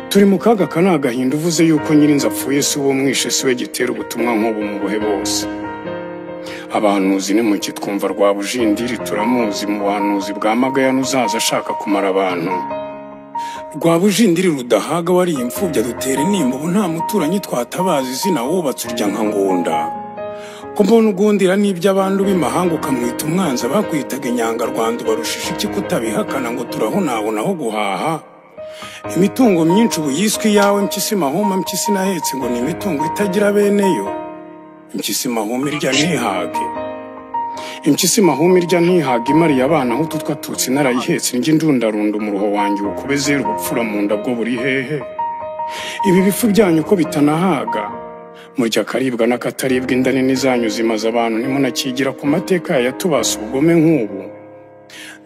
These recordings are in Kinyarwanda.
Turi mu kaga aka ni agahinda uvuze yuko nyirinzu apfuye si uwo mwishe si we gitera ubutumwa nk'ubu mu buhe bose. Abahanuzi nimukitwumva Rwabujindiri turamuzi mu buhanuzi bwa Magayane uzaza ashaka kumara abantu. Rwabujindiri rudahaga wariye imfubyi adutera intimba ubu nta muturanyi twatabaza izina wubatse urya nka Ngunda. Ko mbona ugundira n'iby'abantu b'imahanga ukamwita umwanzi abakwitaga inyangarwanda ubarushisha iki kutabihakana ngo turahunahuna aho guhaha. Imitungo myinshi ubu yiswe iyawe Mpyisi Mahuma Mpyisi nahetse ngo ni imitungo itagira bene yo. Impyisi Mahuma irya ntihage. Impyisi Mahuma irya ntihage imariye abana aho utwo twatutsi narayihetse njye ndundarunda umuruho wanjye ukube zero ubupfura mu nda bwo buri hehe. Ibi bifu byanyu ko bitanahaga. Murya akaribwa n'akataribwa inda nini zanyu zimaze abantu ntimunakigira ku mateka yatubase ubugome nk'ubu.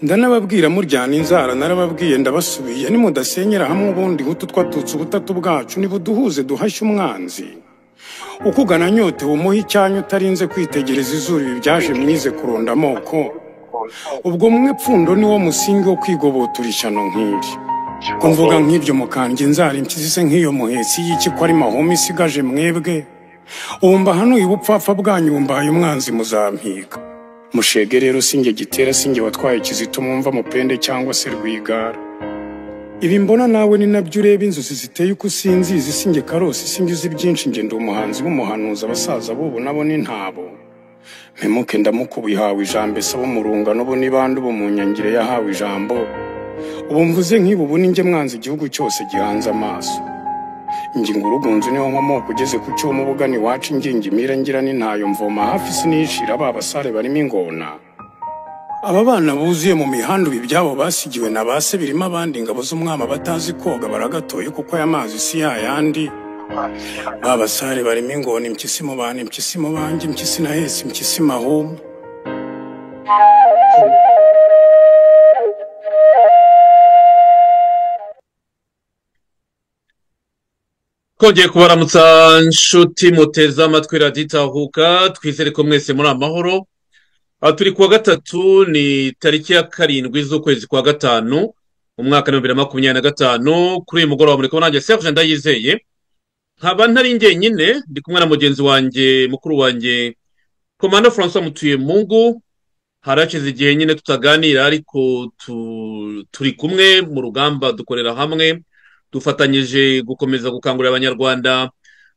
Ndanababwira muryana inzara narababwiye ndabasubiye nimudasenyera hamwe ubundi hutu twatutse ubutatu bwacu nibuduhuze duhashye umwanzi. Ukugana nyote umuhe icyanyu utarinze kwitegereza izuru ibi byaje mwize kuronda amoko. Ubwo mwe pfundo niwo musingi wo kwigobotora ishyano nk'iri. Ko mvuga nk'ibyo mukandya inzara impyisi se nk'iyo muhetsi y'iki ko ari Mahuma isigaje mwebwe. Ubu mbahanuye ubupfapfa bwanyu mbaye umwanzi muzampiga. Mushege rero sinjye gitera sinjye watwaye Kizito mwumva mupende cyangwa se Rwigara. Ibi mbona nawe ni nabyo ureba inzozi ziteye uko usinzizi sinjye Karosi sinjye uzi byinshi njye ndi umuhanzi w'umuhanuzi abasaza b'ubu nabo ni ntabo. Mpemuke ndamukubu ihawe ijambo ese abo mu rungano bo ni bande ubu mu nyangire yahawe ijambo. Ubu mvuze nk'ibi ubu ninjye mwanzi igihugu cyose gihanze amaso. Ingingo urugunzu niho nkomoka ugeze ku cyuma ubugani iwacu ingingimira ngira n'intayo mvoma hafi sinishira ba basare barimo ingona. Aba bana buzuye mu mihanda ubu ibyabo basigiwe na ba se birimo abandi ingabo z'umwami batazi koga baragatoye kuko aya mazi si yayandi. Ba basare barimo ingona impyisi mu bantu impyisi mu banjye impyisi nahetse impyisi Mahuma. Twongeye kubaramutsa nshuti muteze amatwi radiyo Itahuka, twizere ko mwese muri amahoro. Turi kuwa gatatu ni tariki ya 7 z'ukwezi kwa 5 umwaka wa 2025. Kuri uyu mugoroba muri kumwe nanjye Serge Ndayizeye, nkaba ntari njyenyine, ndi kumwe na mugenzi wanjye mukuru wanjye Komanda François Mutuyemungu. Harashize igihe nyine tutaganira, ariko turi kumwe mu rugamba, dukorera hamwe, dufatanyije gukomeza gukangurira abanyarwanda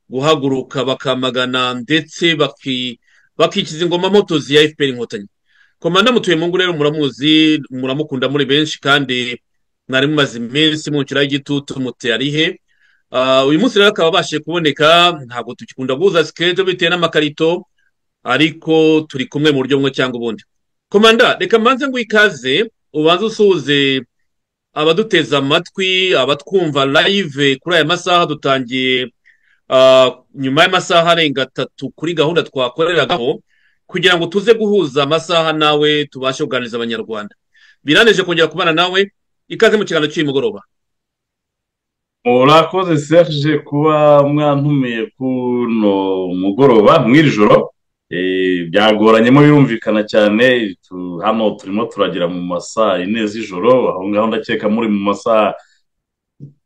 guhaguruka bakamagana ndetse bakikiza ingoma motozi ya FPR Inkotanyi. Komanda Mutuyemungu rero muramuzi, muramukunda muri benshi, kandi mwari mumaze iminsi muncira y'igitutu muti arihe. Uyu munsi rero akaba abashije kuboneka, ntabwo tukikunda guhuza schedule bitewe n'amakarito, ariko turi kumwe mu buryo bumwe cyangwa ubundi. Komanda, reka mbanze ngo ikaze ubanze usuhuze abaduteza amatwi, abatwumva live kuri aya masaha. Dutangiye nyuma y'amasaha arenga 3 kuri gahunda twakoreragaho kugira ngo tuze guhuza amasaha nawe tubashe kuganiriza abanyarwanda. Biraneje kongera kubana nawe, ikaze mu kiganiro cy'uyu mugoroba. Murakoze Serge kuba mwantumiye kuno mugoroba mw'iri joro. Byagoranyemo birumvikana cyane, hano turimo turagera mu masaha 4 z'ijoro, aho ngaho ndakeka muri mu masaha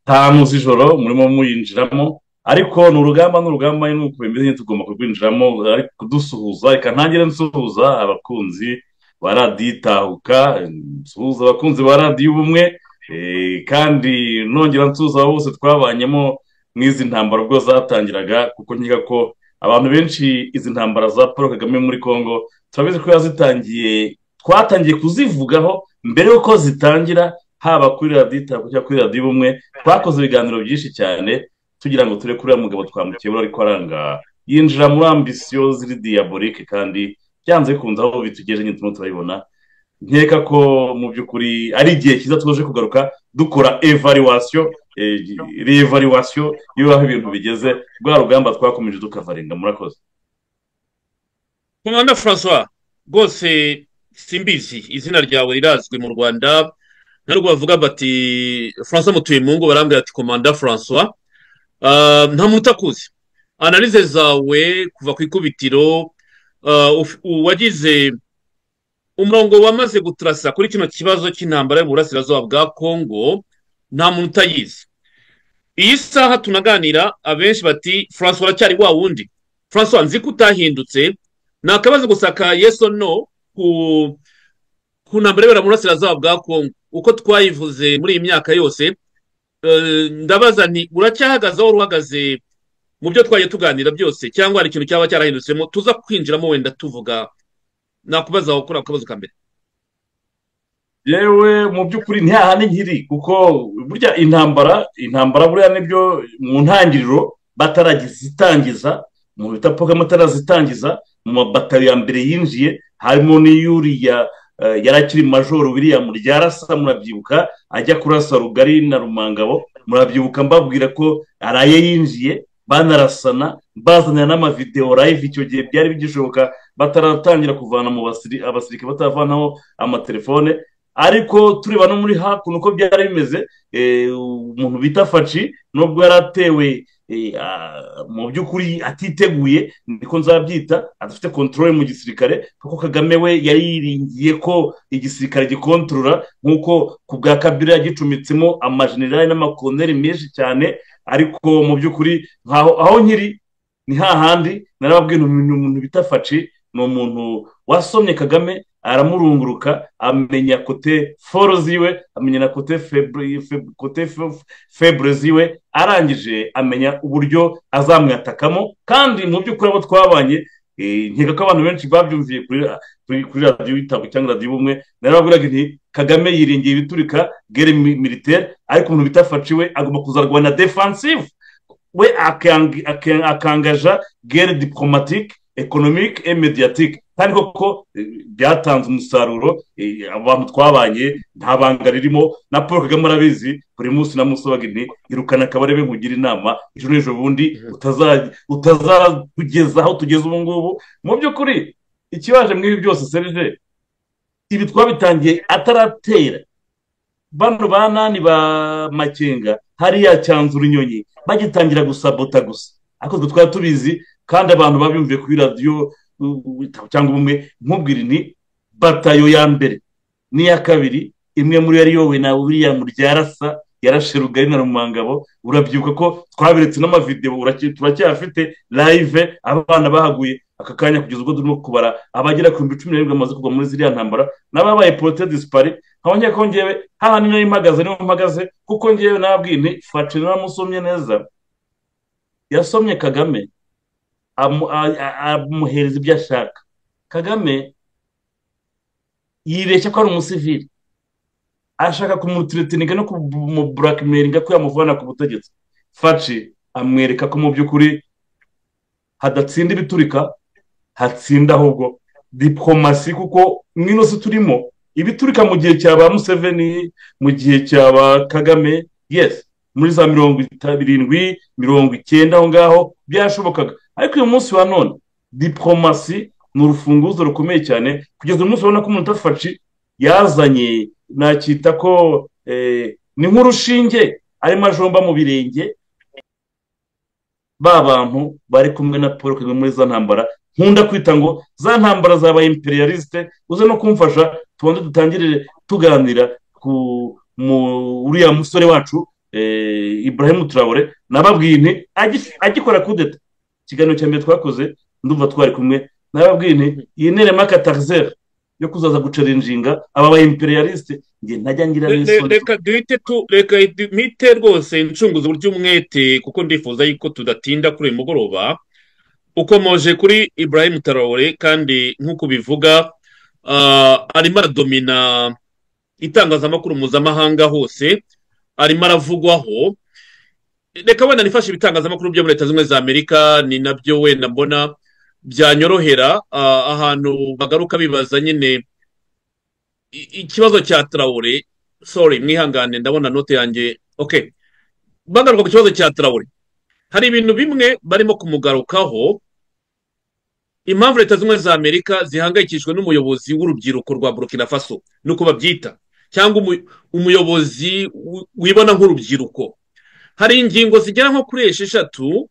5 z'ijoro murimo muyinjiramo, ariko ni urugamba n'uko bimeze tugomba kurwinjiramo. Ariko kudusuhuza, reka ntangire nsuhuza abakunzi ba radiyo Itahuka, nsuhuza abakunzi ba radiyo Ubumwe, kandi nongera nsuhuza abo bose twabanyemo mw'izi ntambara ubwo zatangiraga, kuko nkeka ko abantu benshi izi ntambara za Paul Kagame muri Kongo turabizi ko yazitangiye, twatangiye kuzivugaho mbere yuko zitangira, haba kuri radiyo Itahuka cyangwa kuri radiyo Ubumwe. Twakoze ibiganiro byinshi cyane tugira ngo ture kuri mugabo twamukebura, ariko aranga yinjira muri ambisiyo ziri diabolique, kandi byanze bikunze aho bitugeje nyine turimo turabibona. Nkeka ko mu by'ukuri ari igihe cyiza tuje kugaruka dukora evaluation, revaluation y'aho ibintu bigeze, rwa rugamba twakomeje tukavarenga. Murakoze. Komanda François, rwose simbizi izina ryawe rirazwi mu Rwanda, ntabwo bavuga bati François Mutuyemungu, barambwira ati Komanda François. Nta muntu utakuzi. Analyse zawe kuva ku ikubitiro, wagize umurongo wamaze gutrasa kuri kino kibazo cy'intambara y'uburasirazuba bwa Kongo, Nta muntu utayizi. Iyi saha tunaganira, abenshi bati Francois aracyari wa wundi. Francois, nzi ko utahindutse. Ni akabazo gusa ka yes or no ku ntambara ibera mu burasirazuba bwa Kongo uko twayivuze muri iyi myaka yose. Ndabaza nti uracyahagaze aho uhagaze mu byo twagiye tuganira byose, cyangwa hari ikintu cyaba cyarahindutsemo tuza kwinjiramo wenda tuvuga? Nakubaza aho kuri ako kabazo ka mbere. Yewe, mu by'ukuri ntihahane nkiri, kuko burya intambara buriya nibyo mu ntangiriro batarazitangiza, umuntu bita Paul Kagame atarazitangiza, mu mabatayo ya mbere yinjiye harimo n'iyuriya yari akiri majoro William Ryarasa. Murabyibuka ajya kurasa Rugari na Rumangabo, murabyibuka mbabwira ko araye yinjiye banarasana, bazanira n'amavidewo live. Icyo gihe byari bigishoboka, bataratangira kuvana mu abasirikare, batavanaho amatelefone. Ariko tureba no muri hakuno uko byari bimeze, umuntu bita Faci, nubwo yari atewe mu by'ukuri atiteguye, niko nzabyita, adafite contrôle mu gisirikare, kuko Kagame we yari yiringiye ko igisirikare gikontorora, nk'uko ku bwa Kabila yagicumitsemo amajenerali n'amakoloneli menshi cyane. Ariko mu by'ukuri aho nkiri ni hahandi narababwiye. Ni umuntu bita Faci, ni umuntu wasomye Kagame, aramurunguruka, amenya côté fort ziwe, amenya na côté faible ziwe, arangije amenya uburyo azamwatakamo. Kandi mu by'ukuri abo twabanye, nkeka ko abantu benshi babyumviye kuri radiyo Itabo cyangwa radiyo Ubumwe, narababwiraga nti Kagame yiringiye ibiturika, guerre militaire, ariko umuntu bita Faci we agomba kuzarwana defensive, we akangaja guerre diplomatique, économique et médiatique. Kandi koko byatanze umusaruro. Abantu twabanye, nta banga ririmo, na Paul Kagame arabizi. Buri munsi namusabaga nti irukana Kabarebe, nkugira inama, ejo n'ejo bundi utazatugeza aho tugeze ubu ngubu. Mu by'ukuri ikibaje muri ibi byose, Serge, ibi twabitangiye ataratera bano ba nani ba Makenga hariya cyanzura inyonyi, bagitangira gusabota gusa. Ariko twe twari tubizi, kandi abantu babyumviye kuri radiyo cyangwa Ubumwe. Nkubwira ni batayo ya mbere n'iya kabiri, imwe muri yari iyobowe na William Ryarasa, yarashe Rugari na Rumangabo. Urabyibuka ko twaberetse n'amavidewo, turacyafite live, abana bahaguye. Aka kanya kugeza ubwo turimo kubara, abagera ku 17,000 bamaze kugwa muri ziriya ntambara n'ababaye portés disparus. Nkaba ko ngewe hahandi nari mpagaze niho mpagaze, kuko ngewe nababwiye nti Faci naramusomye neza. Yasomye Kagame, amuhereza ibyo ashaka. Kagame yibeshya ko ari umusivili, ashaka kumuthreateninga no kumublackmailinga ko yamuvana ku butegetsi. Faci amwereka ko mu by'ukuri hadatsinda ibiturika, hatsinda ahubwo diplomasi, kuko mwino si turimo ibiturika. Mu gihe cya ba Museveni, mu gihe cya ba Kagame, yes, muri za 70, 90, aho ngaho byashobokaga. Ariko uyu munsi wa none diplomasi ni urufunguzo rukomeye cyane. Kugeza uyu munsi ubona ko umuntu Faci yazanye, nakita ko ni nk'urushinge arimo ajomba mu birenge ba bantu bari kumwe na Paul Kagame muri za ntambara nkunda kwita ngo za ntambara zabaye impérialistes. Uze no kumfasha tubanze dutangire tuganira ku uriya musore wacu Ibrahim Traore. Nababwiye nti agikora kudeta, ikiganiro cya mbere twakoze ndumva twari kumwe, nababwiye nti iyi nerema catalyseur yo kuzaza guchallenginga aba ba impérialistes, njye ntajya ngira n'isoni. Reka duhite tu reka mpite rwose ncunguza uburyo umwete, kuko ndifuza yuko tudatinda kuri uyu mugoroba. Ukomoje kuri Ibrahim Traore, kandi nk'uko ubivuga arimo aradomina itangazamakuru mpuzamahanga hose, arimo aravugwaho. Reka wenda nifashe ibitangazamakuru byo muri Leta Zunze Ubumwe za Amerika, ni nabyo wenda mbona byanyorohera. Ahantu bagaruka bibaza nyine ikibazo cya Traore. Sorry, mwihangane, ndabona note yanjye. Okay, bagaruka ku kibazo cya Traore, hari ibintu bimwe barimo kumugarukaho. Impamvu Leta Zunze Ubumwe za Amerika zihangayikishijwe n'umuyobozi w'urubyiruko rwa Burkina Faso, nuko babyita, cyangwa umuyobozi wibona nk'urubyiruko, hari ingingo zigera nko kuri 6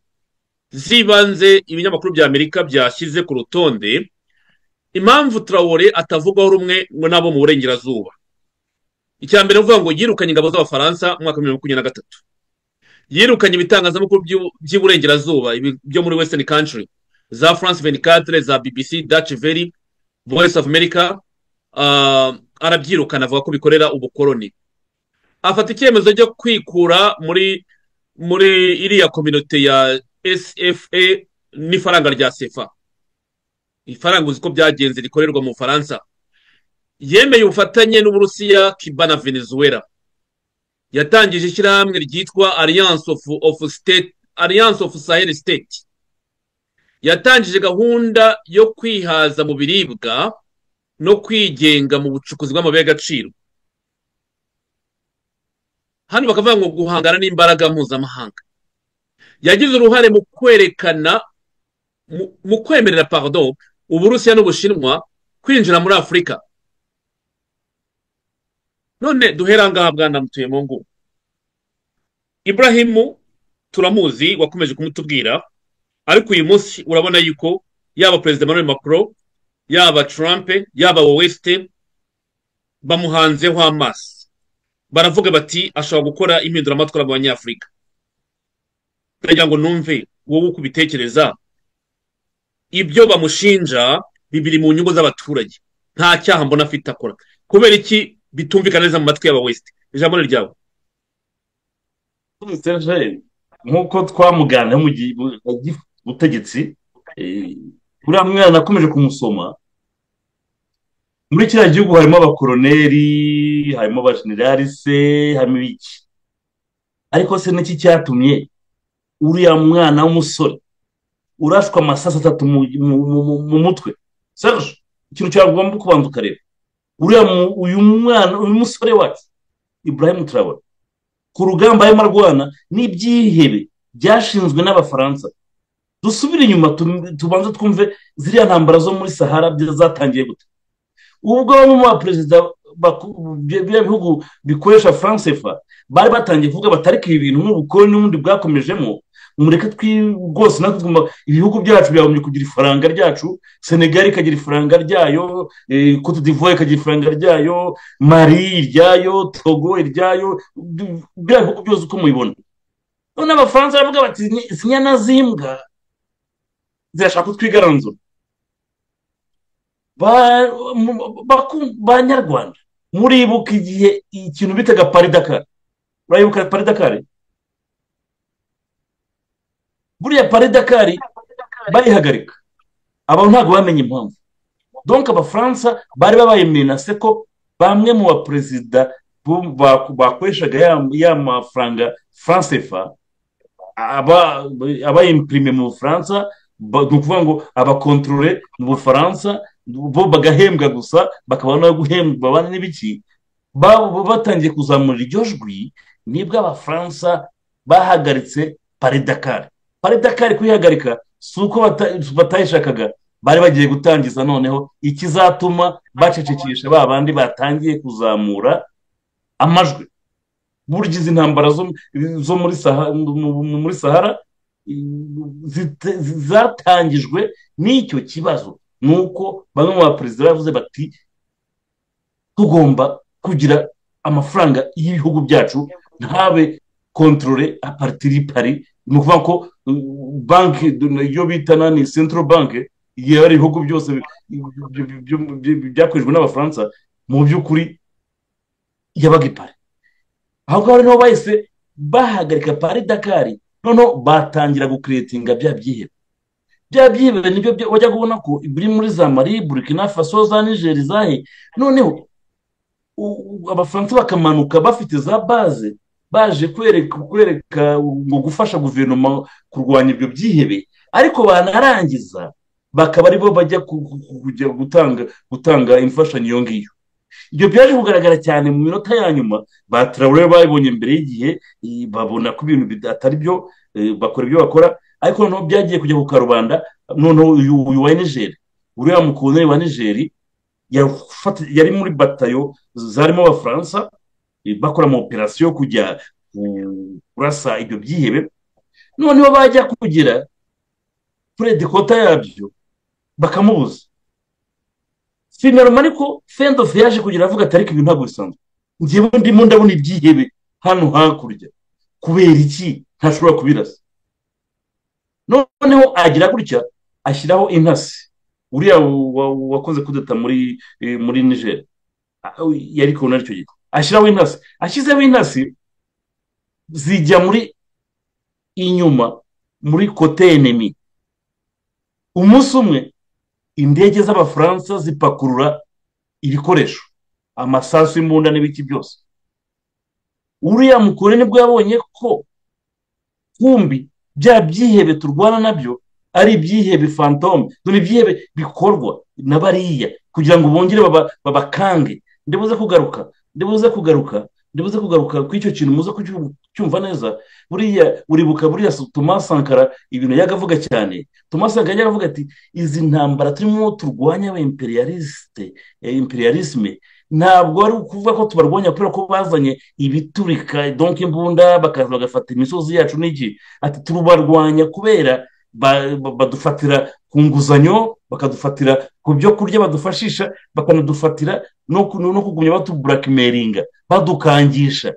z'ibanze ibinyamakuru bya Amerika byashyize ku rutonde, impamvu Traore atavugwaho rumwe ngo n'abo mu burengerazuba. Icya mbere uvuga ngo yirukanye ingabo z'Abafaransa mu mwaka wa 2023, yirukanye ibitangazamakuru by'iburengerazuba byo muri Western country, za France 24, za BBC, Deutsche Welle, Voice of America, arabyirukana avuga ko bikorera ubukoloni. Afata icyemezo cyo kwikura muri iriya communauté ya SFA n'ifaranga rya CFA, ifaranga uzi ko byagenze rikorerwa mu Bufaransa. Yemeye ubufatanye n'Uburusiya, Cuba na Venezuela. Yatangije ishyirahamwe ryitwa Alliance of Sahel State. Yatangije gahunda yo kwihaza mu biribwa no kwigenga mu bucukuzi bw'amabuye y'agaciro. Hano bakavuga ngo guhangana n'imbaraga mpuzamahanga. Yagize uruhare mu kwerekana mu kwemerera, pardon, Uburusiya n'Ubushinwa kwinjira muri Afurika. None duhera ngaha, bwana Mutuyemungu Ibrahimu, turamuzi, wakomeje kumutubwira, ariko uyu munsi urabona yuko yaba Perezida Emmanuel Macron, yaba Trump, yaba West, bamuhanzeho amaso, baravuga bati ashobora gukora impinduramatwara mu Banyafurika. Ndagira ngo numve wowe uko ubitekereza. Ibyo bamushinja bibiri mu nyungu z'abaturage, nta cyaha mbona afite akora. Kubera iki bitumvikana neza mu matwi y'aba West? Ijambo ni ryawe. Nk'uko twamuganira mu butegetsi, uriya mwana akomeje kumusoma. Muri kiriya gihugu harimo abakoroneri, harimo abajenerali se, harimo ibiki, ariko se niki cyatumye uriya mwana w'umusore urashwa amasasu 3 mu mutwe? Serge, ikintu cyagomba kubanza ukareba, uriya uyu mwana, uyu musore wacu Ibrahim Traoré, ku rugamba arimo arwana n'ibyihebe byashinzwe n'Abafaransa. Dusubire inyuma, tubanze twumve ziriya ntambara zo muri Sahara zatangiye gute. Ubwo bamwe mu baperezida biriya bihugu bikoresha franc CFA bari batangiye kuvuga batarika ibi bintu n'ubukoloni n'ubundi bwakomejemo, mureke rwose natwe tugomba, ibihugu byacu byagombye kugira ifaranga ryacu. Senegal ikagira ifaranga ryayo, Cote d'Ivoire ikagira ifaranga ryayo, Mali iryayo, Togo iryayo, biriya bihugu byose uko mubibona. None Abafaransa baravuga bati izi nyana z'imbwa zirashaka kutwigaranzura. Banyarwanda, muribuka igihe ikintu bitaga Paris-Dakar? Urayibuka Paris-Dakar? Buriya Paris-Dakar bayihagarika, abantu ntabwo bamenye impamvu. Donc Abafaransa bari babaye menacés ko bamwe mu baperezida bakoreshaga ya mafaranga franc CFA aba imprimé mu Bufaransa, ni ukuvuga ngo abakontorore mu Bufaransa, bo bagahembwa gusa, bakabona no guhembwa babana n'ibiki, batangiye kuzamura iryo jwi. Nibwo Abafaransa bahagaritse Paris-Dakar. Paris-Dakar kuyihagarika si uko batayishakaga, bari bagiye gutangiza noneho ikizatuma bacecekesha ba bandi batangiye kuzamura amajwi. Burya izi ntambara zo muri Sahara zatangijwe n'icyo kibazo, ni uko bamwe mu baperezida bavuze bati tugomba kugira amafaranga y'ibihugu byacu, ntabe contrôlé à partir de Paris. Ni ukuvuga ko banki iyo bita nani, central bank yari ibihugu byose byakorejwe n'Abafaransa, mu by'ukuri yabaga i Paris. Aho ngaho niho bahise bahagarika Paris-Dakar, noneho batangira gukiretinga bya byihebe. Bya byihebe nibyo wajya kubona ko biri muri za Mali, Burkina Faso, za Niger, zahe. Noneho Abafaransa bakamanuka bafite za base, baje kwereka ngo gufasha guverinoma kurwanya ibyo byihebe, ariko banarangiza bakaba aribo bajya kujya gutanga imfashanyo iyo ngiyo. Ibyo byaje kugaragara cyane mu minota ya nyuma. Ba Traoré babibonye mbere y'igihe, babona ko ibintu atari byo, bakora ibyo bakora, ariko noneho byagiye kujya ku karubanda. Noneho uyu wa Niger, uriya mukoloneli wa Niger, yari muri batayo zarimo Abafaransa, bakora mu opération kujya kurasa ibyo byihebe, noneho bajya kugera kuri headquarter yabyo bakamubuza. Finalement, ariko Fendof yaje kugira avuga ati ariko ibi ntabwo bisanzwe. Ngewe ndimo ndabona ibyihebe hano hakurya, kubera iki ntashobora kubirasa? Noneho agira gutya ashyiraho intasi, uriya wakoze kudeta muri Niger yari kubona icyo gihe, ashyiraho intasi. Ashyizeho intasi zijya muri inyuma muri côté ennemi. Umunsi umwe indege z'Abafaransa zipakurura ibikoresho, amasasu, imbunda n'ibiki byose. Uriya mukuru nibwo yabonye ko kumbi bya byihebe turwana nabyo ari ibyihebe fantôme, dore ibyihebe bikorwa na bariya kugira ngo bongere babakange. Ndibuze kugaruka, ndibuze kugaruka, ndibuze kugaruka ku icyo kintu, muze kucyumva neza. Buriya uribuka buriya Thomas Sankara, ibintu yagavuga cyane. Thomas Sankara yagavuga ati izi ntambara turimo turwanya aba impérialiste, impérialisme, ntabwo ari ukuvuga ko tubarwanya kubera ko bazanye ibiturika, donc imbunda, bakaza bagafata imisozi yacu n'iki. Ati tubarwanya kubera badufatira ku nguzanyo, bakadufatira ku byo kurya badufashisha, bakanadufatira no kugumya batublackmailinga, badukangisha.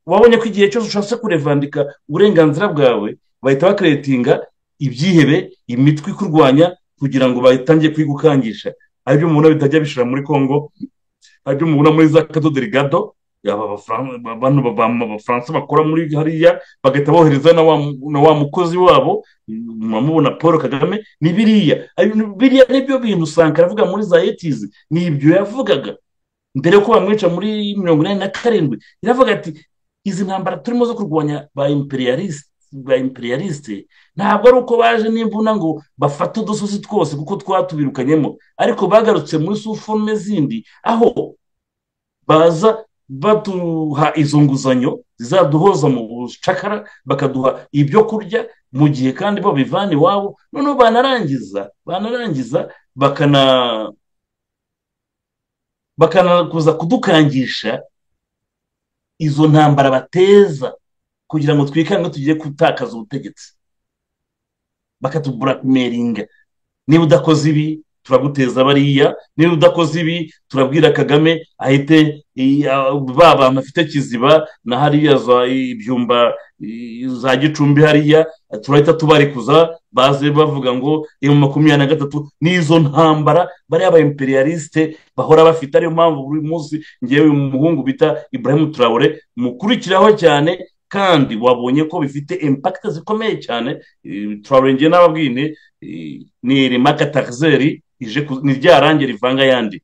Wabonye ko igihe cyose ushatse kurevandika uburenganzira bwawe, bahita bacreatinga ibyihebe, imitwe ikurwanya, kugira ngo batangiye kuyigukangisha. Aribyo mubona bitajya bishira muri Congo, aribyo mubona muri za Cabo Delgado, bano Abafaransa bakora muri hariya, bagahita bohereza na wa mukozi wabo muramubona, Paul Kagame. Ni biriya, biriya nibyo bintu Sankara avuga muri za 80s, ni ibyo yavugaga mbere ko bamwica muri 87. Iravuga ati izi ntambara turimo zo kurwanya ba impérialiste, ba impérialiste, ntabwo ari uko baje n'imbunda ngo bafate udusozi twose kuko twatubirukanyemo, ariko bagarutse muri sous forme zindi, aho baza baduha izo nguzanyo zizaduhoza mu bucakara, bakaduha ibyo kurya mu gihe kandi bo bivana iwabo. Noneho banarangiza bakanakuza kudukangisha izo ntambara bateza kugira ngo twikange tugiye gutakaza ubutegetsi, bakatublackmailinga: niba udakoze ibi turaguteza bariya, niba udakoze ibi turabwira Kagame ahite ba bantu afite Kiziba na hariya za ibyumba za Gicumbi hariya, turahita tubarikuza baze bavuga ngo M23. N'izo ntambara bariya ba impérialiste bahora bafite. Ariyo mpamvu buri munsi ngewe uyu muhungu bita Ibrahim Traore mukurikiraho cyane, kandi wabonye ko bifite impact zikomeye cyane. Traore ngewe n'ababwine ni remaka taxeri ije ni rya range rivanga yandi.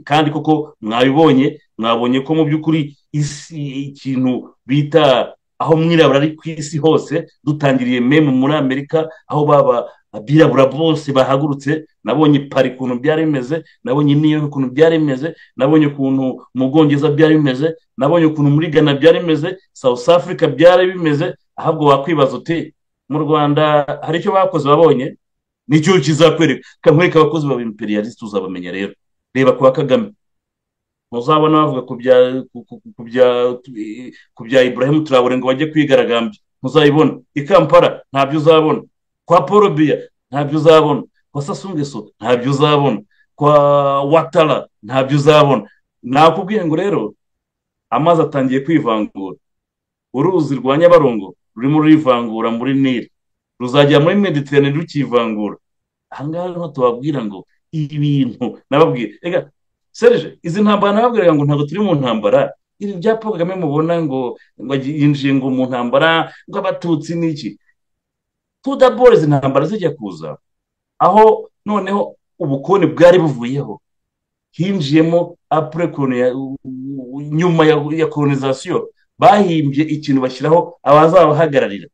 Kandi koko mwabibonye, mwabonye ko mu by'ukuri isi, ikintu bita aho mwirabura ari ku isi hose, dutangiriye même muri Amerika, aho baba abirabura bose bahagurutse. Nabonye Paris ukuntu byari bimeze, nabonye New York ukuntu byari bimeze, nabonye ukuntu mu Bwongereza byari bimeze, nabonye ukuntu muri Ghana byari bimeze, South Africa byari bimeze. Ahubwo wakwibaza uti mu Rwanda hari icyo bakoze? Babonye nicyo kizakwereka. Kankwereka abakozi ba impérialiste, uzabamenya rero. Reba kwa Kagame, ntuzabona bavuga ku bya Ibrahim Traore ngo bajye kwigaragambya, ntuzayibona. I Kampala ntabyo uzabona, kwa Paul Biya ntabyo uzabona, kwa Sassou Nguesso ntabyo uzabona, kwa Ouattara ntabyo uzabona. Nakubwiye ngo rero amazi atangiye kwivangura. Uruzi rwa Nyabarongo rurimo rurivangura muri Nili, ruzajya muri Mediterane rukivangura. Ahangaha niho tubabwira ngo ibintu nababwira, reka Serge, izi ntambara nababwiraga ngo ntabwo turi mu ntambara. Ibi bya Paul Kagame mubona ngo yinjiye ngo mu ntambara, ngo Abatutsi n'iki, tudabore izi ntambara zijya kuza, aho noneho ubukoloni bwari buvuyeho, hinjiyemo après, nyuma ya colonisation, bahimbye ikintu bashyiraho abazabahagararira.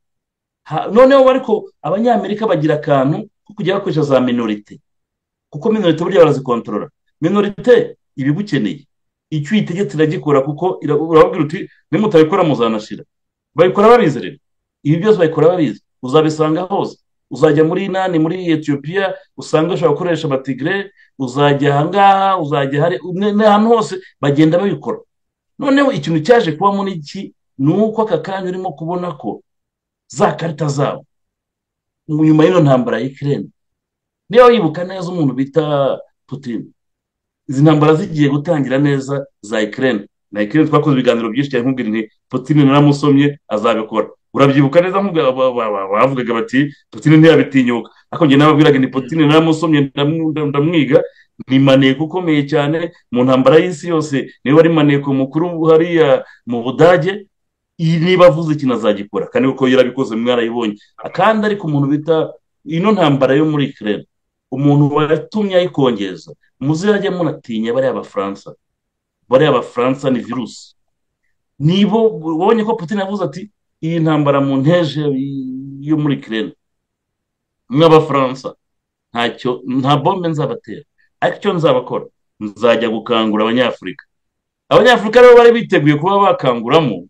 Noneho ariko Abanyamerika bagira akantu ko kujya bakoresha za minorité, kuko minorité burya barazikontorora. Minorité iba igukeneye, icyo uyitegetse iragikora, kuko urababwira uti nimutabikora muzanashira. Babikora babizi rero, ibi byose babikora babizi. Uzabisanga hose, uzajya muri nani, muri Etiyopiya usanga ushobora gukoresha Abatigre, uzajya ahangaha, uzajya hari n'ahantu hose bagenda babikora. Noneho ikintu cyaje kubamo n'iki? Ni uko aka kanya urimo kubona ko za karita zabo nyuma y'ino ntambara ya Ukraine, niba wibuka neza umuntu bita Putin, izi ntambara zigiye gutangira neza za Ukraine Na Ukraine twakoze ibiganiro byinshi cyane, nkubwira nti Putin naramusomye, azabikora. Urabyibuka neza, bavugaga bati Putin ntiyabitinyuka, ariko njye nababwiraga ni Putin naramusomye, ndamwiga, ni maneko ukomeye cyane mu ntambara y'isi yose, niwe wari maneko mukuru hariya mu Budage. Iyi niba avuze ikintu azagikora, kandi kuko yarabikoze mwarayibonye. Kandi ariko umuntu bita ino ntambara yo muri Ukraine, umuntu watumye ayikongeza, muzajya munatinya bariya Bafaransa. Bariya Bafaransa ni virusi. Nibo wabonye ko Putin yavuze ati iyi ntambara mu nteje yo muri Ukraine mw'Abafaransa, ntacyo, nta bombe nzabatera, ariko icyo nzabakora nzajya gukangura Abanyafurika. Abanyafurika rero bari biteguye kuba bakanguramo,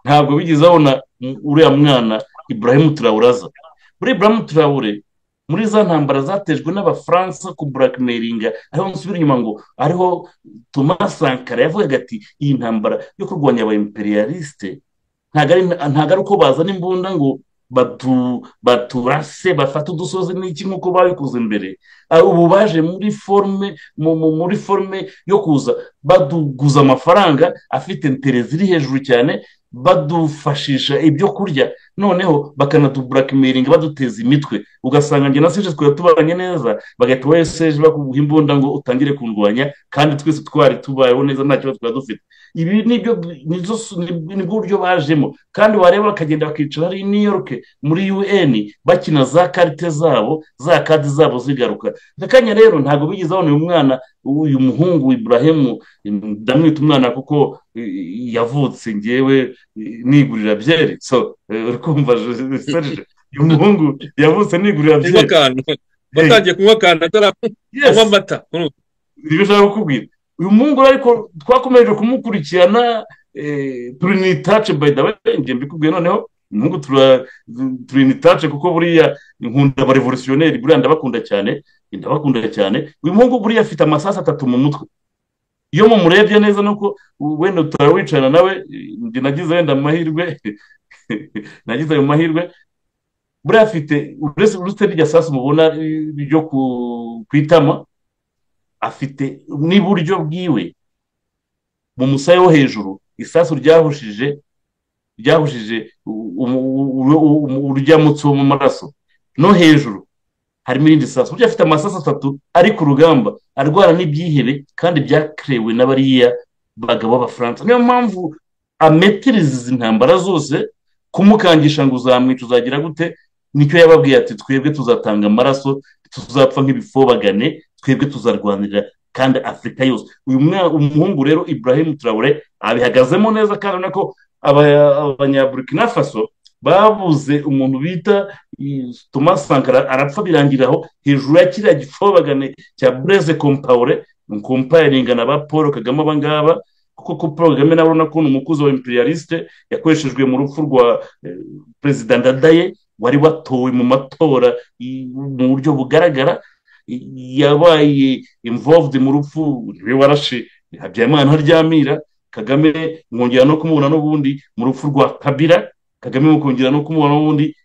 ntabwo bigeze babona uriya mwana Ibrahim Traore aza. Muri Ibrahim Traore, muri za ntambara zatejwe n'Abafaransa ku blackmailinga, ariho nsubira inyuma ngo ariho Thomas Sankara yavugaga ati iyi ntambara yo kurwanya aba impérialistes ntabwo ari uko bazana imbunda ngo baturase, bafate udusozi n'iki nk'uko babikoze mbere. Ubu baje muri forme yo kuza baduguza amafaranga afite intérêt ziri hejuru cyane, badufashisha ibyo kurya, noneho bakanatublackmailinga, baduteza imitwe. Ugasanga njye na Serge twari tubanye neza, bagahita wowe Serge bakuguha imbunda ngo utangire kundwanya, kandi twese twari tubayeho neza, nta kibazo twari dufite. Ibi nibyo, nibwo buryo bajemo. Kandi wareba bakagenda bakicara hari i New York muri UN, bakina za cartes zabo, za cartes zabo zigaruka. Aka kanya rero ntabwo bigeze babona uyu mwana, uyu muhungu Ibrahim. Ndamwita umwana kuko yavutse ngewe nigurira byeri. So uri kumva Serge, uyu muhungu yavutse nigurira Kunywa byeri. Akantu watangiye kunywa akantu atarakunywa amata. Nibyo nshaka kukubwira. Uyu muhungu rero ariko twakomeje kumukurikirana, turi in touch. By the way, njye mbikubwiye noneho, umuhungu turi in touch, kuko buriya nkunda abarévolutionnaires, buriya ndabakunda cyane, ndabakunda cyane. Uyu muhungu buriya afite amasasu atatu mu mutwe. Iyo mumurebye neza, nuko wenda utaba wicarana nawe, njye nagize wenda amahirwe, nagize ayo mahirwe. Buriya afite, uretse n'irya sasu mubona ryo ku itama, afite n'iburyo bwiwe mu musaya wo hejuru isasu ryahushije urya mutsi wo mu maraso, no hejuru harimo irindi sasu. Burya afite amasasu atatu ari ku rugamba, arwana n'ibyihebe kandi byakerewe n'abariya bagabo b'Abafaransa. Niyo mpamvu ametiriza izi ntambara zose. Kumukangisha ngo uzamwica, uzagira gute, nicyo yababwiye ati twebwe tuzatanga amaraso, tuzapfa nk'ibifobagane, twebwe tuzarwanirira kandi Afurika yose. Uyu umuhungu rero Ibrahim Traore abihagazemo neza, kandi urabona ko Abanyaburkina Faso babuze umuntu bita Thomas Sankara, arapfa birangiraho, hejuru ya kiriya gifobagane cya Blaise Compaoré, comparinga na ba Paul Kagame abangaba, kuko ko Paul Kagame nawe urabona ko ni umukozi wa impérialiste, yakoreshejwe mu rupfu rwa Perezida Ndadaye wari watowe mu matora mu buryo bugaragara, yabaye involved mu rupfu, niwe warashe Habyarimana Ntaryamira. Kagame mwongera no kumubona n'ubundi mu rupfu rwa Kabila. Kagame mukongera no kumubona n'ubundi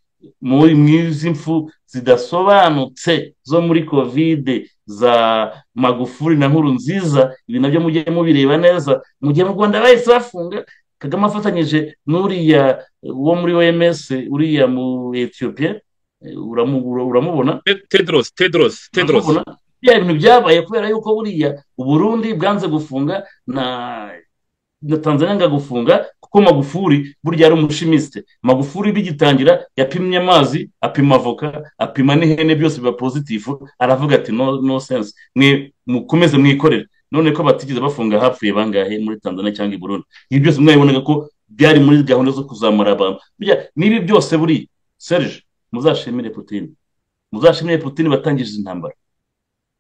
muri mwizi mfu zidasobanutse zo muri COVID za Magufuli na Nkurunziza. Ibi nabyo mujye mubireba neza. Mu gihe mu Rwanda bahise bafunga Kagame afatanyije n'uriya wo muri OMS, uriya mu Ethiopia, uramubona? Tedros, Tedros, Tedros. Uramubona? Bya bintu byabaye kubera yuko buriya Uburundi bwanze gufunga na Tanzania nga gufunga, kuko Magufuli burya ari umuchimiste. Magufuli bigitangira yapimye amazi, apima avoka, apima n'ihene, byose biba positif. Aravuga ati no, no sense, mwe mukomeze mwikorere. None ko batigeze bafunga, hapfuye bangahe muri Tanzania cyangwa i Burundi? Ibi byose mwabibonaga ko byari muri gahunda zo kuzamura abantu. Burya n'ibi byose buri Serge, muzashimire Putin, muzashimire Putin batangije izi ntambara.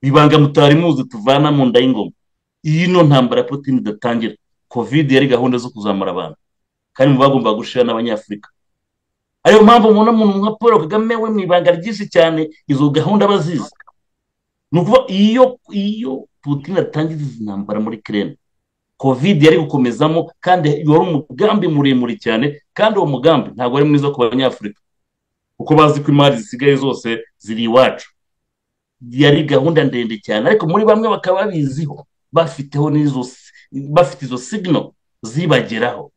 Ibanga mutari muzi tuvana mu nda y'ingoma, iyi no ntambara ya Putin idatangira, COVID yari gahunda zo kuzamura abantu, kandi mu bagomba gushira n'Abanyafurika. Ariyo mpamvu mubona umuntu nka Paul Kagame we mu ibanga ryinshi cyane izo gahunda bazizi. Ni ukuvuga iyo Putin atangiza izi ntambara muri Ukraine, COVID yari gukomezamo, kandi wari umugambi muremure cyane, kandi uwo mugambi ntabwo wari mwiza ku Banyafurika, kuko bazi ko imari zisigaye zose ziri iwacu. Yari gahunda ndende cyane, ariko muri bamwe bakaba babiziho, bafiteho n'izo, bafite izo signal. zibageraho.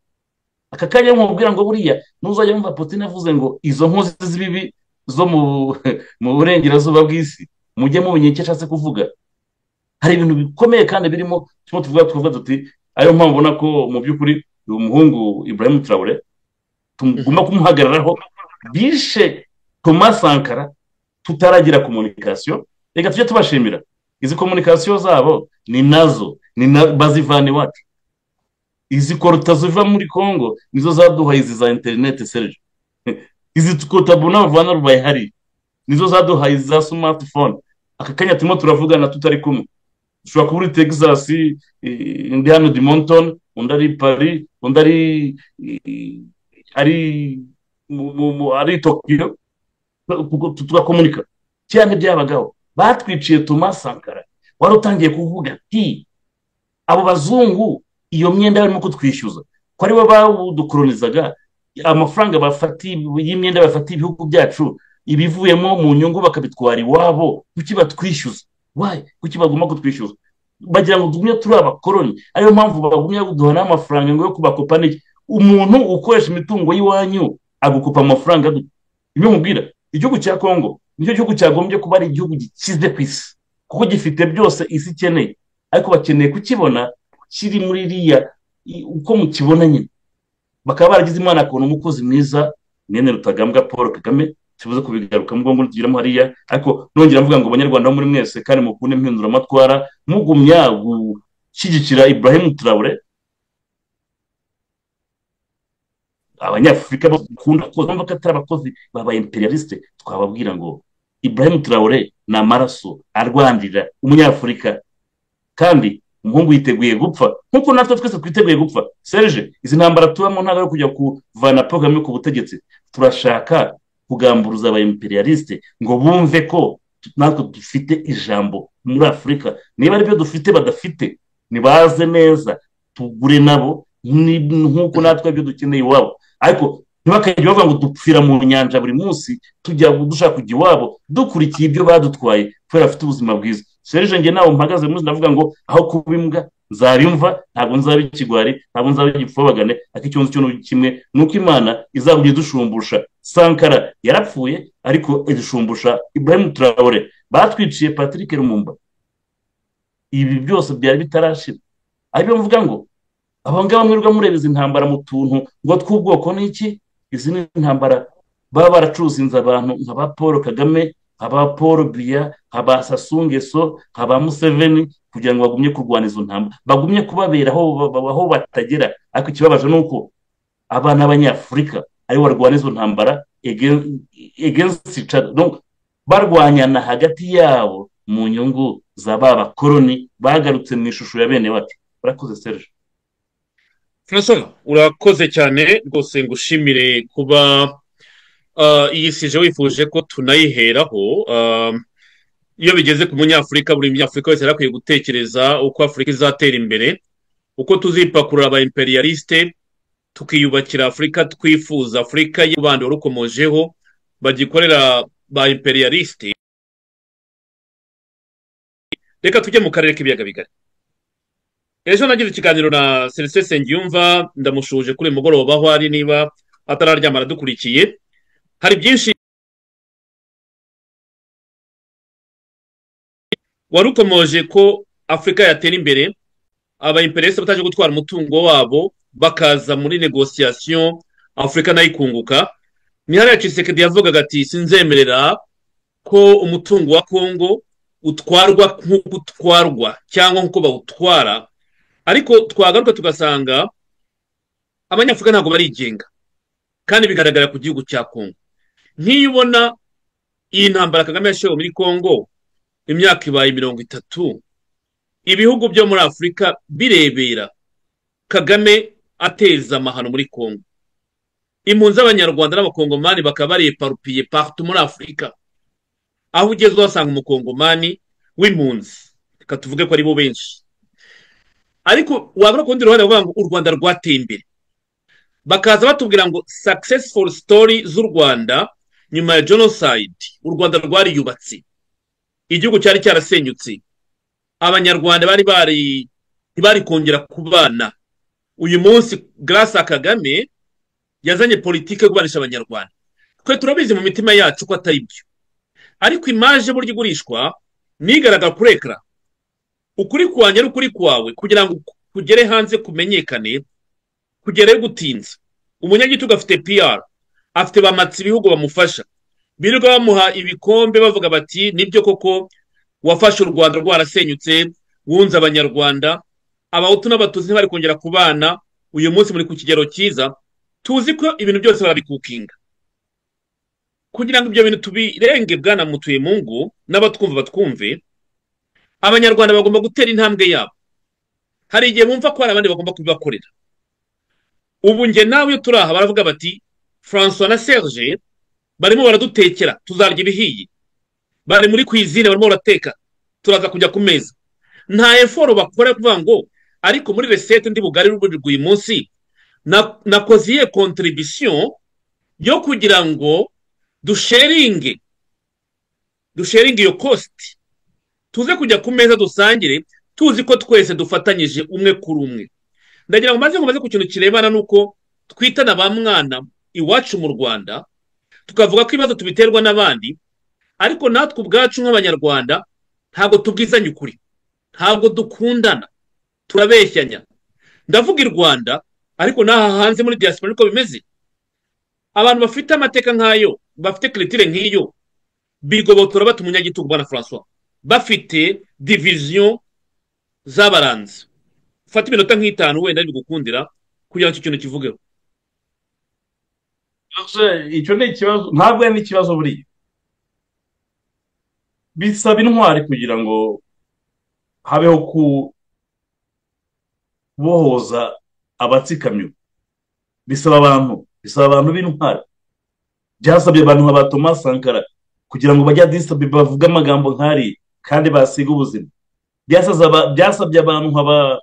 Aka kanya mubwira ngo buriya ntuzajya wumva Putin avuze ngo izo nkozi z'ibibi zo mu burengerazuba bw'isi, mujye mumenya icyo ashatse kuvuga. Hari ibintu bikomeye kandi birimo turimo tuvuga tuti ariyo mpamvu ubona ko mu by'ukuri uyu muhungu Ibrahim Traoré tugomba kumuhagararaho. Bishe Thomas Sankara tutaragira communication, reka tujye tubashimira izi communication zabo ni nazo bazivana iwacu. Izi koruta ziva muri Congo nizo zaduhaye izi za internet Serge, izi koruta buna bavana rubaye hari nizo zaduhaye izi za smartphone. Aka kanya turimo turavugana tutari kumwe, ushobora kuba uri Texas, undi hano Edmonton, undi ari Paris, undi ari Tokyo, tugakomunika. Cyane byabagaho batwiciye Thomas Sankara wari utangiye kuvuga ati abo bazungu iyo myenda barimo kutwishyuza ko aribo badukolonizaga, amafaranga bafatiye y'imyenda bafatiye ibihugu byacu ibivuyemo mu nyungu bakabitwara iwabo, kuki batwishyuza? Why? Kuki bagomba kutwishyuza? Bagira ngo tugumye turi abakoloni. Ariyo mpamvu bagumye kuduha n'amafaranga ngo yo kubakopa n'iki. Umuntu ukoresha imitungo y'iwanyu agukopa amafaranga. Ibyo mubwira, igihugu cya Congo nicyo gihugu cyagombye kuba ari igihugu gikize ku isi, kuko gifite byose isi ikeneye, ariko bakeneye kukibona kiri muri iriya uko mukibona nyine. Bakaba baragize Imana akabona umukozi mwiza mwene Rutagambwa Paul Kagame, tubuze kubigaruka mu ngo tugiramo hariya. Ariko nongera mvuga ngo Abanyarwanda bo muri mwese kandi mukunde impinduramatwara, mugumya gushyigikira Ibrahim Traoré. Abanyafurika bakunda ko bumva ko atari abakozi baba imperialiste, twababwira ngo Ibrahim Traoré ni amaraso arwanirira umunyafurika, kandi umuhungu yiteguye gupfa nkuko natwe twese twiteguye gupfa. Serge, izi ntambara tubamo ntabwo ari kujya kuvana Paul Kagame ku butegetsi, turashaka kugamburuza aba imperialiste ngo bumve ko natwe dufite ijambo muri Afurika. Niba aribyo dufite badafite, nibaze neza tugure nabo nkuko natwe ibyo dukeneye iwabo. Ariko ntibakajya bavuga ngo dupfira mu nyanja buri munsi tujya dushaka kujya iwabo, dukurikiye ibyo badutwaye kubera afite ubuzima bwiza. Serge, njye nawe mpagaze munsi ndavuga ngo aho kuba imbwa nzabimva, ntabwo nzaba ikigwari, ntabwo nzaba igipfobagane, ariko icyo nzi cyo kimwe nuko Imana izagumya idushumbusha. Sankara yarapfuye ariko idushumbusha Ibrahim Traoré. Batwiciye Patrick Lumumba, ibi byose byari bitarashira. Ariko mvuga ngo abo ngabo mwirirwa mureba izi ntambara mu tuntu ngo tw'ubwoko n'iki, izi ni intambara baba baracuruzinze abantu nka ba Paul Kagame, nka ba Paul Biya, nka ba Sassou Nguesso, nka ba Museveni, kugira ngo bagumye kurwana izo ntambara, bagumye kubabera aho batagera. Ariko ikibabaje ni uko abana b'Abanyafurika aribo barwana izo ntambara against each other, donc barwanyana hagati yabo mu nyungu za ba bakoloni bagarutse mu ishusho ya bene wacu. Urakoze Serge. François, urakoze cyane rwose, ngushimire kuba iyi sije wifuje ko tunayiheraho. Iyo bigeze ku munyafurika, buri munyafurika wese arakwiye gutekereza uko Afurika izatera imbere, uko tuzipakurura aba imperialiste tukiyubakira Afurika twifuza, Afurika y'abandi warukomojeho bagikorera ba imperialiste. Reka tujye mu karere k'ibiyaga bigari. Ejo nagize ikiganiro na Celestin Nsengiyumva, ndamushuje kuri mugoroba aho ari, niba atararyama aradukurikiye. Hari byinshi warukomoje ko Afurika yatera imbere, aba imperialiste bataje gutwara umutungo wabo bakaza muri négociation, Afurika nayo ikunguka. Ni hariya Tshisekedi yavugaga ati sinzemerera ko umutungo wa Kongo utwarwa nk'uko utwarwa cyangwa nk'uko bawutwara. Ariko twagaruka tugasanga abanyafurika ntabwo barigenga, kandi bigaragara ku gihugu cya Kongo. Nk'iyo ubona iyi ntambara Kagame yashoye muri Kongo imyaka ibaye 30, ibihugu byo muri Afurika birebera Kagame ateza amahano muri Kongo, impunzi z'Abanyarwanda n'Abakongomani bakaba bari éparpillés partout muri Afurika. Aho ugeze uhasanga umukongomani w'impunzi, reka tuvuge ko ari bo benshi. Ariko wabura ku rundi ruhande bavuga ngo u Rwanda rwateye imbere, bakaza batubwira ngo successful story z'u Rwanda nyuma ya genocide, u Rwanda rwariyubatse, igihugu cyari cyarasenyutse, Abanyarwanda bari bari ntibari kongera kubana. Uyu munsi grâce à Kagame yazanye politike yo kubanisha Abanyarwanda. Twe turabizi mu mitima yacu ko atari byo, ariko image burya igurishwa nigaragara kuri écran. Ukuri kwanjye ari ukuri kwawe, kugira ngo kugere hanze kumenyekane, kugere gutinza. Umunyagitugu afite PR, afite bamatsi ibihugu bamufasha, birirwa bamuha ibikombe, bavuga bati: "Nibyo koko wafashe u Rwanda rwarasenyutse, wunze Abanyarwanda, Abahutu n'Abatutsi ntibari kongera kubana, uyu munsi muri ku kigero cyiza." Tuzi ko ibintu byose barabikukinga kugira ngo ibyo bintu tubirenge. Bwana Mutuyemungu n'abatwumva batwumve, Abanyarwanda bagomba gutera intambwe yabo. Hari igihe bumva ko hari abandi bagomba kubibakorera. Ubu njye nawe iyo turi aha, baravuga bati: "Francois na Serge barimo baradutekera, tuzarya ibihiye, bari muri cuisine barimo barateka, turaza kujya ku meza." Nta effort bakora kuvuga ngo: "Ariko muri recette ndi bugari uyu munsi nakoze iyihe contribution yo kugira ngo dusharinge iyo cost, tuze kujya ku meza dusangire, tuzi ko twese dufatanyije umwe kuri umwe?" Ndagira ngo maze nkubaze ku kintu kirebana n'uko twitana ba mwana iwacu mu Rwanda, tukavuga ko ibibazo tubiterwa n'abandi, ariko natwe ubwacu nk'Abanyarwanda ntabwo tubwizanya ukuri, ntabwo dukundana, turabeshyanya. Ndavuga i Rwanda, ariko n'aha hanze muri diaspora niko bimeze. Abantu bafite amateka nk'ayo, bafite culture nk'iyo, bigobotora bata umunyagitugu, bwana Francois, bafite division z'abaranze? Fata iminota nk'itanu wenda bigukundira kugira ngo icyo kintu kivugeho. Icyo ni ikibazo, ntabwo ari n'ikibazo. Buriya bisaba intwari kugira ngo habeho kubohoza abatsikamye. Bisaba abantu b'intwari. Byasabye abantu nka ba Thomas Sankara kugira ngo bajye Addis Abeba bavuge amagambo nk'ariya kandi basiga ubuzima. Byasabye abantu nka ba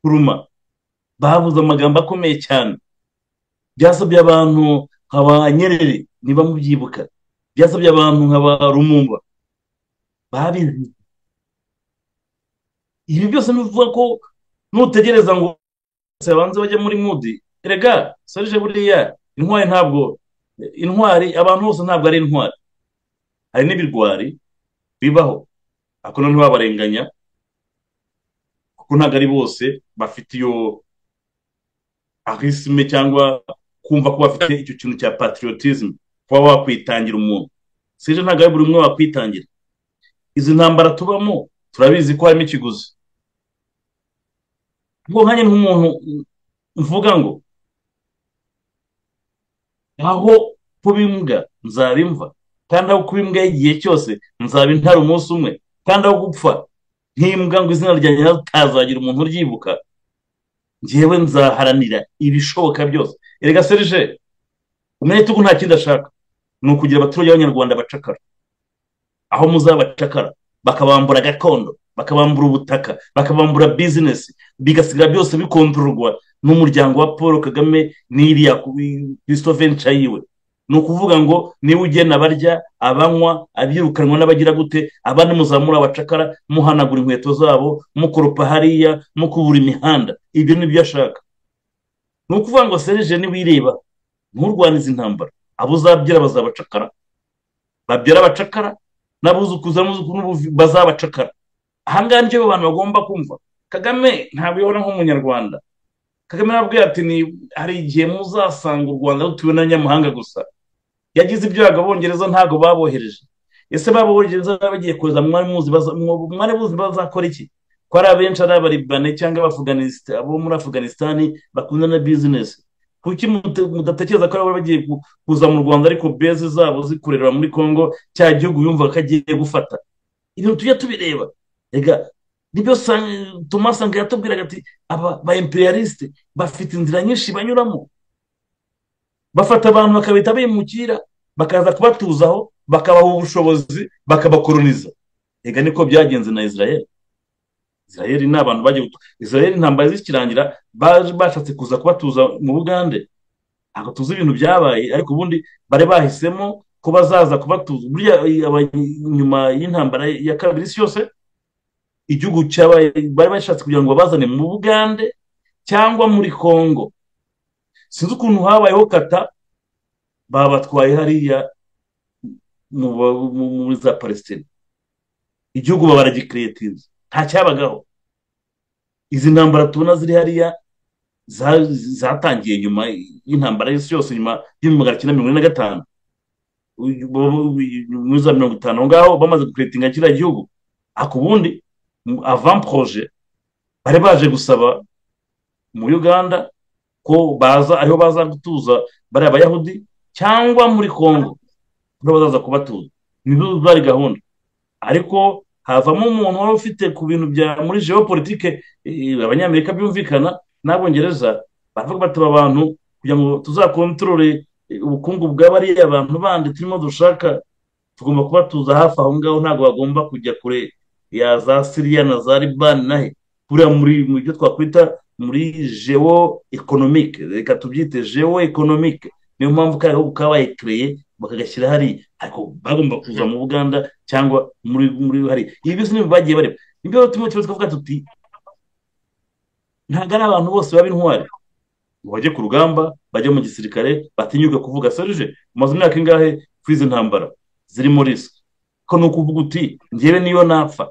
Nkrumah bavuze amagambo akomeye cyane. Byasabye abantu nka ba Nyerere, niba mubyibuka. Byasabye abantu nka ba Lumumba babizi. Ibi byose ni ukuvuga ko nutegereza ngo babanze bajye muri mood. Erega Serge, buriya intwari, ntabwo intwari, abantu bose ntabwo ari intwari. Hari n'ibirwari bibaho, ariko noneho ntibabarenganya, kuko ntabwo ari bose bafite iyo charisme cyangwa kumva ko bafite icyo kintu cya patriotism, kuba wakwitangira umuntu. Serge, ntabwo ari buri umwe wakwitangira. Izi ntambara tubamo turabizi ko harimo ikiguzi. Ubwo nkanjye nk'umuntu mvuga ngo aho kuba imbwa nzaba imva, kandi aho kuba imbwa y'igihe cyose nzaba intare umunsi umwe, kandi aho gupfa nk'imbwa ngo izina ryanjye hatazagira umuntu uryibuka, ngewe nzaharanira ibishoboka byose. Erega Serge, umunyagitugu nta kindi ashaka, ni ukugira abaturage b'Abanyarwanda bacakara. Aho muzabacakara, bakabambura gakondo, bakabambura ubutaka, bakabambura bizinesi, bigasigara byose bikontororwa n'umuryango wa Paul Kagame n'iriya Christophe Nchayiwe. Ni ukuvuga ngo niba ugena abarya, abanywa, abirukanwa n'abagira gute, abandi muzamura abacakara, muhanagura inkweto zabo, mukoropa hariya, mukubura imihanda. Ibyo ni byo ashaka. Ni ukuvuga ngo Serge, niwireba nturwanize intambara, abo uzabyara bazabacakara, babyara abacakara, n'abuzukuza n'abuzukuru bazabacakara. Ahangaha nicyo abantu bagomba kumva. Kagame ntabwo yabona nk'Umunyarwanda. Kagame arabwira ati: "Ni hari igihe muzasanga u Rwanda rutuwe n'abanyamahanga gusa." Yagize ibyago, Abongereza ntabwo babohereje. Ese babongereza bagiye kuza, mwari muzi bazakora iki, ko ari abenshi ari Abaribane cyangwa abo muri Afuganisitani bakunda na bizinesi? Kuki mudatekereza ko ari bagiye kuza mu Rwanda, ariko base zabo zikorera muri Congo, cya gihugu yumva ko agiye gufata? Ibintu tujya tubireba. Rega nibyo Thomas Sankara yatubwiraga ati: "Aba ba impérialistes bafite inzira nyinshi banyuramo, bafata abantu bakabita bimukira, bakaza kubatuzaho, bakabaha ubushobozi, bakabakoroniza." Rega niko byagenze na Israel. Israel ni abantu bagiye, Israel intambara zikirangira bashatse kuza kubatuza mu Bugande. Ntabwo tuzi ibintu byabaye, ariko ubundi bari bahisemo ko bazaza kubatuza. Burya nyuma y'intambara ya kabiri isi yose, igihugu cyabaye, bari bashatse kugira ngo babazane mu Bugande. cyangwa muri Kongo. Sinzi ukuntu habayeho kata babatwaye hariya muri za Palestine, igihugu baragikreatinze, nta cyabagaho. Izi ntambara tubona ziri hariya zatangiye nyuma y'intambara y'isi yose, nyuma y'1945, muri za 50 aho ngaho bamaze gukeretinga kiriya gihugu. Ariko ubundi avant projet bari baje gusaba mu Uganda ko baza ariho baza gutuza bariya Abayahudi, cyangwa muri Kongo niho bazaza kubatuza, nizo zari gahunda. Ariko havamo umuntu wari ufite ku bintu bya muri geopolitike, Abanyamerika byumvikana n'Abongereza baravuga bati aba bantu kugira ngo tuzakontorore ubukungu bwa bariya bantu bandi turimo dushaka, tugomba kubatuza hafi aho ngaho, ntabwo bagomba kujya kure ya za Siriya na za Libani nahe, buriya muri mu byo twakwita muri geo economique, reka tubyite geo economique. Niyo mpamvu kariya gahugu kabaye kereye bakagashyira hariya, ariko bagomba kuza mu Buganda cyangwa muri hariya. Ibi byose nibyo bagiye bareba, nibyo turimo tukavuga tuti ntabwo ari abantu bose baba intwari ngo bajye ku rugamba, bajye mu gisirikare, batinyuke kuvuga. Serge, umaze imyaka ingahe kuri izi ntambara zirimo risike? Ko ni ukuvuga uti njyewe niyo napfa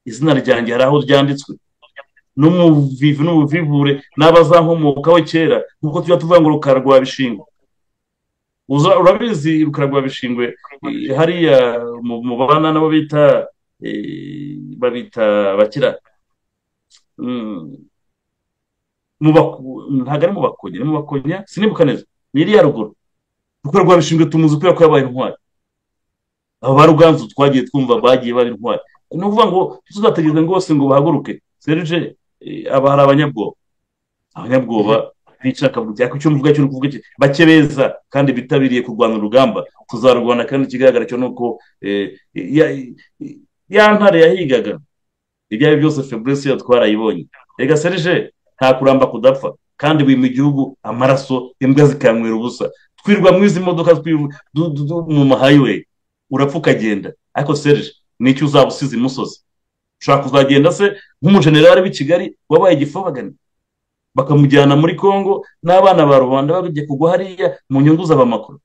izina ryanjye hari aho ryanditswe, n'umuvivu n'ubuvivure n'abazankomokaho kera, nkuko tujya tuvuga ngo Rukara rwa Bishingwe. Urabizi Rukara rwa Bishingwe hariya mu bana nabo bita babita bakira ntabwo ari mu Bakonya, ni mu Bakonya sinibuka neza, ni iriya ruguru. Rukara rwa Bishingwe tumuzi kubera ko yabaye intwari. Abo ba Ruganzu twagiye twumva bagiye baba intwari. Ni ukuvuga ngo tuzategereza ngo bose ngo bahaguruke. Serge, aba hari abanyabwoba, abanyabwoba bica akavuga ariko icyo mvuga cyo ni ukuvuga iki, bake beza kandi bitabiriye kurwana urugamba, tuzarurwana. Kandi ikigaragara cyo ni uko ya ntare yahigaga ibyo ari byose Fabrice twarayibonye. Reka Serge, nta kuramba kudapfa, kandi wima igihugu amaraso, imbwa zikanywera ubusa, twirwa mu izi modoka mu mahighway, urapfa ukagenda. Ariko Serge, nicyo uzaba usize imusozi. Ushobora kuzagenda se nk'umujenerali w'i Kigali wabaye igifobagane, bakamujyana muri Kongo n'abana ba rubanda bagiye kugwa hariya mu nyungu z'abamakuru.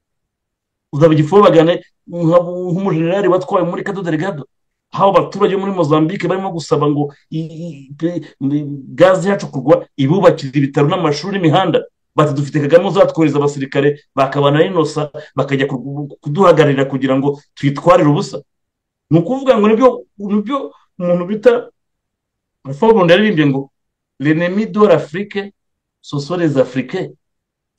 Uzaba igifobagane nk'umujenerali watwaye muri Cabo Delgado, aho abaturage muri Mozambique barimo gusaba ngo gaze yacukurwa ibubakire ibitaro n'amashuri n'imihanda, bati dufite Kagame uzatwohereza abasirikare bakabana n'inosa bakajya kuduhagararira kugira ngo twitwarire ubusa. Ni ukuvuga ngo nibyo umuntu bita Fobonde yaririmbye ngo l'ennemi de l'Afrique ce sont les Africains.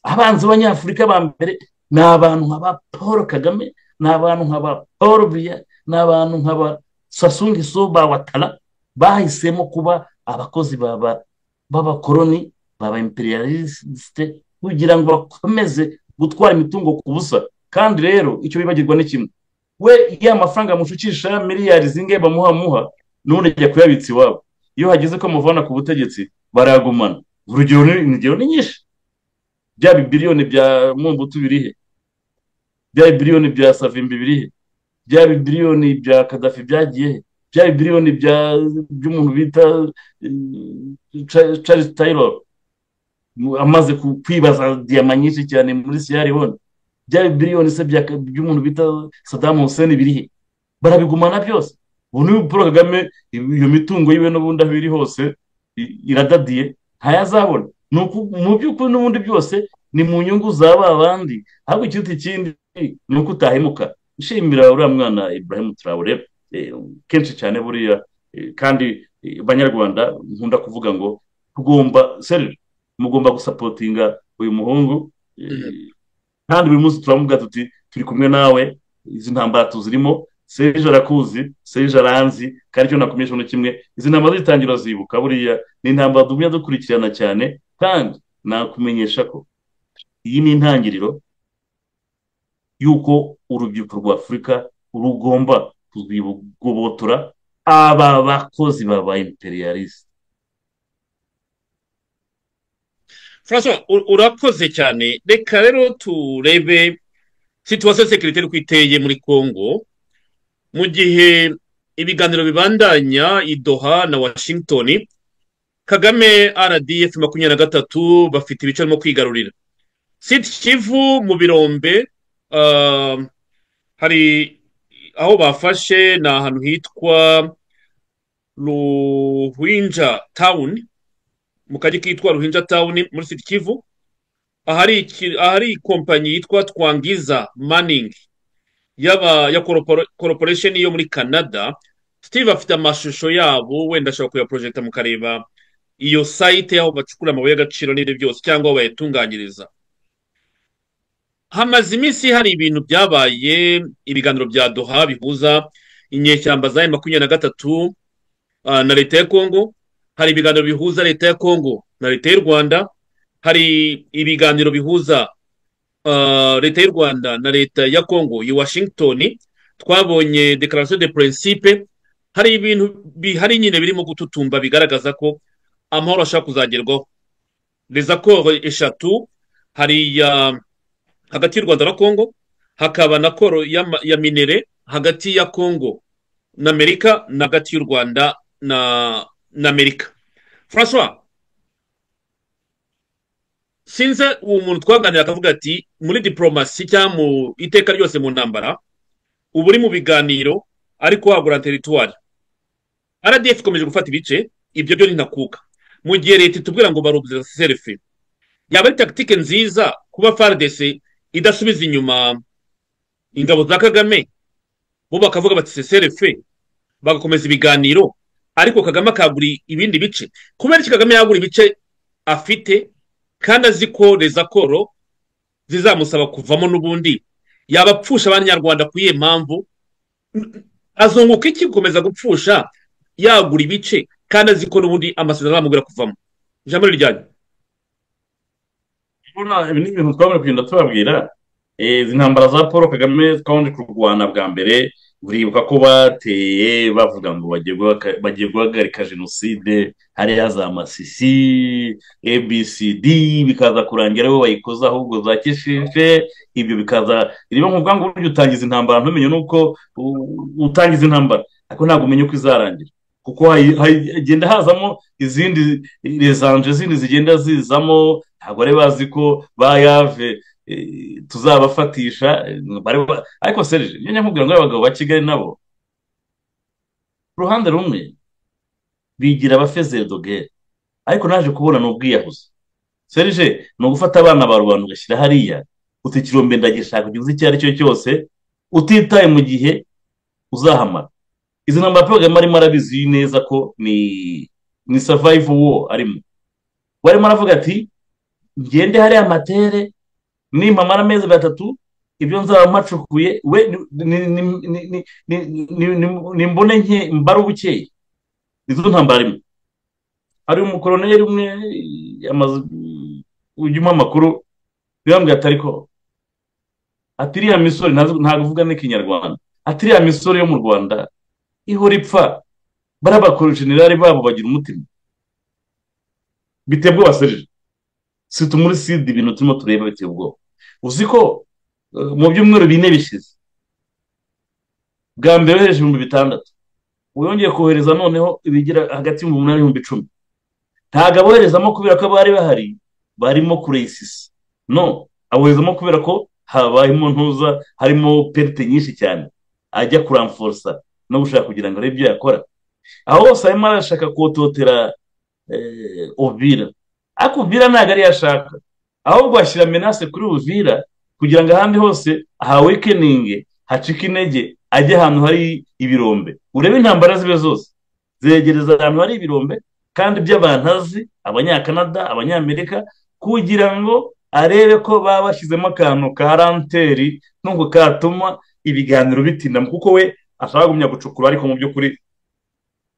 Abanzi b'Abanyafurika ba mbere ni abantu nka ba Paul Kagame, ni abantu nka ba Paul Biya, ni abantu nka ba Sassou Nguesso, ba Ouattara, bahisemo kuba abakozi b'abakoloni, baba imperialiste, kugira ngo bakomeze gutwara imitungo ku busa. Kandi rero icyo bibagirwa ni kimwe, we ya mafaranga amushukisha miliyari zingahe bamuha, none ajya kuyabitsa iwabo. Iyo hageze ko amuvana ku butegetsi baragumana. Urugero ni nyinshi, bya biliyoni bya Mobutu birihe, bya biliyoni bya Savimbi birihe, bya biliyoni bya Kadafi byagiye he, bya biliyoni by'umuntu bita Charles Taylor amaze kwibaza diyama nyinshi cyane muri Sierra Leone, bya biliyoni se by'umuntu bita Saddam Hussein birihe, barabigumana byose. Ubu ni Paul Kagame, iyo mitungo yiwe n'ubundi aho iri hose iradadiye, ntayazabona. Mu by'ukuri n'ubundi byose ni mu nyungu za ba bandi. Ahubwo ikiruta ikindi ni uko utahemuka. Nshimira uriya mwana Ibrahim Traoré kenshi cyane buriya, kandi Banyarwanda nkunda kuvuga ngo tugomba Serge, mugomba gusapotinga uyu muhungu, kandi buri munsi turamuvuga tuti turi kumwe nawe, izi ntambara tuzirimo. Serge arakuzi, Serge aranzi, kandi icyo nakumenyesha ni kimwe, izi ntambara zitangira zibuka buriya ni intambara tugumya dukurikirana cyane, kandi nakumenyesha ko iyi ni intangiriro y'uko urubyiruko rwa Afurika rugomba kuzigobotora aba bakozi baba imperialiste. François, urakoze cyane. Reka rero turebe situation sécuritaire uko iteye muri Congo mu gihe ibiganiro bibandanya i Doha na Washington. Kagame RDF 23 bafite ibice barimo kwigarurira. Sud Kivu mu birombe, hari aho bafashe, ni ahantu hitwa Ruhinja Town, mu kajyi kitwa Ruhinja Town muri Sud Kivu, ahari kompanyi yitwa Twangiza Mining yaba ya corporation yo muri Canada. Steve afite amashusho yabo, wenda ashobora kuyaprojecta mukareba iyo site aho bacukura amabuye y'agaciro n'ibyo byose, cyangwa aho bayatunganyiriza. Hamaze iminsi hari ibintu byabaye, ibiganiro bya Doha bihuza inyeshyamba za M23 na leta ya Congo, hari ibiganiro bihuza leta ya Congo na leta y'u Rwanda, hari ibiganiro bihuza leta y'u Rwanda na leta ya Congo i Washington, twabonye déclaration de principe. Hari ibintu bihari nyine birimo gututumba bigaragaza ko amahoro ashaka kuzagerwaho. Les accords eshatu, hari ya hagati y'u Rwanda na Congo, hakaba na accord ya minerai hagati ya Congo na Amerika, na hagati y'u Rwanda na Amerika. François, sinze uwo muntu twaganira akavuga ati muri diplomasi cyangwa mu iteka ryose mu ntambara uba uri mu biganiro ariko wagura territoire. RDF ikomeje gufata ibice, ibyo byo ntakuka, mu gihe leta itubwira ngo barubuze cessez-le-feu. Yaba ari tactique nziza kuba FARDC idasubiza inyuma ingabo za Kagame, bo bakavuga bati cessez-le-feu, bagakomeza ibiganiro, ariko Kagame akagura ibindi bice? Kubera iki Kagame yagura ibice afite kandi azi ko les accords zizamusaba kuvamo n'ubundi? Yaba apfusha abanyarwanda ku iyihe mpamvu? Azunguka iki gukomeza gupfusha yagura ibice kandi azi ko n'ubundi amasezerano azamubwira kuvamo? Ijambo ryanyu. Ibi ni ibintu twabona kugenda tubabwira. Izi ntambara za Paul Kagame twabanje kurwana bwa mbere, uribuka ko bateye bavuga ngo bagiye guhagarika jenoside hariya za Masisi, ABCD, bikaza kurangira bo bayikoze ahubwo za Kishishe. Ibyo bikaza niba nkuvuga ngo burya utangiza intambara ntumenye nuko utangiza intambara, ariko ntabwo umenya uko izarangira, kuko hagenda hazamo izindi rezanje zindi zigenda zizamo. Ntabwo bari bazi ko bayave tuzabafatisha. Ariko Serge, niyo nyakubwira ngo abagabo ba Kigali nabo uruhande rumwe bigira abafaiseurs de guerre, ariko naje kubona ni ubwiyahuzi. Serge, ni ugufata abana ba rubanda ugashyira hariya uti ikirombe ndagishaka, ugize icyo ari cyo cyose, utitaye mu gihe uzahamara. Izi ntambara Paul Kagame arimo arabizi neza ko ni survival war arimo. Barimo aravuga ati ngende hariya matere, nimpamara amezi 3 ibyo nzaba mpacukuye we nimbone nke mbara ubukeye. Izo ntambara arimo. Hari umukoroneri umwe ujya umuha amakuru, yambwiye ati ariko ati iriya misore ntabwo uvuga n'ikinyarwanda, ati iriya misore yo mu Rwanda ihora ipfa, bariya generali babo bagira umutima. Biteye ubwoba Serge, si muri Sud ibintu turimo tureba biteye ubwoba. Uzi ko mu byumweru 4 bishize bwa mbere yohereje 6000, yongeye kohereza noneho ibigira hagati y'8000 n'10000. Ntabwo aboherezamo kubera ko bari bahari barimo kuresisa, no aboherezamo kubera ko habayemo ntuza, harimo pertes nyinshi cyane, ajya kuramforsa no gushaka kugira ngo arebe ibyo yakora. Aho hose arimo arashaka kototera Uvira, ariko Uvira ntabwo ariyo ashaka, ahubwo ashyira menace kuri Uvira kugira ngo ahandi hose ahawekeninge, hacike intege, ajye ahantu hari ibirombe. Urebe intambara zibe zose zegereza ahantu hari ibirombe kandi by'abantu azi, abanyakanada, abanyamerika, kugira ngo arebe ko baba bashyizemo akantu ka lenteur nubwo katuma ibiganiro bitinda, kuko we ashaka gumya gucukura. Ariko mu by'ukuri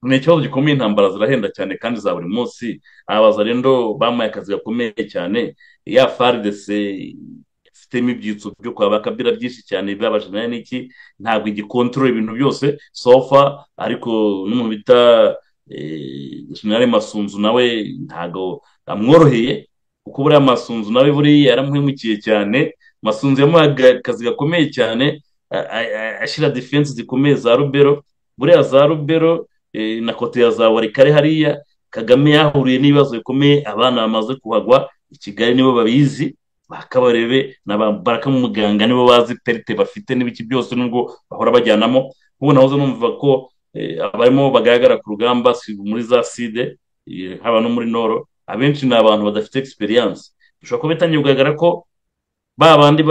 ni ikibazo gikomeye, intambara zirahenda cyane kandi za buri munsi. Abazarendo bamuhaye akazi gakomeye cyane, ya FARDC ifitemo ibyitso byo kwa Bakabira byinshi cyane, by'abajenerali n'iki, ntabwo igikontorora ibintu byose so far. Ariko n'umuntu bita General Masunzu nawe ntabwo amworoheye, kuko buriya Masunzu nawe buriya yaramuhemukiye cyane. Masunzu yamuhaye akazi gakomeye cyane, ashyira defense zikomeye za Rubero, buriya za Rubero na côté ya za Walikale hariya. Kagame yahuriye n'ibibazo bikomeye, abana bamaze kuhagwa i Kigali nibo babizi, bakabarebe na muganga nibo bazi perte bafite n'ibiki byose, nubwo bahora bajyanamo. Ubu nahoze numva ko abarimo bagaragara ku rugamba muri za side, haba no muri noro, abenshi ni abantu badafite experience. Bishobora kuba bitangiye kugaragara ko ba bandi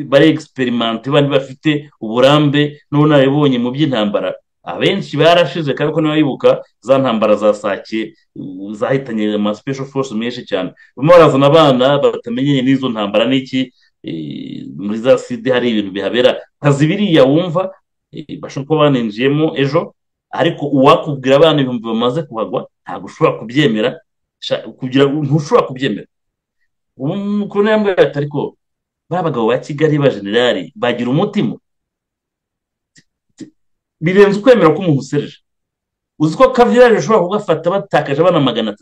bari experimenté, bandi bafite uburambe n'ubunararibonye mu by'intambara, abenshi barashize. Kandi ko niba wibuka za ntambara za Sake zahitanye ama special force menshi cyane, barimo barazana abana batamenyanye n'izo ntambara n'iki. Muri za side hari ibintu bihabera kazi biriya wumva bashobora kuba baninjiyemo ejo, ariko uwakubwira abana ibihumbi bamaze kuhagwa ntabwo ushobora kubyemera, kugira ntushobora kubyemera. Ubu yambwira ati ariko ba bagabo ba Kigali ba generali bagira umutima birenze ukwemera ko umuntu usereje. Uzi ko kavirage ushobora kugafata batakaje abana 300?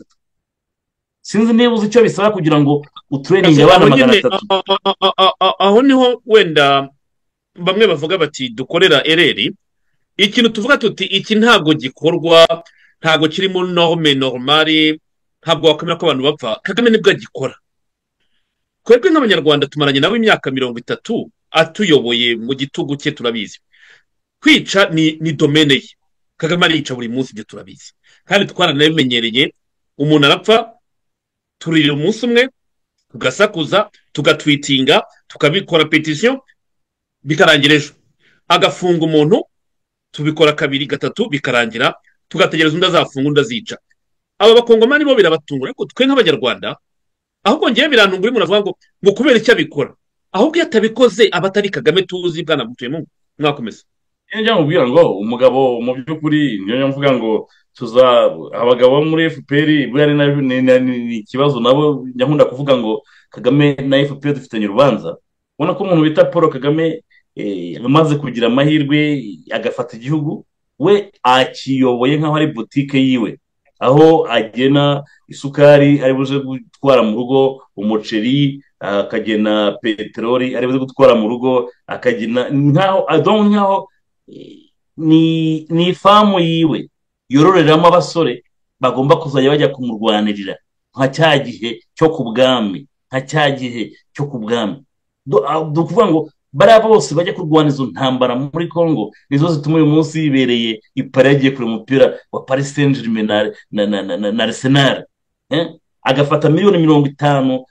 Sinzi niba uzi icyo bisaba kugira ngo utureninge abana 300. Aho niho wenda bamwe bavuga bati dukorera ereri. Ikintu tuvuga tuti iki ntabwo gikorwa, ntabwo kiri mu norme normale, ntabwo wakwemera ko abantu bapfa. Kagame nibwo agikora. Twebwe nk'Abanyarwanda tumaranye nawe imyaka 30 atuyoboye mu gitugu cye, turabizi. Kwica ni domaine ye. Kagame arica buri munsi, ibyo turabizi kandi twaranabimenyereye. Umuntu arapfa turira umunsi umwe, tugasakuza, tugatwitinga, tukabikora petition, bikarangira ejo. Agafunga umuntu, tubikora kabiri gatatu, bikarangira, tugategereza undi azafunga undi azica. Aba bakongomani bo birabatungura, ariko twe nk'Abanyarwanda ahubwo ngewe birantungura. Umuntu avuga ngo kubera icyo abikora, ahubwo iyo atabikoze aba atari Kagame tuzi. Bwana Mutuyemo, mwakomeza. Njya mubwira ngo umugabo mu by'ukuri niyo mvuga ngo tuza abagabo muri FPR buriya ni ikibazo nabo. Njya nkunda kuvuga ngo Kagame na FPR dufitanye urubanza. Ubona ko umuntu bita Paul Kagame amaze kugira amahirwe agafata igihugu, we akiyoboye nk'aho ari butike yiwe, aho agena isukari ari buze gutwara mu rugo, umuceri, akagena peteroli ari buze gutwara mu rugo, akagena nkaho ni ifamu yiwe yororeramo abasore bagomba kuzajya bajya kumurwanirira, nka cya gihe cyo ku bwami, nka cya gihe cyo ku bwami. Ukuvuga ngo bariya bose bajya kurwana izo ntambara muri Congo nizo zituma uyu munsi yibereye i Paris, yagiye kureba umupira wa Paris Saint-Germain na Arsenal, agafata miliyoni 50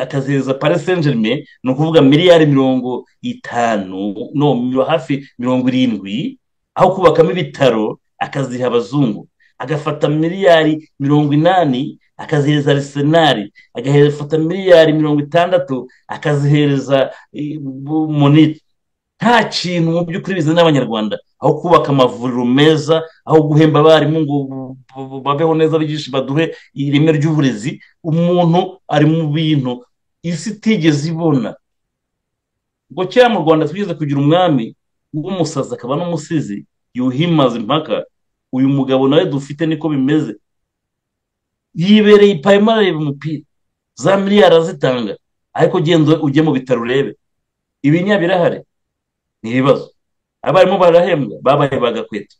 akazihereza Paris Saint-Germain, ni ukuvuga miliyari 50, no hafi 70, aho kubakamo ibitaro akaziha abazungu. Agafata miliyari 80 akazihereza Arsenal, agafata miliyari 60 akazihereza Monite. Nta kintu mu by'ukuri bizana n'Abanyarwanda, aho kubaka amavuriro meza, aho guhemba abarimu ngo babeho neza, bigishe baduhe ireme ry'uburezi. Umuntu ari mu bintu isi itigeze ibona. Ngo kera mu Rwanda twigeze kugira umwami w'umusazi akaba n'umusizi yuhimaza impaka. Uyu mugabo nawe dufite niko bimeze, yibereye ipayima areba umupira, za miliyari azitanga, ariko genda ujye mu bitaro urebe ibinya birahari, ni ibibazo. Abarimu barahembwa, babaye bagakweta,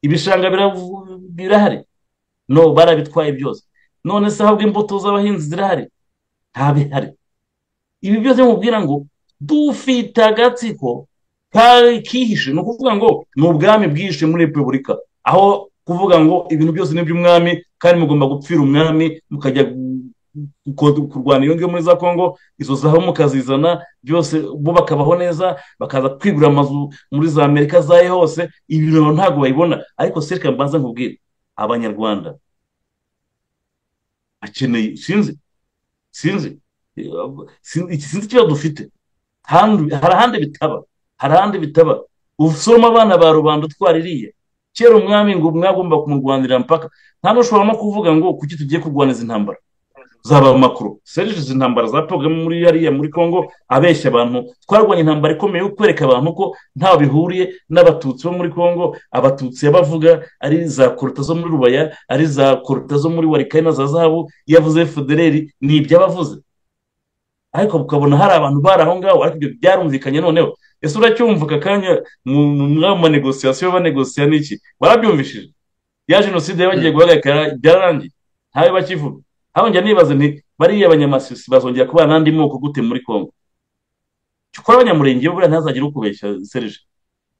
ibishanga birahari, no barabitwaye byose. None se ahubwo imbuto z'abahinzi zirahari? Nta bihari. Ibi byose mubwira ngo dufite agatsiko kihishe, ni ukuvuga ngo ni ubwami bwihishe muri repubulika, aho kuvuga ngo ibintu byose ni iby'umwami kandi mugomba gupfira umwami, mukajya kurwana iyo ngiyo muri za Kongo, izo zahabu mukazizana byose, bo bakabaho neza, bakaza kwigurira amazu muri za Amerika zayo hose. Ibintu ntabwo bayibona. Ariko serika mbanza nkubwire, Abanyarwanda akeneye sinzi ikibazo dufite. Hari ahandi bitaba, hari ahandi bitaba. Usoroma abana ba rubanda utwaririye kera umwami ngo mwagomba kumurwanirira mpaka, nta n'ushobora no kuvuga ngo kuki tugiye kurwana izi ntambara zaba makuru serije, izi ntambara za Kagame muri hariya muri Kongo abeshya abantu. Twarwanye intambara ikomeye yo kwereka abantu ko ntaho bihuriye n'abatutsi bo muri Kongo. Abatutsi yabavuga ari za koruta zo muri Rubaya, ari za koruta zo muri Warikari na za zahabu. Yavuze FDLR ni ibyo abavuze, ariko ukabona hari abantu bari aho ngaho, ariko ibyo byarumvikanye. Noneho ese uracyumva aka kanya mu manegosiyasiyo banegosiya n'iki barabyumvishije? Ya jenoside bagiye guhagarika byararangiye, ntawe bakivuga. Aho njya nibaza nti bariya abanyamasisi bazongera kubana n'andi moko gute muri Kongo? Cyokora abanyamurenge bo buriya ntazagire ukubeshya Serge,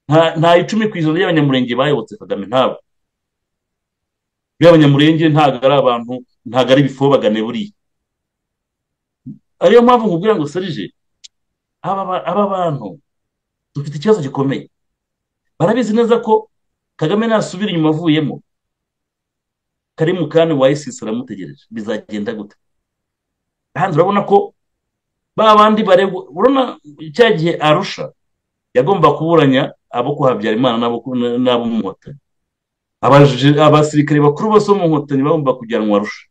nta 10% y'abanyamurenge bayobotse Kagame, ntabwo. Buriya abanyamurenge ntabwo ari abantu, ntabwo ari ibifobagane buriya. Ariyo mpamvu nkubwira ngo Serge, aba bantu dufite ikibazo gikomeye. Barabizi neza ko Kagame nasubira inyuma avuyemo, Karimu Khan wa ISIS aramutegereje, bizagenda gute? Hanze urabona ko ba bandi baregwa, urabona cya gihe Arusha yagomba kuburanya abo kwa Habyarimana n'abo mu Nkotanyi. Abasirikare bakuru bose bo mu Nkotanyi bagomba kujyanwa Arusha,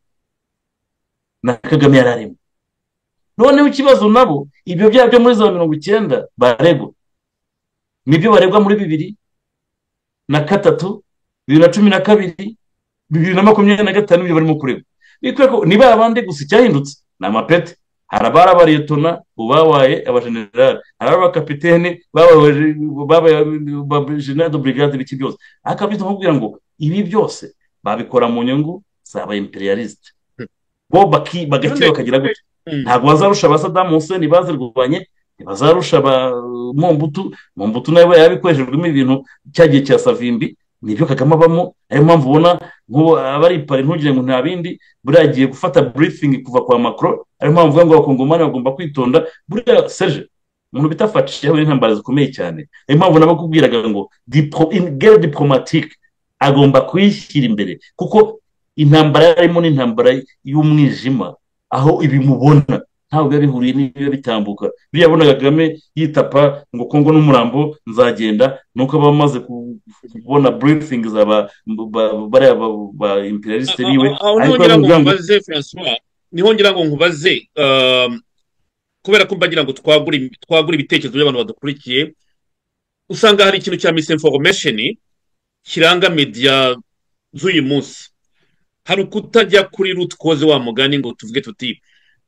na Kagame yari arimo. Noneho ikibazo nabo ibyo byaha byo muri za 90 baregwa nibyo baregwa muri 2003, 2012, 2025, ibyo barimo kuregwa. Bityo ko niba abandi gusa icyahindutse ni amapeti. Hari abari abariyetona ubabaye abajenerali, hari abakapitene babaye general de brigade, ibiki byose. Ariko byo nkubwira ngo ibi byose babikora mu nyungu z'aba imperialiste, bo bagakira bakagira gutya. Ntabwo bazarusha ba Saddam Hussein bazirwanye, ntibazarusha ba Mobutu. Mobutu nawe yabikoreshejwemo ibintu cya gihe cya Savimbi, nibyo Kagame abamo. Ariyo mpamvu ubona nk'ubu abari pari ntugire ngo nta bindi, buriya agiye gufata briefing kuva kwa Macron. Ariyo mpamvu uvuga ngo abakongomani bagomba kwitonda. Buriya Serge, umuntu bita Fatshi yahuye n'intambara zikomeye cyane. Ariyo mpamvu nabakubwiraga ngo guerre diplomatique agomba kuyishyira imbere, kuko intambara yarimo n'intambara y'umwijima, aho ibi mubona ntabwo biba bihuriye n'ibiba bitambuka. Buriya yabonaga Kagame yitapa ngo Kongo n'umurambo nzagenda, nuko aba amaze kubona briefing za bariya ba imperialiste biwe. Aho niho ngira ngo nkubaze François, niho ngira ngo nkubaze, kubera ko mbagira ngo twagure ibitekerezo by'abantu badukurikiye. Usanga hari ikintu cya misinformation kiranga media z'uyu munsi. Hari ukutajya kuri root cause wa mugani ngo tuvuge tuti,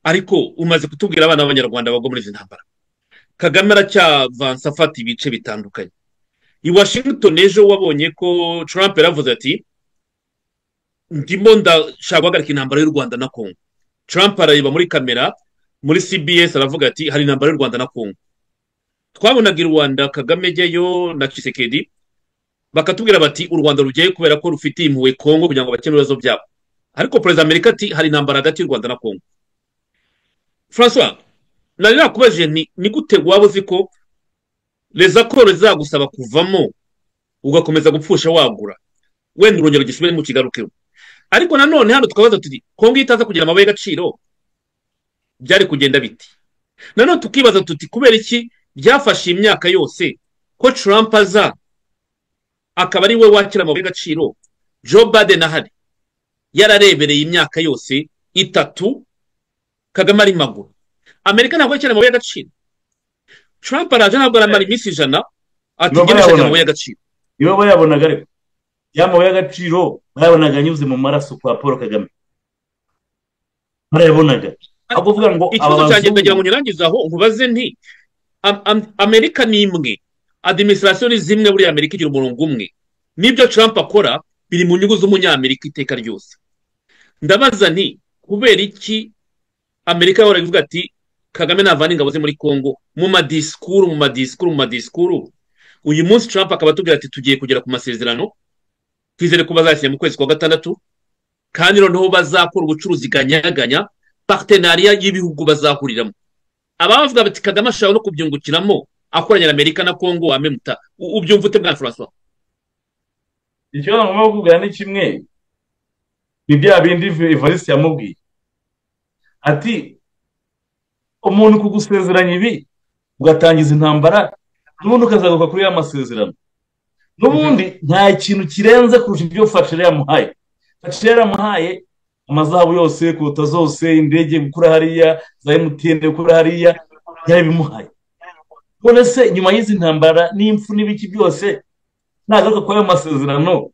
ariko umaze kutubwira abana b'abanyarwanda bagwa muri izi ntambara, Kagame aracyavansa afata ibice bitandukanye. I Washington ejo wabonye ko Trump yaravuze ati ndimo ndashaka guhagarika intambara y'u Rwanda na Congo. Trump arareba muri kamera muri CBS aravuga ati hari intambara y'u Rwanda na Congo. Twabonaga i Rwanda Kagame ajyayo na Tshisekedi, bakatubwira bati u Rwanda rugiye kubera ko rufitiye impuhwe Congo kugira ngo bakemure ibibazo byabo. Ariko perezida Amerika ati hari intambara hagati y'u Rwanda na Congo. François, nari nakubajije nti ni gute waba uzi ko les accords zagusaba kuvamo ugakomeza gupfusha wagura, wenda urongera ugisubire mu kigarukeho. Ariko nanone hano tukabaza tuti Kongo itaza kugira amabuye y'agaciro byari kugenda biti? Nanone tukibaza tuti kubera iki byafashe imyaka yose ko Trump aza akaba ari we wakira amabuye y'agaciro, Joe Biden ahari yararebereye imyaka yose 3, Kagame ari maguru. Amerika ntabwo yakira amabuye y'agaciro. Trump araje ntabwo aramara iminsi 100 ati ngende nshaka amabuye y'agaciro. Iyo bayabonaga ariko ya mabuye y'agaciro bayabonaga anyuze mu maraso kwa Paul Kagame, barayabonaga. Ahubwo uvuga ngo ikibazo cyanjye ndagira ngo nyirangize aho nkubaze nti Amerika ni imwe, administration ni zimwe, buriya Amerika igira umurongo umwe. Nibyo Trump akora biri mu nyungu z'umunyamerika iteka ryose. Ndabaza nti kubera iki Amerika yahora ivuga ati Kagame navana ingabo ze muri Congo mu madisikuru, mu madisikuru, mu madisikuru. Uyu munsi Trump akaba atubwira ati tugiye kugera ku masezerano, twizere ko bazashyira mu kwezi kwa 6, kandi noneho bazakora ubucuruzi ganyaganya, partenariat y'ibihugu bazahuriramo. Abavuga bati Kagame ashobora no kubyungukiramo akoranye na Amerika na Congo amemuta. Ubyumva ute bwana François? Icyo ngomba kukubwira ni kimwe, ni bya bindi Evariste yamubwiye ati umuntu kugusezeranya ibi ugatangiza intambara n'ubundi ukazagaruka kuri ya masezerano, n'ubundi nta kintu kirenze kurusha ibyo Fatshi yamuhaye. Fatshi yaramuhaye amazahabu yose, kota zose, indege gukura hariya, za MTN gukura hariya, yarabimuhaye. None se nyuma y'izi ntambara n'impfu n'ibiki byose nagaruka kuri ayo masezerano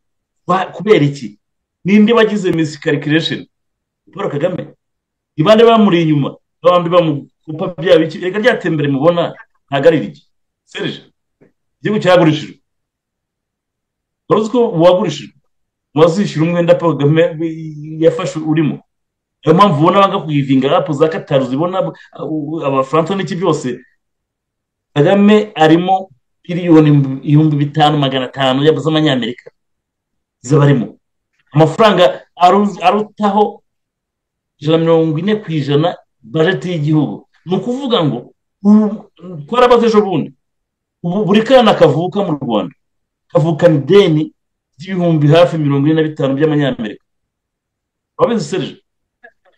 kubera iki? Ninde wagize miscalculation? Paul Kagame. Ibande bamuri inyuma, babandi bamukupa bya biki, reka ryatembere mubona ntago ari rigi. Serge, igihugu cyagurishijwe. Uruzi ko uwagurishijwe Bazishyura umwenda Paul Kagame yafashe urimo. Niyo mpamvu ubona banga kuyivinga rapu za Qatar, zibona Abafaransa n'iki byose. Kagame arimo miliyoni 5,500 z'amanyamerika z'abarimo amafaranga arutaho 140% bajeti y'igihugu. Ni ukuvuga ngo twarabaze ejo bundi, ubu buri kana kavuka mu Rwanda kavukana ideni ry'ibihumbi hafi 45 by'amanyamerika. Wabizi Serge?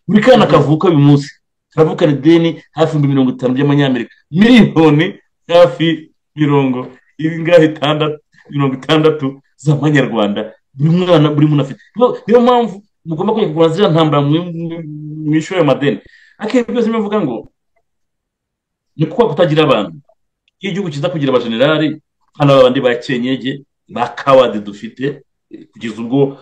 Buri kana kavuka uyu munsi karavukana ideni hafi 50,000 by'amanyamerika, miliyoni hafi mirongo ingahe itandatu, 60 z'amanyarwanda buri mwana, buri muntu afite. Niyo mpamvu mugomba kujya kugura ziriya ntambara mwishyura ayo madeni. Akenshi byose bivuga ngo ni kuko kutagira abantu. Iyo igihugu kiza kugira abajenerali hano abandi ba Kenyege ba kawadi dufite kugeza ubwo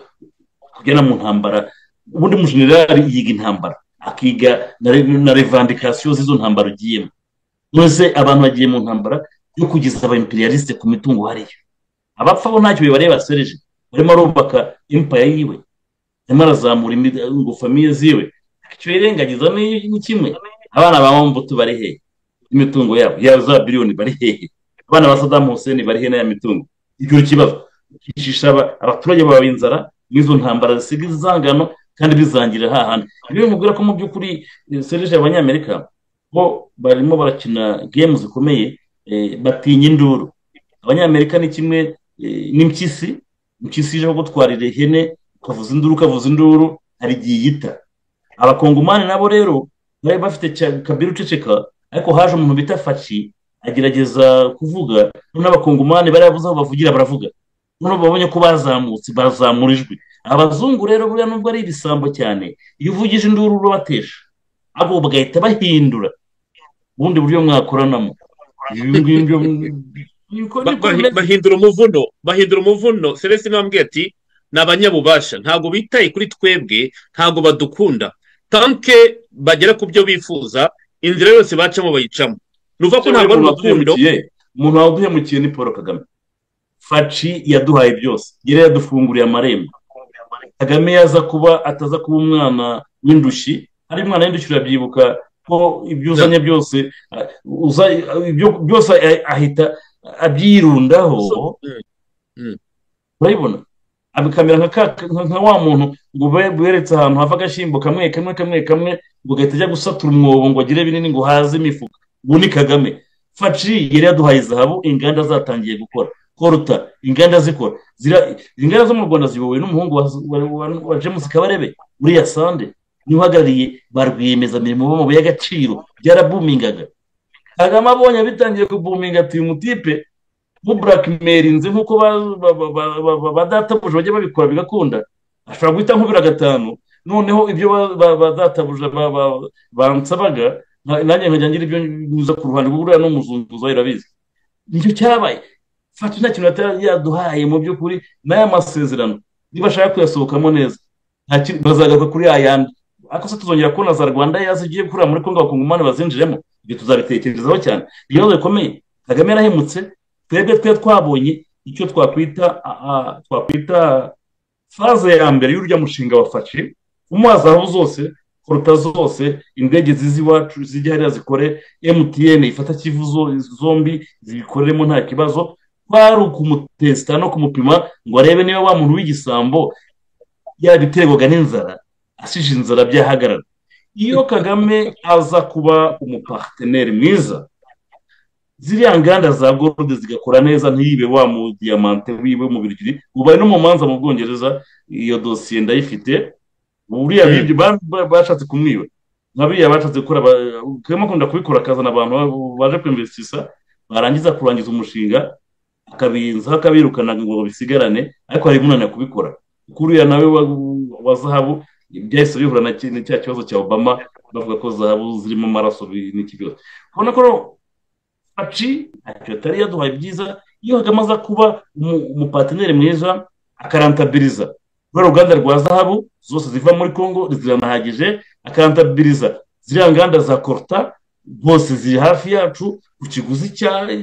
kugera mu ntambara, ubundi umujenerali yiga intambara akiga na revendication z'izo ntambara ugiyemo. Maze abantu bagiye mu ntambara yo kugeza aba imperialiste ku mitungo hariyo. Abapfa bo ntacyo bibareba Serge, barimo arubaka empire yiwe, arimo arazamura ngo famiye ziwe. Icyo yirengagiza ni kimwe, abana ba Mobutu bari hehe? Imitungo yabo ya za biliyoni bari hehe? Abana ba Saddam Hussein bari hehe n'aya mitungo? Ibyo kibazo kishisha abaturage baba inzara n'izo ntambara zisiga izangano kandi bizangira hahandi. Ibyo bimubwira ko mu by'ukuri Serge abanyamerika bo barimo barakina games zikomeye, batinya induru. Abanyamerika ni kimwe n'impyisi, impyisi ije gutwarira ihene ukavuza induru ukavuza induru hari igihe yita. Abakongomani nabo rero bari bafite Kabila uceceka, ariko haje umuntu bita Faci agerageza kuvuga, none abakongomani bari babuze aho bavugira baravuga. None babonye ko bazamutse barazamura ijwi. Abazungu rero buriya nubwo ari ibisambo cyane, iyo uvugije induru urabatesha, abo bagahita bahindura ubundi buryo mwakoranamo. Bahindura umuvuno, bahindura umuvuno. Celestin bambwiye ati ni abanyabubasha, ntabwo bitaye kuri twebwe, ntabwo badukunda. Tanke bagera ku byo bifuza, inzira yose bacamo bayicamo. Nuva ko ntabwo ari urukundo. Umuntu waduhemukiye ni Paul Kagame. Faci yaduhaye byose, yari yadufunguriye amarembo. Kagame yaza kuba ataza kuba umwana w'indushi, hari umwana w'indushi urabyibuka ko ibyo uzanye byose byose ahita abyirundaho. Urabibona abikamera nka wa muntu ngo beretse ahantu hava agashyimbo kamwe kamwe kamwe kamwe ngo gahita ajya gusatura umwobo ngo agire binini ngo haze imifuka. Ubu ni Kagame. Faci yari yaduhaye zahabu, inganda zatangiye gukora koruta, inganda zikora. Inganda zo mu Rwanda ziyobowe n'umuhungu wa James Kabarebe, uriya Sande niwe uhagarariye ba rwiyemezamirimo b'amabuye y'agaciro, byarabumingaga. Kagame abonye bitangiye kubuminga ati uyu mutipe mu blackmailinze nk'uko ba databuja bajya babikora bigakunda, ashobora guhita nkubira 5, noneho ibyo ba databuja bansabaga nanjye nkajya ngira ibyo nyuza ku ruhande, buriya n'umuzunguza irabizi. Nicyo cyabaye. Fata nta kintu yaduhaye mu by'ukuri n'aya masezerano niba ashaka kuyasohokamo neza bazagaruka kuri ayandi. Ariko se tuzongera kubona za Rwanda yazigiye gukorera muri Kongo abakongomani bazinjiremo? Ibyo tuzabitekerezaho cyane. Ibibazo bikomeye. Kagame yarahemutse, twebwe twe twabonye icyo twakwita faze ya mbere y'urya mushinga wa Faci, umuhaza aho zose koruta zose, indege zizi iwacu zijya hariya zikore, MTN ifata Kivu zombi zibikoreremo nta kibazo. Kwari ukumutesita no kumupima ngo arebe niba wa muntu w'igisambo yabiterwaga n'inzara, asije inzara byahagarara. Iyo Kagame aza kuba umuparteneri mwiza, ziriya nganda za gold zigakora neza, ntiyibe wa mu diamante wiwe mu Bubiligi, ubu ari no mu manza mu Bwongereza, iyo dosiye ndayifite. Uriya bibyo bashatse kumwiba, nka biriya bashatse gukora, Kagame akunda kubikora akazana abantu baje kwinvestisa, barangiza kurangiza umushinga akabinza akabirukana ngo bisigarane, ariko hari umunanira kubikora. Kuriya nawe wa zahabu byahise bihura na cya kibazo cya Obama, bavuga ko zahabu zirimo amaraso n'iki byose. Ubona ko Faci ntacyo atari yaduhaye byiza. Iyo Kagame aza kuba umupateneri mwiza akarantabiriza rwa ruganda rwa zahabu zose ziva muri Kongo ziranahagije, akarantabiriza ziriya nganda za Korta rwose ziri hafi yacu ku kiguzi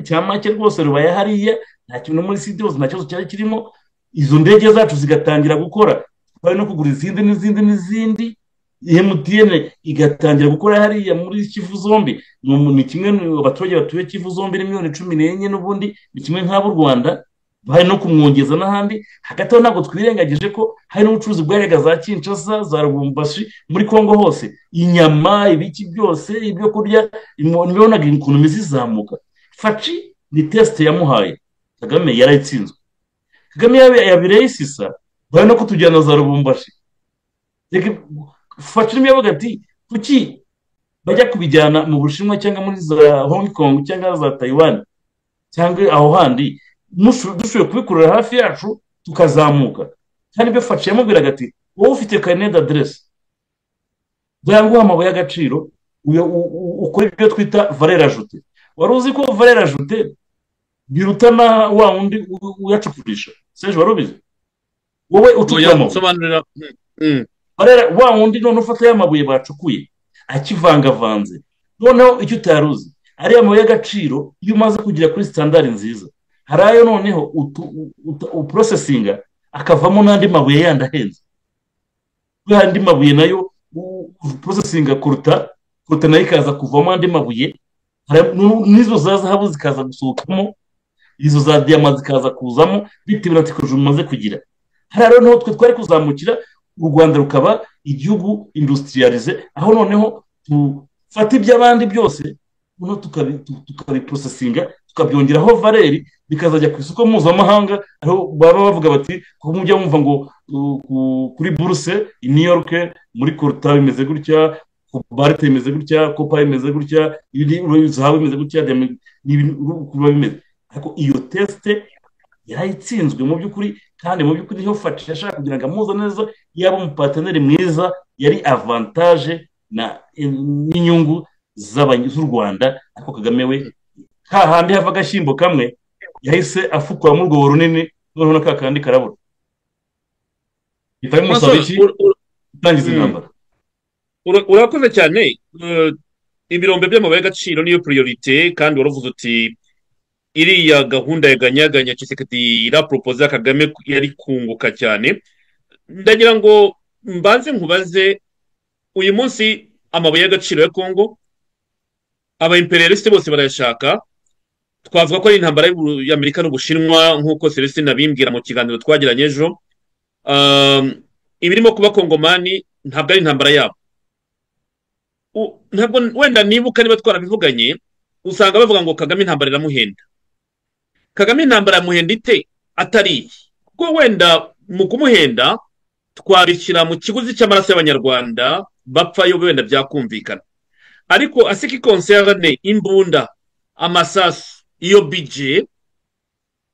cya make rwose rubaye hariya, nta kintu muri sidi hose nta kibazo cyari kirimo. Izo ndege zacu zigatangira gukora, twari no kugura izindi n'izindi n'izindi. MTN igatangira gukora hariya muri Kivu zombi. Ni kimwe abaturage batuye Kivu zombi ni 14 miliyoni, n'ubundi ni kimwe nk'abo u Rwanda, bari no kumwongeza n'ahandi. Hagati aho ntabwo twirengagije ko hari n'ubucuruzi bwajyaga za Kinshasa, za Lubumbashi, muri Kongo hose, inyama, ibiki byose, ibyo kurya. Nibonaga ukuntu zizamuka. Fatshi ni test yamuhaye Kagame, yarayitsinzwe. Kagame yabireyisisa, bari no kutujyana za Lubumbashi. Fatshi niyo yavuga ati: "Kuki bajya kubijyana mu Bushinwa cyangwa muri za Hong Kong cyangwa za Taiwan cyangwa aho handi, dushoboye kubikorera hafi yacu tukazamuka?" Kandi ibyo Fatshi yamubwiraga ati: "Wowe ufite carnet d'adresse, nguha amabuye y'agaciro, ukora ibyo twita valeur ajoutée." Wari uzi ko valeur ajoutée biruta na wa wundi uyacukurisha? Seje, wari ubizi wowe ucukura amabuye? Wa wundi none ufata ya mabuye bacukuye akivangavanze, noneho icyo utari uzi, ariya mabuye y'agaciro, iyo umaze kugera kuri standard nziza, hari ayo noneho uprocessinga akavamo n'andi mabuye yandi ahenze. Andi mabuye nayo uprocessinga kuruta nayo ikaza kuvamo andi mabuye, n'izo za zahabu zikaza gusohokamo, izo za diyama zikaza kuzamo, bitewe na tekinoloji umaze kugira. Hariya rero niho twe twari kuzamukira, u Rwanda rukaba igihugu industrialisé, aho noneho dufata iby'abandi byose, noneho tukabiprocessinga, tukabyongeraho valeur, bikazajya ku isoko mpuzamahanga, aho baba bavuga bati, kuko mujya mwumva ngo kuri bourse i New York muri coltan bimeze gutya, cobalt bimeze gutya, copper bimeze gutya, zahabu bimeze gutya, biba bimeze. Ariko iyo test yarayitsinzwe mu by'ukuri. Kandi mu by'ukuri niho Fatshi yashaka kugira ngo amuze neza, yaba umupartenaire mwiza, yari avantage n'inyungu z'u Rwanda. Ariko Kagame we, hahandi hava agashyimbo kamwe, yahise afukuramo urwobo runini, noneho na ka kandi karabura, bihita bimusaba iki? Gutangiza intambara. Urakoze cyane. Ibirombe by'amabuye y'agaciro niyo priorité. Kandi waravuze uti iriya gahunda ya ganyaganya Tshisekedi irapropoza Kagame yari kunguka cyane. Ndagira ngo mbanze nkubaze: uyu munsi amabuye y'agaciro ya Kongo aba impérialistes bose barayashaka. Twavuga ko ari intambara y'Amerika n'Ubushinwa, nk'uko Celestin abimbwira mu kiganiro twagiranye ejo. Ibirimo kuba Kongomani ntabwo ari intambara yabo. Ntabwo wenda nibuka niba twarabivuganye, usanga bavuga ngo Kagame intambara iramuhenda. Kagame intambara yamuhenda ite atari iyi? Kuko wenda mu kumuhenda twabishyira mu kiguzi cy'amaraso y'Abanyarwanda bapfayo, wenda byakumvikana. Ariko en ce qui concerne imbunda, amasasu, iyo budget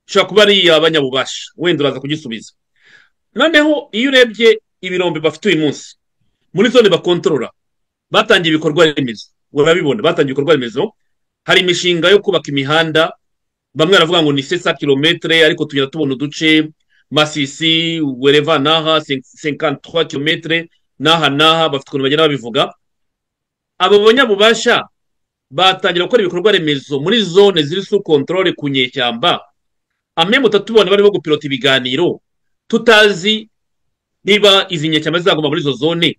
ishobora kuba ari iy'abanyabubasha, wenda uraza kugisubiza. Noneho iyo urebye ibirombe bafite uyu munsi muri zone bakontorora, batangiye ibikorwa remezo, urabibona, batangiye ibikorwa remezo. Hari imishinga yo kubaka imihanda, bamwe baravuga ngo ni 700 kilomètres, ariko tugenda tubona uduce, Masisi wereva n'aha 53 kilomètres, n'aha n'aha, bafite ukuntu bagenda babivuga. Abo banyabubasha batangira gukora ibikorwa remezo muri zone ziri sous contrôle ku nyeshyamba, amwe mutatubona barimo gupilota ibiganiro, tutazi niba izi nyeshyamba zizaguma muri izo zone.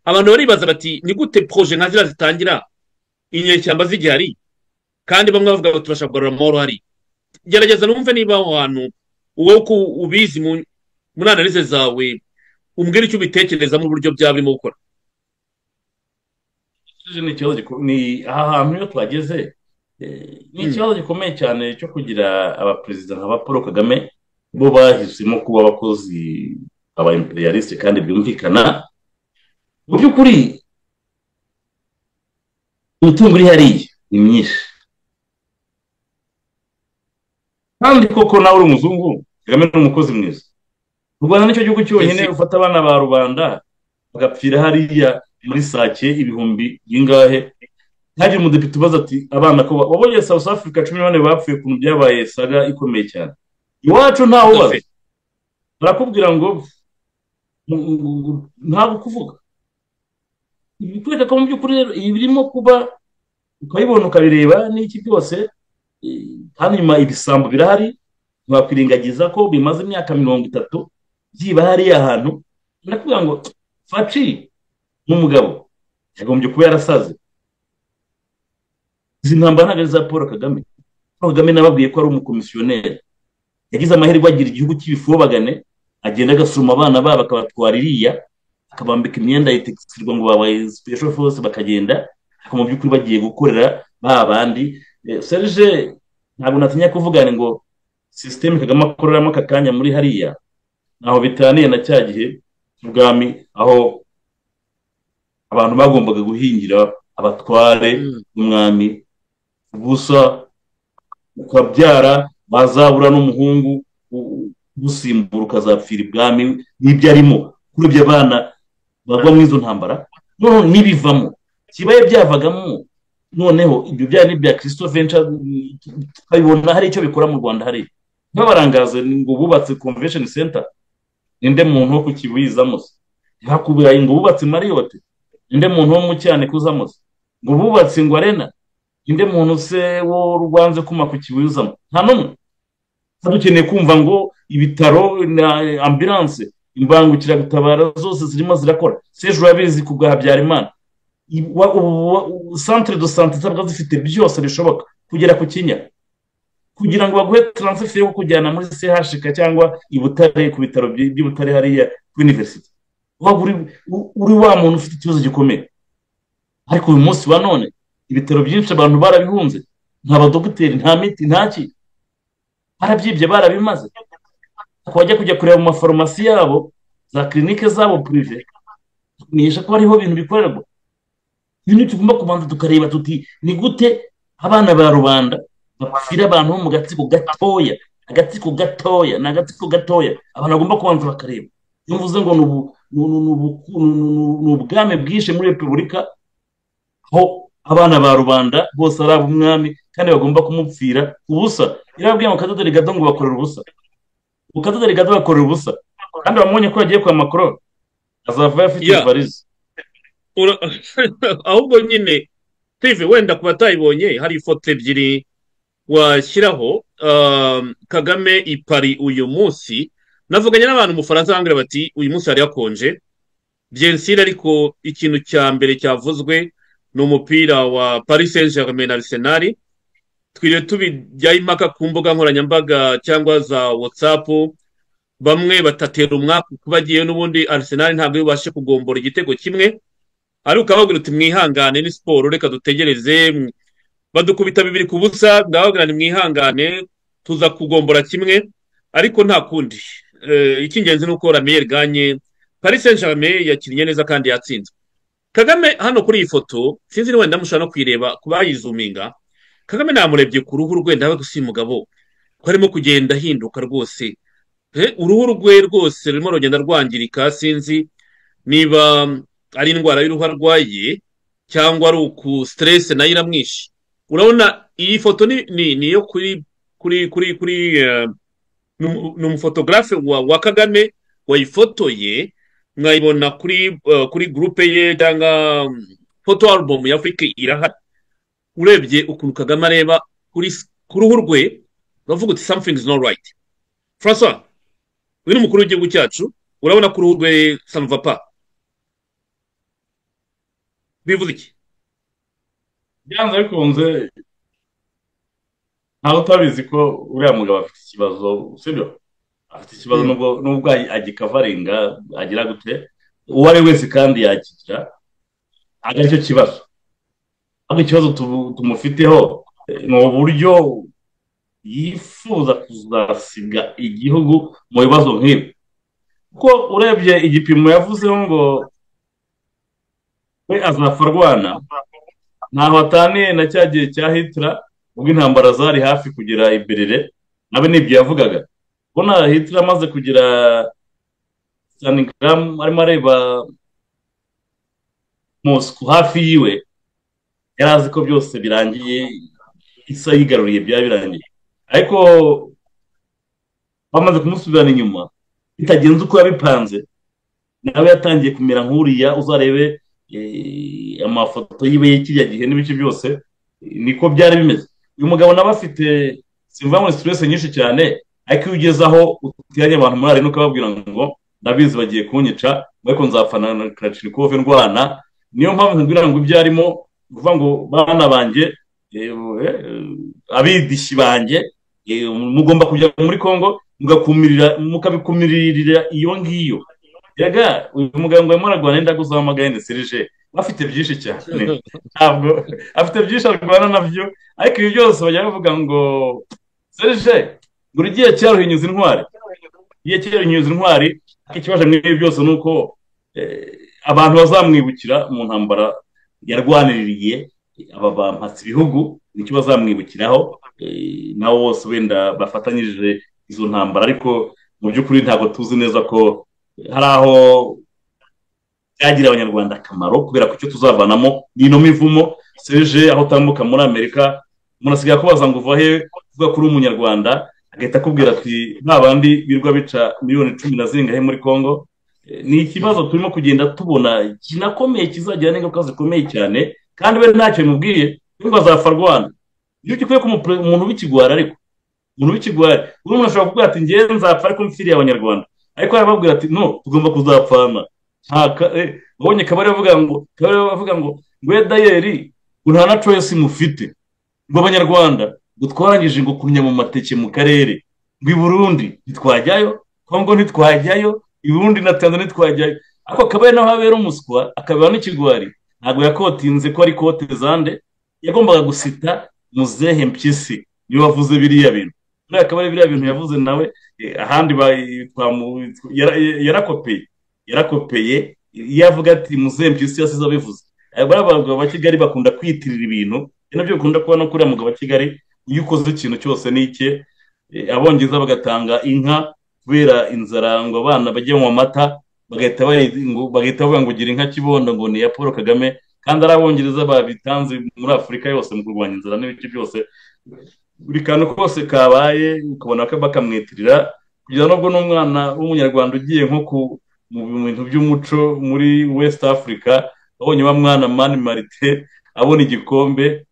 Abantu baribaza bati: "Ni gute projets nka ziriya zitangira inyeshyamba zigihari?" Kandi bamwe bavuga ngo turashaka kugarura amahoro hari. Gerageza numve niba aho hantu wowe uko ubizi muri analyse zawe, umbwire icyo ubitekerezamo, uburyo byaba birimo gukora. Ni aha hantu iyo twageze, ni ikibazo gikomeye cyane cyo kugira abaperezida nka ba Paul Kagame, bo bahisemo kuba abakozi aba impérialistes. Kandi byumvikana, mu by'ukuri imitungo iri hariya ni myinshi. Kandi koko nawe uri umuzungu, Kagame ni umukozi mwiza. U Rwanda nicyo gihugu cyonyine ufata abana ba rubanda bagapfira hariya muri Sake ibihumbi bingahe, ntagire umudepite ubaza ati: "Abana ko wabonye South Africa 14 bapfuye, ukuntu byabaye saga ikomeye cyane." Iwacu ntawe ubaza, barakubwira ngo ntabwo kuvuga. Ibikwereka ko mu by'ukuri rero ibi birimo kuba, ukabibona, ukabireba n'iki byose, kandi nyuma ibisambo birahari. Ntiwakwirengagiza ko bimaze imyaka 30 byiba hariya hantu. Ndakubwira ngo Faci nk'umugabo yagombye kuba yarasaze. Izi ntambara ntabwo ari iza Paul Kagame. Paul Kagame nababwiye ko ari umukomisiyoneri, yagize amahirwe agira igihugu cy'ibifobagane, agenda agasoma abana babo akabatwara iriya, akabambika imyenda yitekisirwa ngo babaye special force, bakagenda, ariko mu by'ukuri bagiye gukorera ba bandi. Serge, ntabwo natinya kuvugana ngo système Kagame akoreramo aka kanya muri hariya ntaho bitaniye na cya gihe cy'ubwami, aho abantu bagombaga guhingira abatware b'umwami gusa, ukabyara bazabura n'umuhungu gusimbura ukazapfira ibwami. N'ibyo arimo kuribya abana bagwa muri izo ntambara, none n'ibivamo kibaye byavagamo. Noneho ibyo byari n'ibya Christophe Venture, tukabibona hari icyo bikora mu Rwanda. Hari ntibabarangaze ngo bubatse convention center, ninde muntu wo kukibizamo se? Ntibakubwira ngo bubatse Marriott, ninde muntu wo mu Cyaniko uzamo se? Ngo bubatse ngo arena, ninde muntu se wo rwanze kuma kukibizamo? Nta n'umwe. Dukeneye kumva ngo ibitaro na ambulance, imbangukiragutabara zose zirimo zirakora. Sejo urabizi ku bwa Habyarimana, centre de santé zabwa zifite byose bishoboka kugera ku Kinya, kugira ngo baguhe transfert yo kujyana muri CHK cyangwa i Butare, ku bitaro by'i Butare hariya ku university, waba uri wa muntu ufite ikibazo gikomeye. Ariko uyu munsi wa none ibitaro byinshi abantu barabihunze, nta badogiteri, nta miti, nta ki, barabyibye, barabimaze. Wajya kujya kureba mu mafarumasi yabo, za clinique zabo privées, tumenyesha ko hariho ibintu bikorerwa. Ibintu tugomba kubanza tukareba tuti: ni gute abana ba rubanda bapfira abantu bo mu gatsiko gatoya? Agatsiko gatoya ni agatsiko gatoya. Abantu bagomba kubanza bakareba. Iyo mvuze ngo ni ubwami bwinshi muri repubulika, aho abana ba rubanda bose ari ab'umwami kandi bagomba kumupfira ubusa. Irababwiye ngo Kadodo Rigado ngo bakorera ubusa, ngo Kadodo Rigado bakorera ubusa, kandi bamubonye ko yagiye kwa Macron, azavayo afite varize. Ahubwo nyine TV, wenda ku batayibonye, hari ifoto ebyiri washyiraho. Kagame i Paris uyu munsi, navuganye n'abantu mu Bufaransa, bambwira bati uyu munsi hari hakonje bien sûr, ariko ikintu cya mbere cyavuzwe ni umupira wa Paris Saint-Germain na Arsenal. Twiriwe tubijyaho impaka ku mbuga nkoranyambaga cyangwa za WhatsApp, bamwe batatera umwaku kuba agiye, n'ubundi Arsenal ntabwo ibashe kugombora igitego kimwe, ariko ukababwira uti mwihangane, ni siporo, reka dutegereze. Badukubita 2-0, ndababwira ni mwihangane, tuza kugombora kimwe, ariko nta kundi. Icy'ingenzi ni uko la meilleure gagne. Paris Saint-Germain yakinnye neza kandi yatsinzwe. Kagame hano kuri iyi foto, sinzi ni wenda mushobora no kuyireba ku bayizuminga, Kagame namurebye ku ruhu rwe, ndawe gusa uyu mugabo ko arimo kugenda ahinduka rwose. Uruhu rwe rwose rurimo rugenda rwangirika. Sinzi niba ari indwara y'uruhu arwaye cyangwa ari uku stress nayo iramwishe. Urabona iyi foto ni iyo kuri ni umufotogarafe wa Kagame wayifotoye. Mwayibona kuri groupe ye cyangwa photo album ya Afrique, irahari. Urebye ukuntu Kagame areba ku ruhu rwe, uravuga uti something is not right. François, uyu ni umukuru w'igihugu cyacu, urabona ko uruhu rwe ça ne va pas. Bivuze iki? Byanze bikunze ntawe utabizi ko uriya mugabo afite ikibazo, sibyo? Afite ikibazo, nubwo agikavaringa agira gute, uwo ari we wese kandi yakigira, ntabwo aricyo kibazo. Ahubwo ikibazo tumufiteho ni uburyo yifuza kuzasiga igihugu mu bibazo nk'ibi, kuko urebye igipimo yavuzeho ngo we azapfa arwana, ntaho ataniye na cya gihe cya Hitler, ubwo intambara zari hafi kugera i Berlin, nawe nibyo yavugaga. Ubona Hitler amaze kugera Stalingrad, arimo areba Moscow hafi yiwe, yari azi ko byose birangiye, isa yigaruriye, byaba birangiye, ariko bamaze kumusubirana inyuma bitagenze uko yabipanze, nawe yatangiye kumera nk'uriya. Uzarebe amafoto yiwe y'kiriya gihe n'ibice byose, niko byari bimeze. Uyu mugabo nawe afite, simva ngo stress nyinshi cyane. Ariko iyo ugeze aho uteranye abantu muri arena ukababwira ngo ndabizi bagiye kunyica, ariko nzapfana na Kalashnikov ndwana. Niyo mpamvu nkubwira ngo ibyo arimo kuvuga ngo bana banjye, abidishyi banjye, mugomba kujya muri Kongo mukabikumirira iyo ngiyo. Yaga uyu muganga arimo ararwana n'indagu z'amagare Serge, afite byinshi cyane, ntabwo afite byinshi arwana nabyo, ariko ibi byose bajya bavuga ngo Serge ngo ugiye cyaruhinyuza intwari, igihe cyaruhinyuza intwari. Ikibazo muri ibi byose ni uko abantu bazamwibukira mu ntambara yarwaniririye aba bampatse ibihugu, nicyo bazamwibukiraho, nabo bose wenda bafatanyije izo ntambara, ariko mu by'ukuri ntabwo tuzi neza ko hari aho byagirira abanyarwanda akamaro, kubera ko icyo tuzavanamo ni ino mivumo. Serge aho utambuka muri Amerika umuntu asigaye akubaza ngo uva he, uvuga kuri umunyarwanda, agahita akubwira ati nta bandi birwa bica 10 miliyoni zingahe muri Kongo. Ni ikibazo turimo kugenda tubona kinakomeye, kizagira n'ingaruka zikomeye cyane, kandi we ntacyo bimubwiye, ngo azapfa arwana. Iyo ugikwiye ko umuntu w'ikigwari, ariko umuntu w'ikigwari umuntu ashobora kuvuga ati ngewe nzapfa ariko mfiriye abanyarwanda, ariko arababwira ati no, tugomba kuzapfana. Wabonye Kabari bavuga ngo ngwe dayeri ngo nta na choice mufite, ngo abanyarwanda ngo twarangije ngo kunya mu mateke mu karere, ngo i Burundi ntitwajyayo, Kongo ntitwajyayo, i Burundi na Tanzania ntitwajyayo. Ariko Kabari naho abera umuswa akabera n'ikigwari, ntabwo yakotinze ko ari kote zande, yagombaga gusita muzehe Mpyisi niwe wavuze biriya bintu. Buriya Kabari biriya bintu yavuze nawe ahandi yarakopeye, iyo avuga ati muzehe Mpyisi yasize abivuze. Bariya bagabo ba Kigali bakunda kwiyitirira ibintu, nabyo bikunda kuba no kuriya mugabo wa Kigali, iyo ukoze ikintu cyose ni icye. Abongereza bagatanga inka kubera inzara ngo abana bajye mu mata, bagahita bavuga ngo gira inka Kibondo ngo ni iya Paul Kagame, kandi ari abongereza babitanze muri Afurika yose mu kurwanya inzara n'ibice byose. Buri kantu kose kabaye ukabona ko bakamwitirira, kugeza n'ubwo n'umwana w'umunyarwanda ugiye nko mu bintu by'umuco muri West Africa, abonye wa mwana Mani Marite abona igikombe,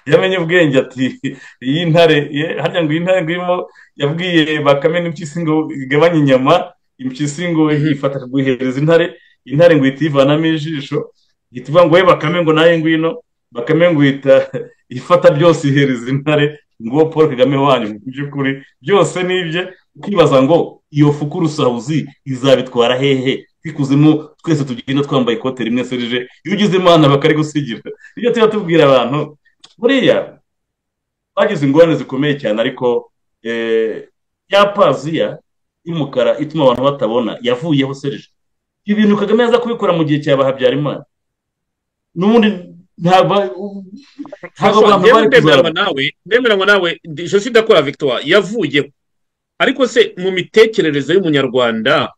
yamenye ubwenge ati iyi ntare, harya ngo iyi ntare ngirimo yabwiye Bakame n'impyisi ngo igabanye inyama, impyisi ngo ifata guhereza intare, intare ngo ihita ivanamo ijisho, ihita ivuga ngo we Bakame ngo naye ngwino, Bakame ngo ihita ifata byose ihereza intare, ngo Paul Kagame wanyu mu by'ukuri byose nibye. Ukibaza ngo iyo fuku rusahuzi izabitwara hehe, twikuzimu twese tugenda twambaye ikote rimwe. Serge iyo ugize Imana bakari gusigira, ibyo tuba tubwira abantu, buriya bagize ingorane zikomeye cyane, ariko ya paziya y'umukara ituma abantu batabona yavuyeho. Serge ibintu Kagame yaza kubikora mu gihe cya Habyarimana n'ubundi ntabwo abantu bari kuzaba. Ndemeranywa nawe, je suis d'accord avec toi, yavuyeho. Ariko se mu mitekerereze y'umunyarwanda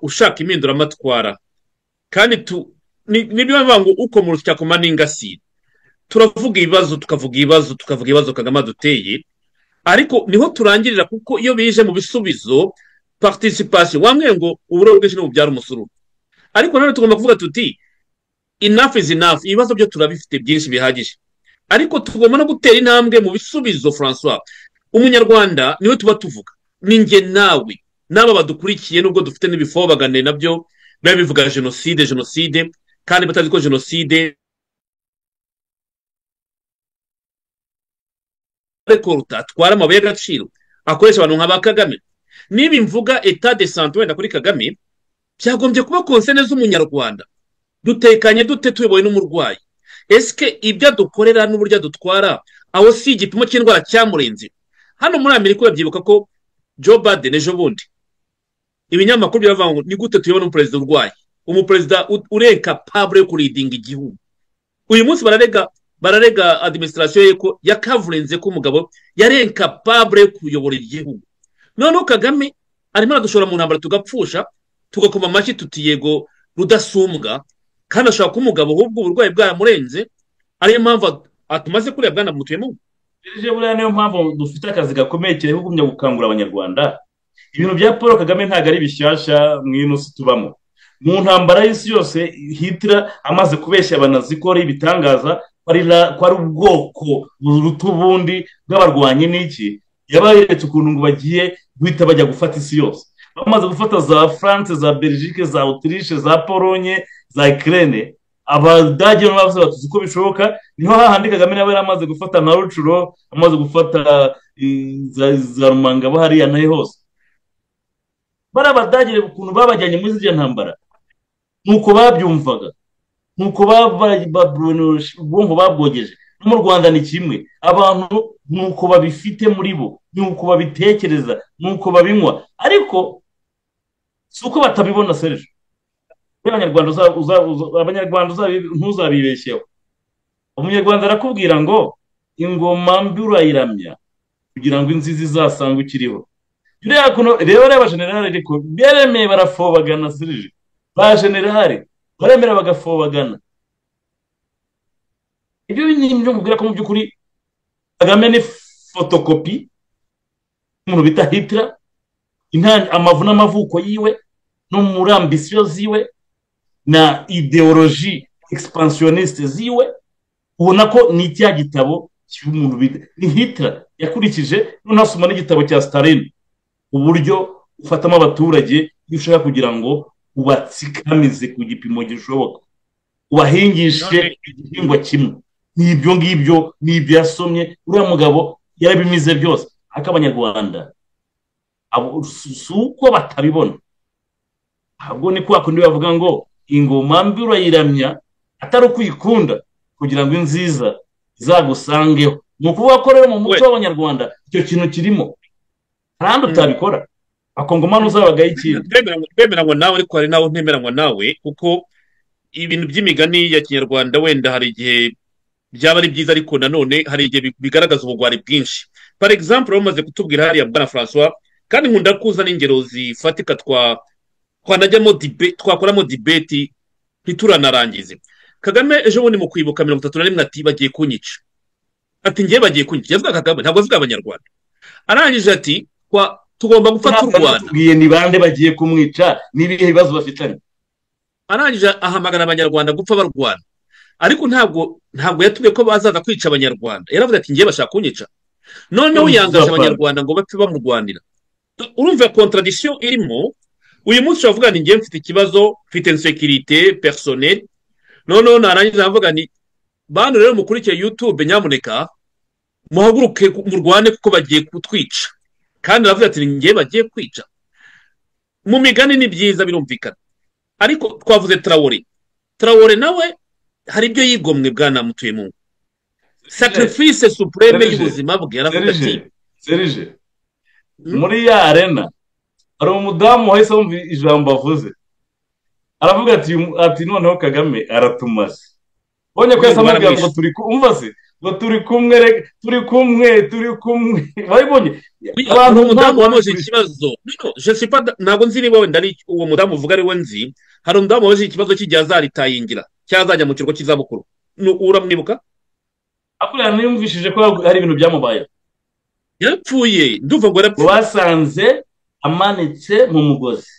ushaka impinduramatwara, kandi nibyo bavuga ngo uko mu rusya koma n'ingasire, turavuga ibibazo, tukavuga ibibazo, tukavuga ibibazo Kagame aduteye, ariko niho turangirira, kuko iyo bije mu bisubizo, participation, wamwe ngo uburo bwinshi n'ububyara umusururu. Ariko nanone tugomba kuvuga tuti enough is enough, ibibazo byo turabifite byinshi bihagije, ariko tugomba no gutera intambwe mu bisubizo. François, umunyarwanda niwe tuba tuvuga, ni njye nawe n'aba badukurikiye, nubwo dufite n'ibifobagane nabyo biba bivuga jenoside jenoside, kandi batazi ko jenoside récolte atwara amabuye y'agaciro akoresha abantu nka ba Kagame. Niba imvuga état de santé wenda kuri Kagame, byagombye kuba concerne z'umunyarwanda. Dutekanye dute tuyobowe n'umurwayi? Eske ibyo adukorera n'uburyo adutwara, aho si igipimo cy'indwara cyamurenze? Hano muri Amerika urabyibuka ko Joe Biden ejo bundi ibinyamakuru biravuga ngo ni gute tuyobona umuperezida urwaye, umuperezida uri incapable yo kuleadinga igihugu. Uyu munsi bararega administration ye ko yakavurenze ko umugabo yari incapable yo kuyobora igihugu. Noneho Kagame arimo aradushora mu ntambara, tugapfusha, tugakoma amashyi tuti yego Rudasumbwa, kandi ashobora kuba umugabo ahubwo uburwayi bwaramurenze, ariyo mpamvu atumaze kuriya bwana mutuyemo. Buriya niyo mpamvu dufite akazi gakomeye cyane ko kugumya gukangurira abanyarwanda. Ibintu bya Paul Kagame ntabwo ari bishyashya mu ino si tubamo. Mu ntambara y'isi yose, Hitler amaze kubeshya abanazi ko ari ibitangaza, ko ari ubwoko buruta ubundi bw'abarwanyi n'iki, Yabayeretse ukuntu ngo bagiye guhita bajya gufata isi yose. Bamaze gufata za France, za Belgique, za Autriche, za Pologne, za Ukraine, Abadage bavuze bati uko bishoboka. Niho hahandi Kagame nawe yaramaze gufata nka Rucuro, amaze gufata za Rumangabo hariya nayo hose. Bari Abadage ukuntu babajyanye muri ziriya ntambara, nuko babyumvaga, nuko ubwonko babwogeje. No mu Rwanda ni kimwe, abantu nuko babifite muri bo, nuko babitekereza, nuko babinywa, ariko si uko batabibona. Serge, Abanyarwanda ntuzabibeshyeho. Umunyarwanda arakubwira ngo ingoma mbi urayiramya kugira ngo inzizi izasange ukiriho. Reba reba generali, ariko beremeye barafobagana. Serge, ba generali baremera bagafobagana. Ibyo ni ibyo mubwira ko mu by'ukuri Kagame ni fotokopi umuntu bita Hitler, amavu n'amavuko yiwe no muri ambition ziwe na idéologie expansionniste ziwe, ubona ko ni cya gitabo cy'umuntu bita ni Hitler yakurikije. Noneho asoma n'igitabo cya Stalin, uburyo ufatamo abaturage iyo ushaka kugira ngo ubatsikamize ku gipimo gishoboka, ubahingishe igihingwa kimwe. Ni ibyo ngibyo, ni ibyo yasomye. Uriya mugabo yarabimize byose. Ariko Abanyarwanda si uko batabibona, ahubwo ni kwa kundi bavuga ngo ingoma mbi urayiramya atari uko uyikunda, kugira ngo inziza izagusangeho. Ni ukuvuga ko rero mu muco w'Abanyarwanda icyo kintu kirimo, hari utabikora Abakongomani uzabagaho ikindi. Ndemeranywa nawe, ariko hari nawe ntemeranywa nawe, kuko ibintu by'imigani ya kinyarwanda wenda hari igihe byaba ari byiza, ariko nanone hari igihe bigaragaza ubugwari bwinshi. Par exemple, bamaze kutubwira hariya, bwana Francois, kandi nkunda kuza n'ingero zifatika twanajyamo twakoramo debate ntituranarangize. Kagame ejo bundi mu kwibuka 31 ati bagiye kunyica, ati ngiye bagiye kunyica. Yavuga Kagame, ntabwo avuga Abanyarwanda. Arangije ati tugomba gufata u Rwanda. Tubwiye ni bande bagiye kumwica n'ibihe bibazo bafitanye? Arangije ahamagara Abanyarwanda gupfa barwana, ariko ntabwo yatubwiye ko bazaza kwica Abanyarwanda. Yaravuze ati ngiye bashaka kunyica. Noneho yangaje Abanyarwanda ngo bapfe bamurwanira. Urumva contradiction irimo. Uyu munsi uravuga ni ngiye mfite ikibazo, mfite insécurité personnelle, noneho narangiza navuga ni bantu rero mukurikiye YouTube, nyamuneka muhaguruke murwane kuko bagiye kutwica. Kandi aravuga ati ngiye bagiye kwica. Mu migani ni byiza, birumvikana, ariko twavuze Traore. Traore nawe hari ibyo yigomwe, bwana Mutuyemungu, sacrifice suprême y'ubuzima bwe. Yaravuga ati Serge, muri ya arena hari umudamu wahise wumva ijambo avuze, aravuga ati noneho Kagame aratumaze. Bonye ko yahise amubwira ngo turi umva se, ngo turi kumwe, turi kumwe, turi kumwe. Wabibonye? Abantu umudamu wamuje ikibazo, no je sais pas, ntabwo nzi niba wenda ari uwo mudamu uvuga ari we nzi. Hari umudamu waje ikibazo cy'igihe azaritayigira cyangwa azajya mu kiruhuko cy'izabukuru. Uramwibuka? Akuriya niyumvishije ko hari ibintu byamubayeho. Yarapfuye, ndumva ngo yarapfuye. Basanze amanitse mu mugozi.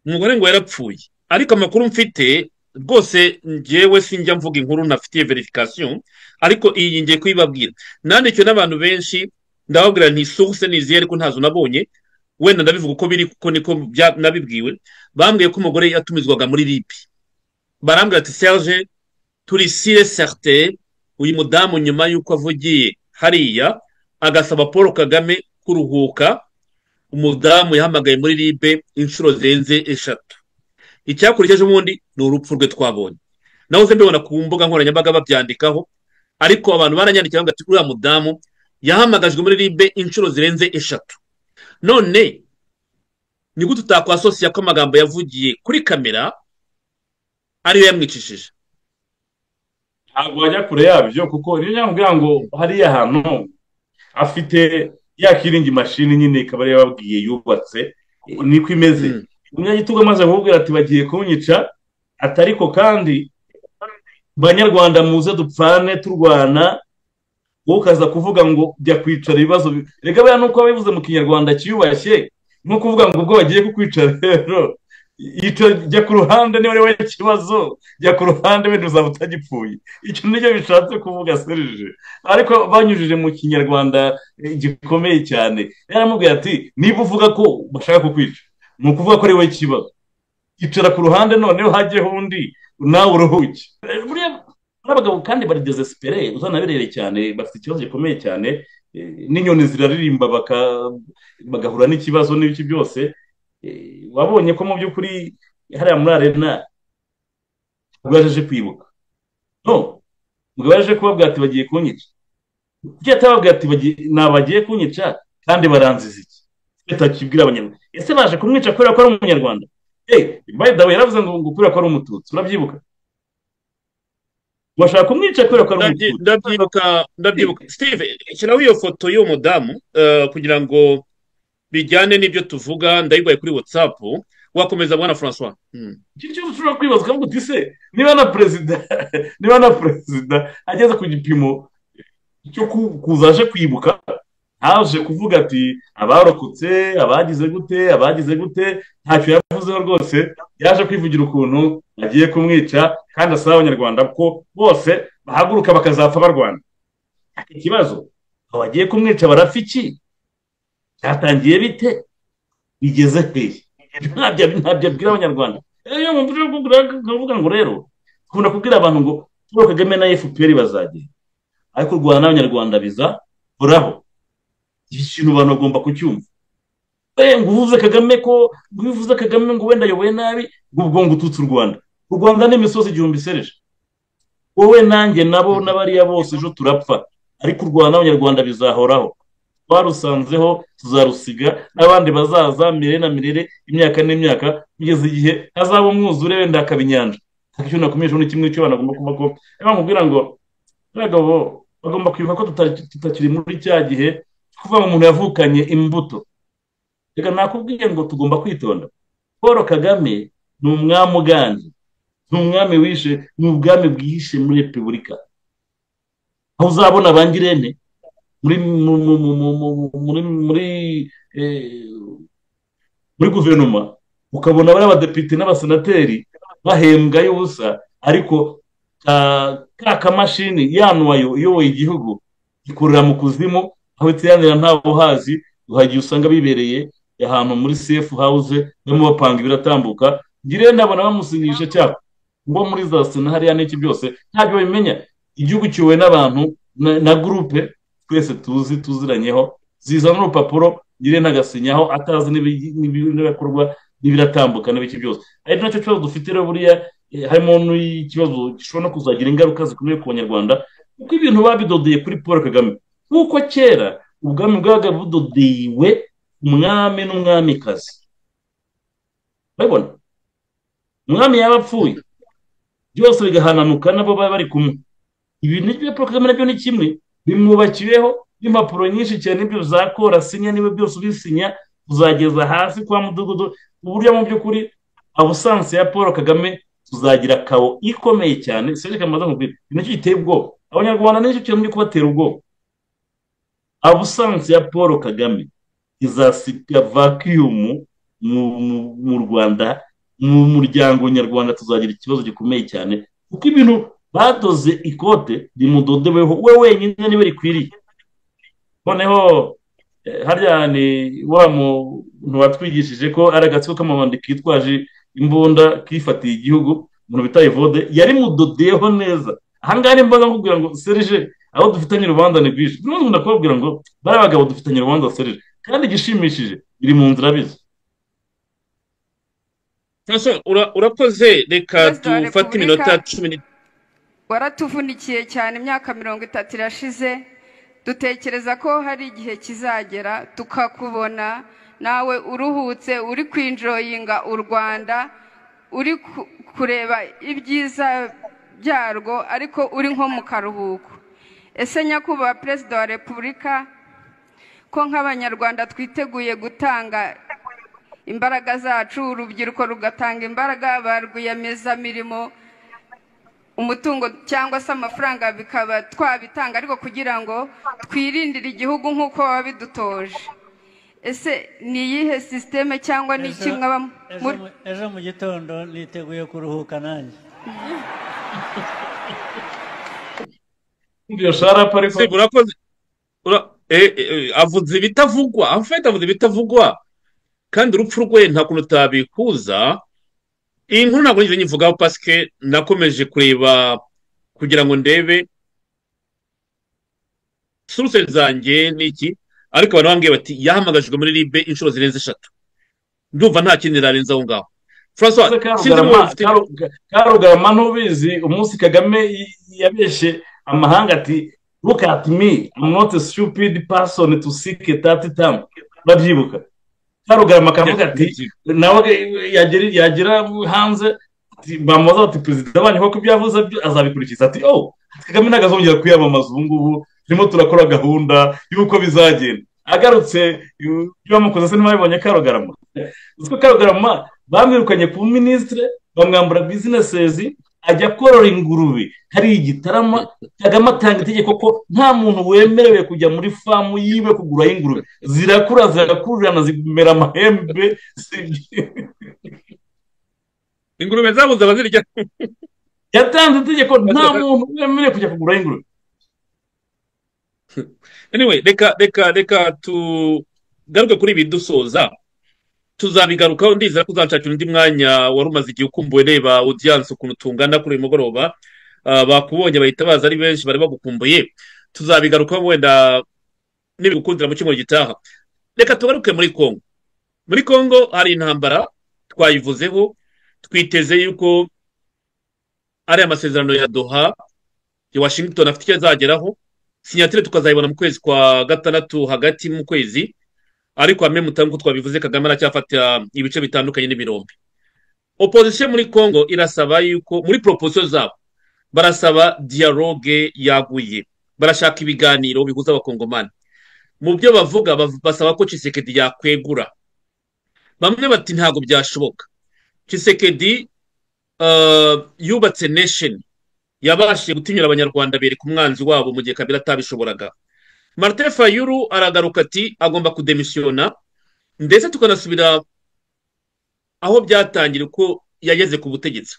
Umugore ngo yarapfuye, ariko amakuru mfite rwose, njyewe sinjya mvuga inkuru ntafitiye vérification, ariko iyi ngiye kuyibabwira. Nandikiwe n'abantu benshi, ndababwira nti source ni izihe, ariko ntazo nabonye. Wenda ndabivuga uko biri kuko niko nabibwiwe. Bambwiye ko umugore yatumizwaga muri RIB. Barambwira ati Serge, turi sûr certain, uyu mudamu nyuma y'uko avugiye hariya agasaba Paul Kagame kuruhuka, umudamu yahamagaye muri RIB inshuro zirenze eshatu. Icyakurikije ubundi ni urupfu rwe twabonye. Nahoze mbibona ku mbuga nkoranyambaga babyandikaho, ariko abantu baranyandikira bavuga ati uriya mudamu yahamagajwe muri RIB inshuro zirenze eshatu. None ni gute utakwasosiya ko amagambo yavugiye kuri kamera ariyo yamwicishije? Ntabwo wajya kure yabyo, kuko niyo nyamubwira ngo hariya hantu afite ya killing machine nyine, ikaba ariyo yababwiye yubatse, niko imeze. Umunyagitugu amaze kumubwira ati bagiye kunyica, ati ariko kandi Banyarwanda muze dupfane turwana, wowe ukaza kuvuga ngo jya kwicara ibibazo. Reka buriya nuko wabivuze mu kinyarwanda cyiyubashye, ni ukuvuga ngo ubwo bagiye kukwica rero. Jya ku ruhande, niba ari wowe kibazo jya ku ruhande, wenda uzaba utagipfuye. Icyo nicyo bishatse kuvuga, Serge, ariko banyujije mu Kinyarwanda gikomeye cyane. Yaramubwiye ati: "Niba uvuga ko bashaka kukwica, ni ukuvuga ko ari wowe kibazo, icara ku ruhande noneho hajyeho undi, nawe uruhuke." Buriya abagabo kandi bari désespérés, uzanabirebe cyane, bafite ikibazo gikomeye cyane. N'inyoni ziraririmba bagahura n'ikibazo n'ibiki byose. Wabonye ko mu by'ukuri hariya muri arena ubwo yaje kwibuka, no ubwo yaje kubabwira ati: "Bagiye kunyica." Kuki atababwira ati: "Ni abagiye kunyica kandi baranziza iki?" Atakibwira Abanyarwanda. Ese baje kumwica kubera ko ari Umunyarwanda? By the way, yaravuze ngo kubera ko ari Umututsi. Urabyibuka? Bashaka kumwica kubera ko ari Umututsi. Ndabyibuka, ndabyibuka. Steve, shyiraho iyo foto y'uwo mudamu kugira ngo bijyane n'ibyo tuvuga. Ndayiguhaye kuri WhatsApp. Wakomeza, bwana Francois. Iki kibazo ushobora kwibaza ukavuga uti: "Se niba na perezida ageze ku gipimo cyo kuza aje kwibuka, haje kuvuga ati abarokotse, abagize gute, abagize gute?" Ntacyo yavuzeho rwose. Yaje kwivugira ukuntu agiye kumwica, kandi asaba Abanyarwanda ko bose bahaguruka bakazapfa barwana. Ikibazo, abo bagiye kumwica barapfa iki? Byatangiye bite? Bigeze hehe? Ntabyo abwira Abanyarwanda. Iyo nkavuga ngo rero dukunda kubwira abantu ngo Paul Kagame na FPR bazagenda, ariko u Rwanda n'Abanyarwanda bizahoraho. Iki kintu abantu bagomba kucyumva. Ngo uvuze Kagame, ko ngo uvuze Kagame ngo wenda ayoboye nabi, ngo ubwo ngo ututse u Rwanda. U Rwanda ni imisozi igihumbi, Serge. Wowe nanjye nabo n'abariya bose ejo turapfa, ariko u Rwanda n'Abanyarwanda bizahoraho. Twarusanzeho, tuzarusiga n'abandi bazaza, mirere na mirere, imyaka n'imyaka, kugeza igihe hazaba umwuzure, wenda hakaba inyanja. Ariko icyo nakomeje ni kimwe cyo abantu bagomba kuba ko bamubwira ngo abagabo bagomba kwibuka ko tutakiri muri cya gihe kuvuga ngo umuntu yavukanye imbuto. Reka nakubwiye ngo tugomba kwitonda. Paul Kagame ni umwami uganje, ni umwami wishe, ni ubwami bwihishe muri repubulika, aho uzabona ba Ngirente muri guverinoma, ukabona bari abadepite n'abasenateri bahembwa y'ubusa, ariko ka kamashini yanuwayo iyoboye igihugu ikorera mu kuzimu, aho iteranira ntawe uhazi. Uhagiye usanga bibereye ahantu muri safe house, barimo bapanga ibiratambuka. Ngirente ndabona bamusinyisha cyapa ngo muri za sena hariya n'iki byose, ntabyo babimenya. Igihugu kiyobowe n'abantu na groupe twese tuzi, tuziranyeho, zizana urupapuro, Ngirente agasinyaho atazi n'ibikorwa n'ibiratambuka n'ibiki byose. Ari nacyo kibazo dufite rero. Buriya harimo n'ikibazo gishobora no kuzagira ingaruka zikomeye ku Banyarwanda, kuko ibintu babidodeye kuri Paul Kagame nk'uko kera ubwami bwabaga budodewe umwami n'umwamikazi. Urabibona, umwami yaba apfuye byose bigahananuka, nabo baba bari kumwe. Ibi nibyo Paul Kagame nabyo ni kimwe, bimwubakiweho n'impapuro nyinshi cyane, n'ibyo zakora sinya, niba byose ubisinya uzageza hasi kwa mudugudu. Uburyo mu by'ukuri absence ya Paul Kagame tuzagira chaos ikomeye cyane. Serge, kamaze nkubwire, nicyo giteye ubwoba Abanyarwanda, nicyo kintu kubatera ubwoba. Absence ya Paul Kagame izasiga vacuum mu Rwanda, mu muryango nyarwanda. Tuzagira ikibazo gikomeye cyane, kuko ibintu badoze ikote rimudodeweho we wenyine niwe rikwiriye. Noneho harya ni wa muntu watwigishije ko ari agatsiko k'amabandi kitwaje imbunda kifatiye igihugu, umuntu bita Evode, yari mudodeyeho neza. Ahangaha nimba nkubwira ngo Serge, aho dufitanye urubanza ni rwinshi. Niba kubabwira ngo bari abagabo dufitanye urubanza, Serge, kandi igishimishije biri mu nzira biza. Urakoze. Reka Perezida wa dufate iminota Repubulika, 10. Waratuvunikiye cyane, imyaka 30 irashize. Dutekereza ko hari igihe kizagera tukakubona nawe uruhutse, uri kwinjoyinga u Rwanda, uri kureba ibyiza byarwo, ariko uri nko mu karuhuko. Ese nyakubahwa Perezida wa Repubulika, ko nk'Abanyarwanda twiteguye gutanga imbaraga zacu, urubyiruko rugatanga imbaraga, ba rwiyemezamirimo, umutungo cyangwa se amafaranga bikaba twabitanga, ariko kugira ngo twirindire igihugu nk'uko baba bidutoje. Ese ni iyihe système cyangwa ni iki mwaba Ejo mu gitondo niteguye kuruhuka nanjye. Avuze ibitavugwa, en fait avuze ibitavugwa, kandi urupfu rwe nta kuntu utabikuza. Iyi nkuru ntabwo nigeze nyivugaho parce que nakomeje kureba kugira ngo ndebe source zanjye n'iki, ariko abantu bambwiye bati yahamagajwe muri RIB inshuro zirenze eshatu. Ndumva nta kindi narenze aho ngaho. Francois, Karugarama, ntubizi umunsi Kagame yabeshe amahanga ati: "Look at me, I'm not a stupid person to seek a third term"? Babyibuka? Karugarama akavuga ati, nawe yagera hanze bamubaza bati: "Perezida wanyu koko ibyo yavuze azabikurikiza?" Ati: "Oh, Kagame ntabwo azongera kwiyamamaza, ubu ngubu turimo turakora gahunda y'uko bizagenda." Agarutse ibyo bamukoze se ntibabibonye? Karugarama, uziko Karugarama bamwirukanye ku minisitire, bamwambura businesses, ajya korora ingurube hari igitarama. Kagame atanga itegeko ko nta muntu wemerewe kujya muri farm yiwe kugurayo ingurube. Zirakura, zirakurirana, zimera amahembe. Ingurube zabuze abazirya. Yatanze itegeko, nta muntu wemerewe kujya kugurayo ingurube. Anyway, reka tugaruke kuri ibi dusoza. Tuzabigarukaho, ndizera ko uzanshakira undi mwanya. Wari umaze igihe ukumbuwe. Reba audience ukuntu tungana kuri uyu mugoroba. Bakubonye bahita baza ari benshi, bari bagukumbuye. Tuzabigarukaho wenda nibigukundira mu cyumweru gitaha. Reka tugaruke muri Kongo. Muri Kongo hari intambara, twayivuzeho. Twiteze yuko ari amasezerano ya Doha, ya Washington, afite icyo azageraho, signature tukazayibona mu kwezi kwa gatandatu, hagati mu kwezi. Ariko hamwe mutango twabivuze, Kagame aracyafata ibice bitandukanye n'ibirombe. Opposition muri Congo irasaba yuko muri proposition zabo barasaba dialogue yaguye, barashaka ibiganiro bihuza Abakongomani. Mu byo bavuga, basaba ko Tshisekedi yakwegura. Bamwe bati ntabwo byashoboka, Tshisekedi yubatse nation, yabashije gutinyura Abanyarwanda, bereka umwanzi wabo mu gihe Kabila atabishoboraga. Martin Fayulu aragaruka ati agomba kudemisiyona, ndetse tukanasubira aho byatangira uko yageze ku butegetsi.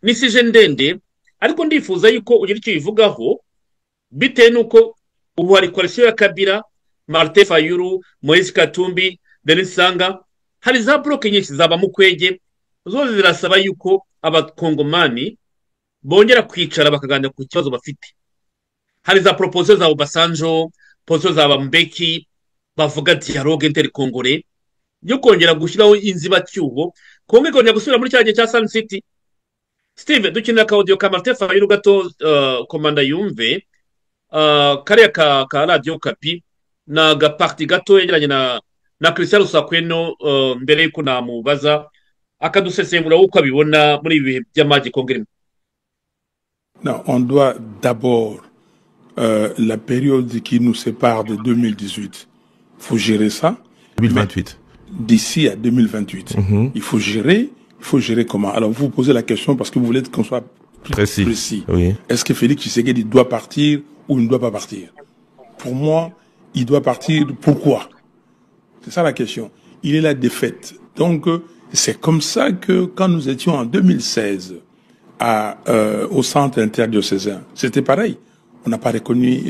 Ni sujet ndende, ariko ndifuza yuko ugira icyo uyivugaho, bitewe n'uko ubu hari coalition ya Kabila, Martin Fayulu, Moise Katumbi, Denis Sanga. Hari za blocs nyinshi zaba Mukwege, zose zirasaba yuko Abakongomani bongera kwicara bakaganira ku kibazo bafite. Hari za proposition za Obasanjo, proposition za Mbeki, bavuga dialogue intercongolais yo kongera gushyiraho inzibacyuho, Kongo ikongera gusubira muri cya gihe cya Sun City. Steve, dukenera ka audio ka Martin Fayulu gato, komanda yumve kariya ka Radio Okapi na gapartie gato yegeranye na Christian Lusakweno, mbere yuko namubaza akadusesengura uko abibona muri ibi bihe by'amagi Kongo irimo. Non, on doit d'abord, la période qui nous sépare de 2018, faut gérer ça. 2028. D'ici à 2028, il faut gérer. Il faut gérer comment? Alors vous posez la question parce que vous voulez qu'on soit plus précis. Précis. Oui. Est-ce que Félix Tshisekedi doit partir ou il ne doit pas partir? Pour moi, il doit partir. Pourquoi? C'est ça la question. Il est la défaite. Donc, c'est comme ça que quand nous étions en 2016 au centre interdiocésain, c'était pareil. On n'a pas reconnu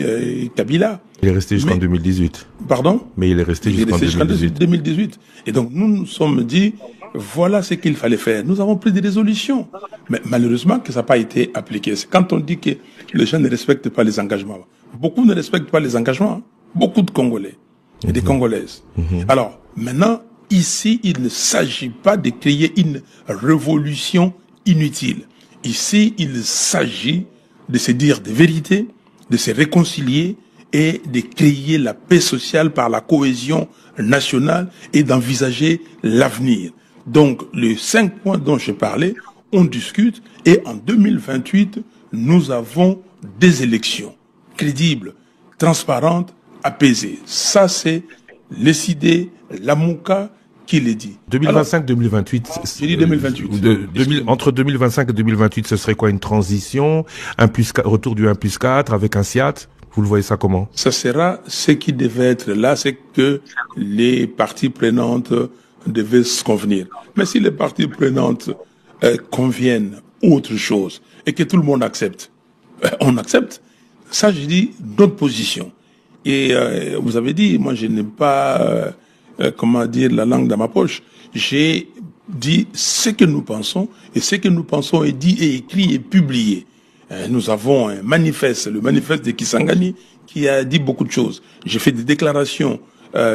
Kabila. Il est resté jusqu'en 2018. Pardon? Mais il est resté Il est jusqu'en resté jusqu'en 2018. 2018. Et donc, nous nous sommes dit, voilà ce qu'il fallait faire. Nous avons pris des résolutions. Mais malheureusement que ça n'a pas été appliqué. C'est quand on dit que les gens ne respectent pas les engagements. Beaucoup ne respectent pas les engagements, hein. Beaucoup de Congolais et des Congolaises. Alors, maintenant, ici, il ne s'agit pas de créer une révolution inutile. Ici, il s'agit de se dire des vérités, de se réconcilier et de créer la paix sociale par la cohésion nationale et d'envisager l'avenir. Donc, les cinq points dont je parlais, on discute et en 2028, nous avons des élections crédibles, transparentes, apaisées. Ça, c'est l'ECiDé, Lamuka qui le dit. 2025-2028. J'ai dit 2028. Entre 2025 et 2028, ce serait quoi? Une transition, un plus, retour du 1 plus 4 avec un CIAT? Vous le voyez ça comment? Ça sera ce qui devait être là, c'est que les parties prenantes devaient se convenir. Mais si les parties prenantes conviennent autre chose et que tout le monde accepte, on accepte. Ça, je dis, notre position. Et vous avez dit, moi, je n'ai pas, comment dire, la langue dans ma poche. J'ai dit ce que nous pensons, et ce que nous pensons est dit et écrit et publié. Nous avons un manifeste, le manifeste de Kisangani, qui a dit beaucoup de choses. J'ai fait des déclarations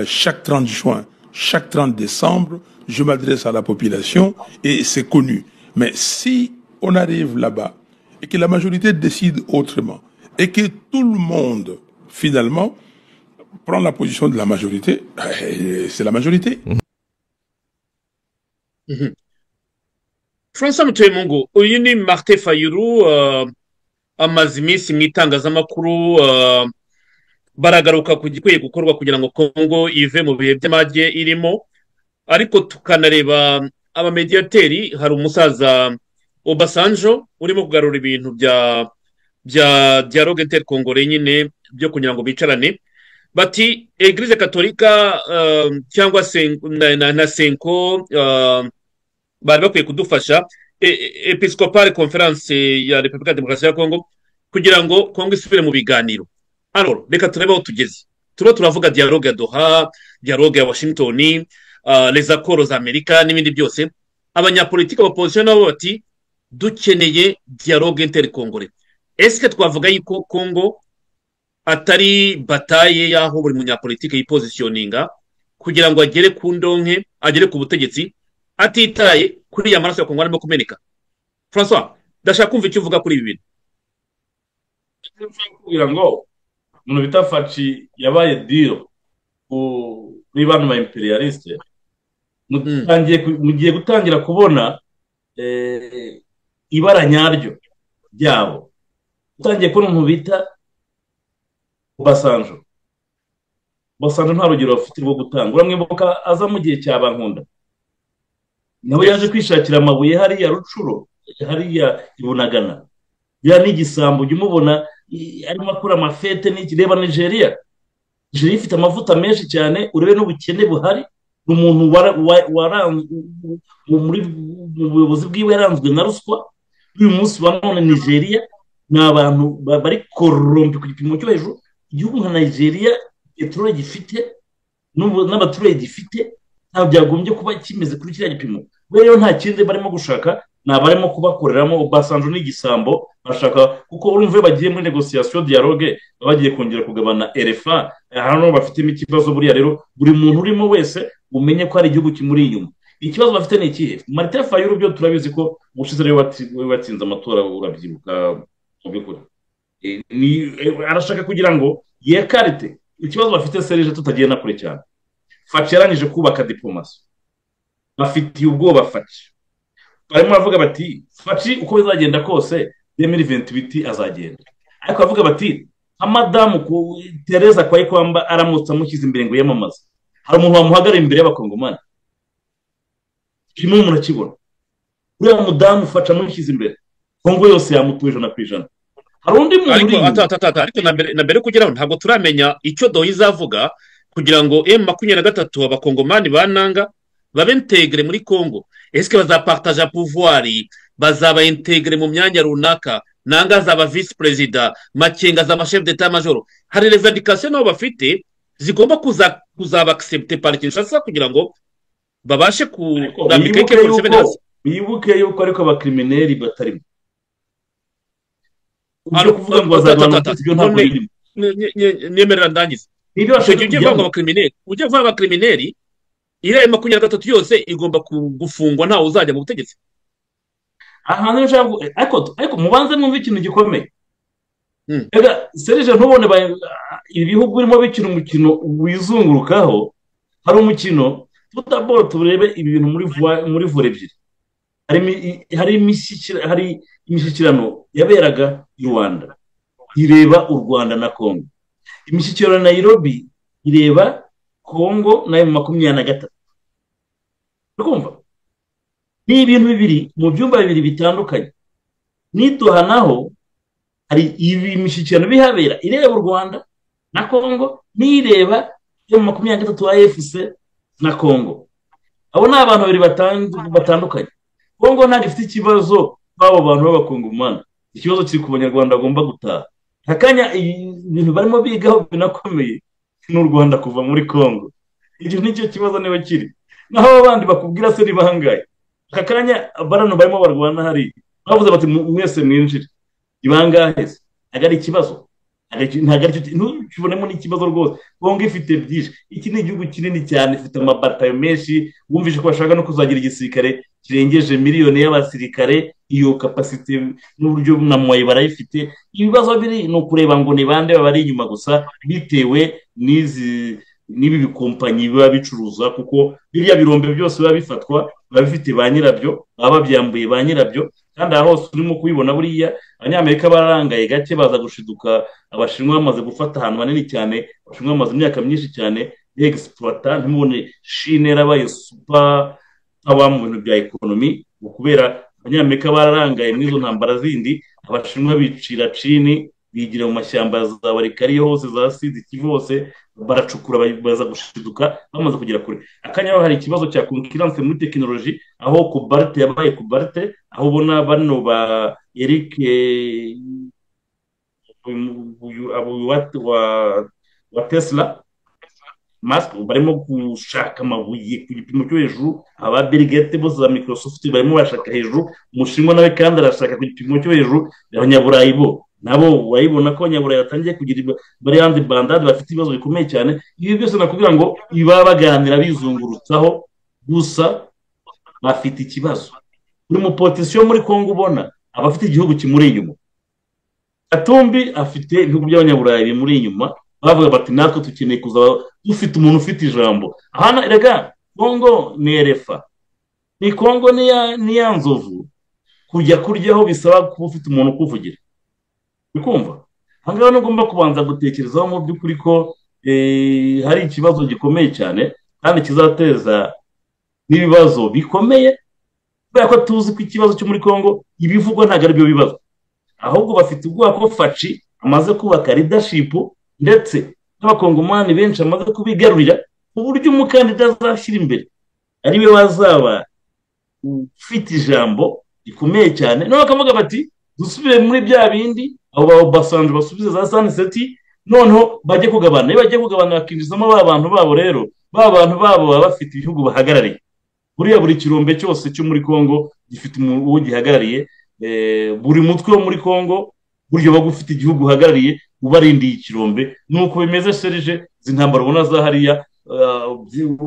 chaque 30 juin, chaque 30 décembre, je m'adresse à la population et c'est connu. Mais si on arrive là-bas et que la majorité décide autrement et que tout le monde, finalement, prend la position de la majorité, c'est la majorité. François Mutuyemungu, uyu ni Martin Fayulu, amaze iminsi mu itangazamakuru, baragaruka ku gikwiye gukorwa kugira ngo Kongo ive mu bihe by'amage irimo, ariko tukanareba abamediateri. Hari umusaza Obasanjo urimo kugarura ibintu bya dialogue intercongolais nyine byo kugira ngo bicarane, bati Eglise Katolika cyangwa se na CENCO bari bakwiye kudufasha, Episcopal Conference ya Repubulika Demokarasi ya Kongo, kugira ngo Kongo isubire mu biganiro. Alors reka turebe aho tugeze. Turimo turavuga dialogue ya Doha, dialogue ya Washington, les accords za Amerika n'ibindi byose. Abanyapolitiki opposition nabo bati dukeneye dialogue intercongolais. Est-ce que twavuga yuko Kongo atari bataille y'aho buri munyapolitiki yipositioninga kugira ngo agere ku ndonke, agere ku butegetsi, atitaye kuri ya maraso ya Kongo arimo kumeneka? François, ndashaka kumva icyo uvuga kuri ibi bintu. Kugira ngo umuntu bita Fatshi yabaye deal kuri bano ba impérialiste, mugiye gutangira kubona ibara nyaryo ryabo. Utangiye kubona umuntu bita Obasanjo. Obasanjo nta rugero bafite rwo gutanga. Uramwibuka aza mu gihe cya Bankunda, nawe yaje kwishakira amabuye hariya Rucuro, hariya Ibunagana. Ya n'igisambo ujya umubona arimo akora amafete n'iki. Reba Nigeria, Nigeria ifite amavuta menshi cyane, urebe n'ubukene buhari. Ni umuntu muri mu buyobozi bwiwe yaranzwe na ruswa. Uyu munsi wa none Nigeria ni abantu bari corrompu ku gipimo cyo hejuru. Igihugu nka Nigeria, peteroli gifite n'abaturage gifite, ntabwo byagombye kuba kimeze kuri kiriya gipimo. Rero nta kindi barimo gushaka, ni abarimo kubakoreramo. Obasanjo n'igisambo bashaka, kuko urumva iyo bagiye muri négociation dialogue baba bagiye kongera kugabana RFA. Hano bafitemo ikibazo buriya. Rero buri muntu urimo wese umenye ko hari igihugu kimuri inyuma. Ikibazo bafite ni ikihe? Martin Fayulu byo turabizi ko ubushize rero watsinze amatora, urabyibuka. Mu by'ukuri arashaka kugira ngo yekarite. Ikibazo bafite, Serge, tutagiye na kure cyane, Fatshi yarangije kubaka diplomasi, bafitiye ubwoba Fatshi. Barimo baravuga bati Fatshi uko bizagenda kose 2028 azagenda, ariko bavuga bati nka madamu Tereza Kayikwamba aramutse amushyize imbere ngo yamamaze, hari umuntu wamuhagarara imbere y'abakongomani? Kimwe murakibona, uriya mudamu Fatshi amushyize imbere, Kongo yose yamutuye 100%. Hari undi muntu ariko atata, ariko na mbere kugeraho ntabwo turamenya icyo Doha izavuga kugira ngo M23 abakongomani bananga babe intégré muri Congo. Est-ce que bazapartager pouvoir, bazaba intégré mu myanya runaka, Nanga azaba vice président, Makenga azaba chef d'état major? Hari revendication nabo bafite zigomba kuza kuzaba accepté par Kinshasa kugira ngo babashe kurambika AK-47 hasi. Wibuke yuko ariko abacriminels batarimo. Ibyo kuvuga ngo bazagabana ibyo ntabwo birimo. Nemerera ndangize. Nibyo bashaka. Ujye uvuga ngo abacriminels, ujye uvuga abacriminels, iriya 23 yose igomba gufungwa, ntawe uzajya mu butegetsi. Ahantu nshaka, ariko mubanze mwumve ikintu gikomeye. Ega Serge, ntubone ibi bihugu birimo bikina umukino wizungurukaho. Hari umukino tutaboro. Turebe ibi bintu muri volet ebyiri. Hari imishyikirano yaberaga i Rwanda ireba u Rwanda na Congo, imishyikirano ya Nairobi ireba Congo na M23. Urikumva, ni ibintu bibiri mu byumba bibiri bitandukanye. Niduha naho Hari imishyikirano bihabera ireba u Rwanda na Kongo n'ireba yo 23 AFC na Kongo. Abo ni abantu babiri batandukanye. Kongo ntabwo ifite ikibazo b'abo bantu b'abakongomani, ikibazo kiri ku banyarwanda bagomba gutaha. Akanya ibintu barimo bigaho binakomeye n'u Rwanda kuva muri Kongo, icyo nicyo kibazo niba kiri. Naho abandi bakubwira se ribangaye, aka kanya barano barimo barwana hari bavuze bati mwese mwinjire, ibangahe se? Ntabwo ari ikibazo, ntukibonemo n'ikibazo rwose. Kongo ifite byinshi, iki ni igihugu kinini cyane, ifite amabatayo menshi, wumvise ko bashaka no kuzagira igisirikare kirengeje miliyoni y'abasirikare, iyo kapasite n'uburyo na moye barayifite. Ibibazo biri ni ukureba ngo ni bande bari inyuma gusa, bitewe n'izi n'ibi bikompanyi biba bicuruza, kuko biriya birombe byose biba bifatwa biba bifite ba nyirabyo, baba babyambuye ba nyirabyo. Kandi aha hose urimo kubibona, buriya abanyamerika bararangaye gake baza gushiduka abashinwa bamaze gufata ahantu hanini cyane. Abashinwa bamaze imyaka myinshi cyane begisipurata, ntimubone Chine yarabaye super power mu bintu bya ekonomi, kubera abanyamerika bararangaye muri izo ntambara zindi. Abashinwa bicira Chine, bigira mu mashyamba za Warikariyo hose, za Sidi Kivu hose baracukura, baza gushiduka bamaze kugera kure. Akanya hari ikibazo cya concurrence muri tekinoloji, aho cobalt yabaye cobalt, aho ubona bano ba Eric wa Tesla Musk barimo gushaka amabuye ku gipimo cyo hejuru, aba Bill Gates bose za Microsoft barimo bashaka hejuru, umushinwa nawe kandi arashaka ku gipimo cyo hejuru. Abanyaburayi bo nabo urabibona ko abanyaburayi batangiye kugira bari hanze bandade, bafite ibibazo bikomeye cyane. Ibi byose nakubwira ngo baba baganira bizungurutsaho gusa, bafite ikibazo. Buri mupolitisiyo muri Kongo ubona aba afite igihugu kimuri inyuma. Katumbi afite ibihugu by'abanyaburayi bimuri inyuma, bavuga bati natwe dukeneye kuzaba dufite umuntu ufite ijambo. Hano erega Kongo ni erefa, ni Kongo ni ya nzovu, kujya kuryaho bisaba kuba ufite umuntu ukuvugira. Ukumva aha ngaha ntugomba kubanza gutekerezaho mu by'ukuri ko hari ikibazo gikomeye cyane kandi kizateza n'ibibazo bikomeye, kubera ko tuzi ko ikibazo cyo muri Kongo ibivugwa ntabwo ari byo bibazo, ahubwo bafite ubwoba ko Faci amaze kubaka leadership ndetse n'abakongomani benshi amaze kubigarurira, ku buryo umukandida azashyira imbere ari we wazaba ufite ijambo rikomeye cyane. Noneho bakavuga bati dusubire muri bya bindi, abo ba Obasanjo basubize za Saniseti, noneho bajye kugabana. Iyo bagiye kugabana bakinjizamo ba bantu babo, rero ba bantu babo baba bafite ibihugu bahagarariye. Buriya buri kirombe cyose cyo muri Kongo gifite uwo gihagarariye, buri mutwe wo muri Kongo buryo baba ufite igihugu uhagarariye ubarindiye ikirombe. Nuko bimeze Serge, izi ntambara ubona za hariya,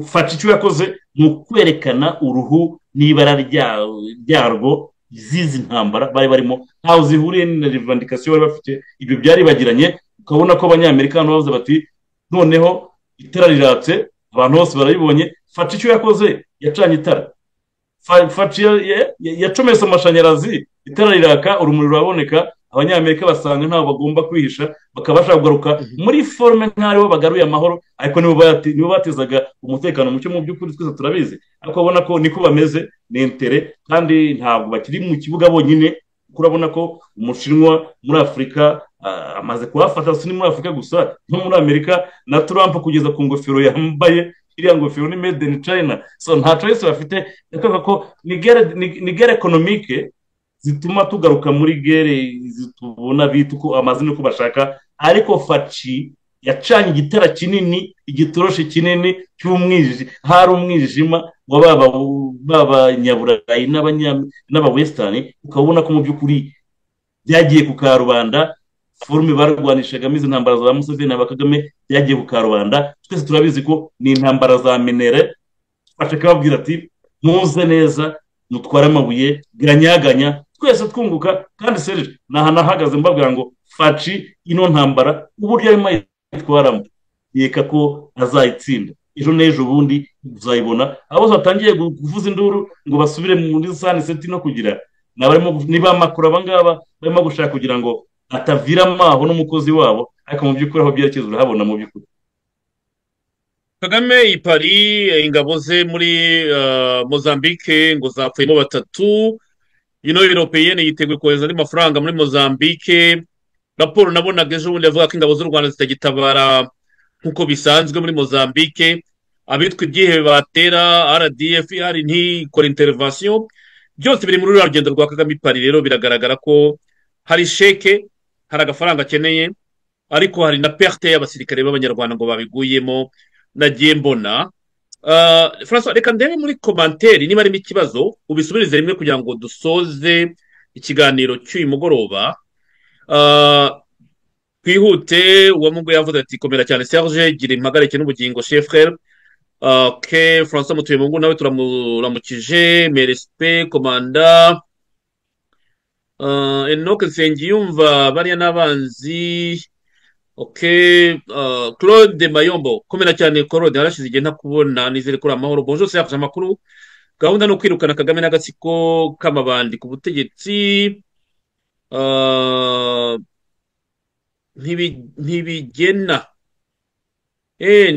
Faci icyo yakoze ni ukwerekana uruhu n'ibara ryarwo z'izi ntambara bari barimo, ntaho zihuriye na revendication bari bafite. Ibyo byari bagiranye, ukabona ko abanyamerika hano bavuze bati noneho itara riratse, abantu bose barabibonye. Faci icyo yakoze yacanye itara, Faci yacometse amashanyarazi, itara riraka, urumuri ruraboneka. Abanyamerika basanga ntaho bagomba kwihisha, bakaba bashaka kugaruka muri forme nk'aribo bagaruye amahoro, ariko nibo batezaga umutekano muke mu by'ukuri, twese turabizi. Ariko ubona ko niko bameze, ni intere, kandi ntabwo bakiri mu kibuga bonyine, kuko urabona ko umushinwa muri Afurika amaze kuhafata, si muri Afurika gusa, no muri Amerika na Trump kugeza ku ngofero yambaye, iriya ngofero ni made in China. So nta choice bafite, ndakeka ko ni guerre économique zituma tugaruka muri guerre zitubona bita uko amazina uko bashaka. Ariko Faci yacanye igitara kinini, igitoroshi kinini cy'umwijima, hari umwijima wa b'abanyaburayi n'abawestani, ukabona ko mu by'ukuri byagiye ku karubanda. Forume barwanishagamo izi ntambara za Museveni na Kagame byagiye ku karubanda, twese turabizi ko ni intambara za minere. Faci akababwira ati muze neza mutware amabuye ganyaganya, twese twunguka. Kandi Serge naha nahagaze mbabwira ngo Faci ino ntambara uburyo arimo ayitwaramo yeka ko azayitsinda ejo n'ejo bundi uzayibona. Abo batangiye kuvuza induru ngo basubire muri Saniseti no kugira niba amakuru abangaba barimo gushaka kugira ngo ataviramo aho n'umukozi wabo, ariko mu by'ukuri aho byerekeza urahabona mu by'ukuri. Kagame i Paris ingabo ze muri Mozambique ngo zapfuyemo 3. Union Européenne yiteguye kohereza andi mafaranga muri Mozambique. Raporo nabonaga ejo bundi avuga ko ingabo z'u Rwanda zitagitabara nk'uko bisanzwe muri Mozambique, abitwa ibyihebe batera RDF ari ntikora intervention. Byose biri muri ruriya rugendo rwa Kagame i Paris. Rero biragaragara ko hari chèque, hari agafaranga akeneye, ariko hari na perte y'abasirikare b'Abanyarwanda ngo babiguyemo nagiye mbona. François, reka ndebe muri commentaire niba harimo ikibazo, ubisubirize rimwe kugira ngo dusoze ikiganiro cy'uyu mugoroba. Twihute. Uwamungu yavuze ati: "Komera cyane Serge, gira impagarike n'ubugingo, chef frère." Ok, François Mutuyemungu nawe turamuramukije. Merespe komanda Enoch Nsengiyumva, bariya n'abanzi. Ok, Claude Mayombo, komera cyane Claude, harashize igihe ntakubona, nizere ko uri amahoro. Bonjour Serge, amakuru? Gahunda ni ukwirukana Kagame n'agatsiko k'amabandi ku butegetsi. Ntibigena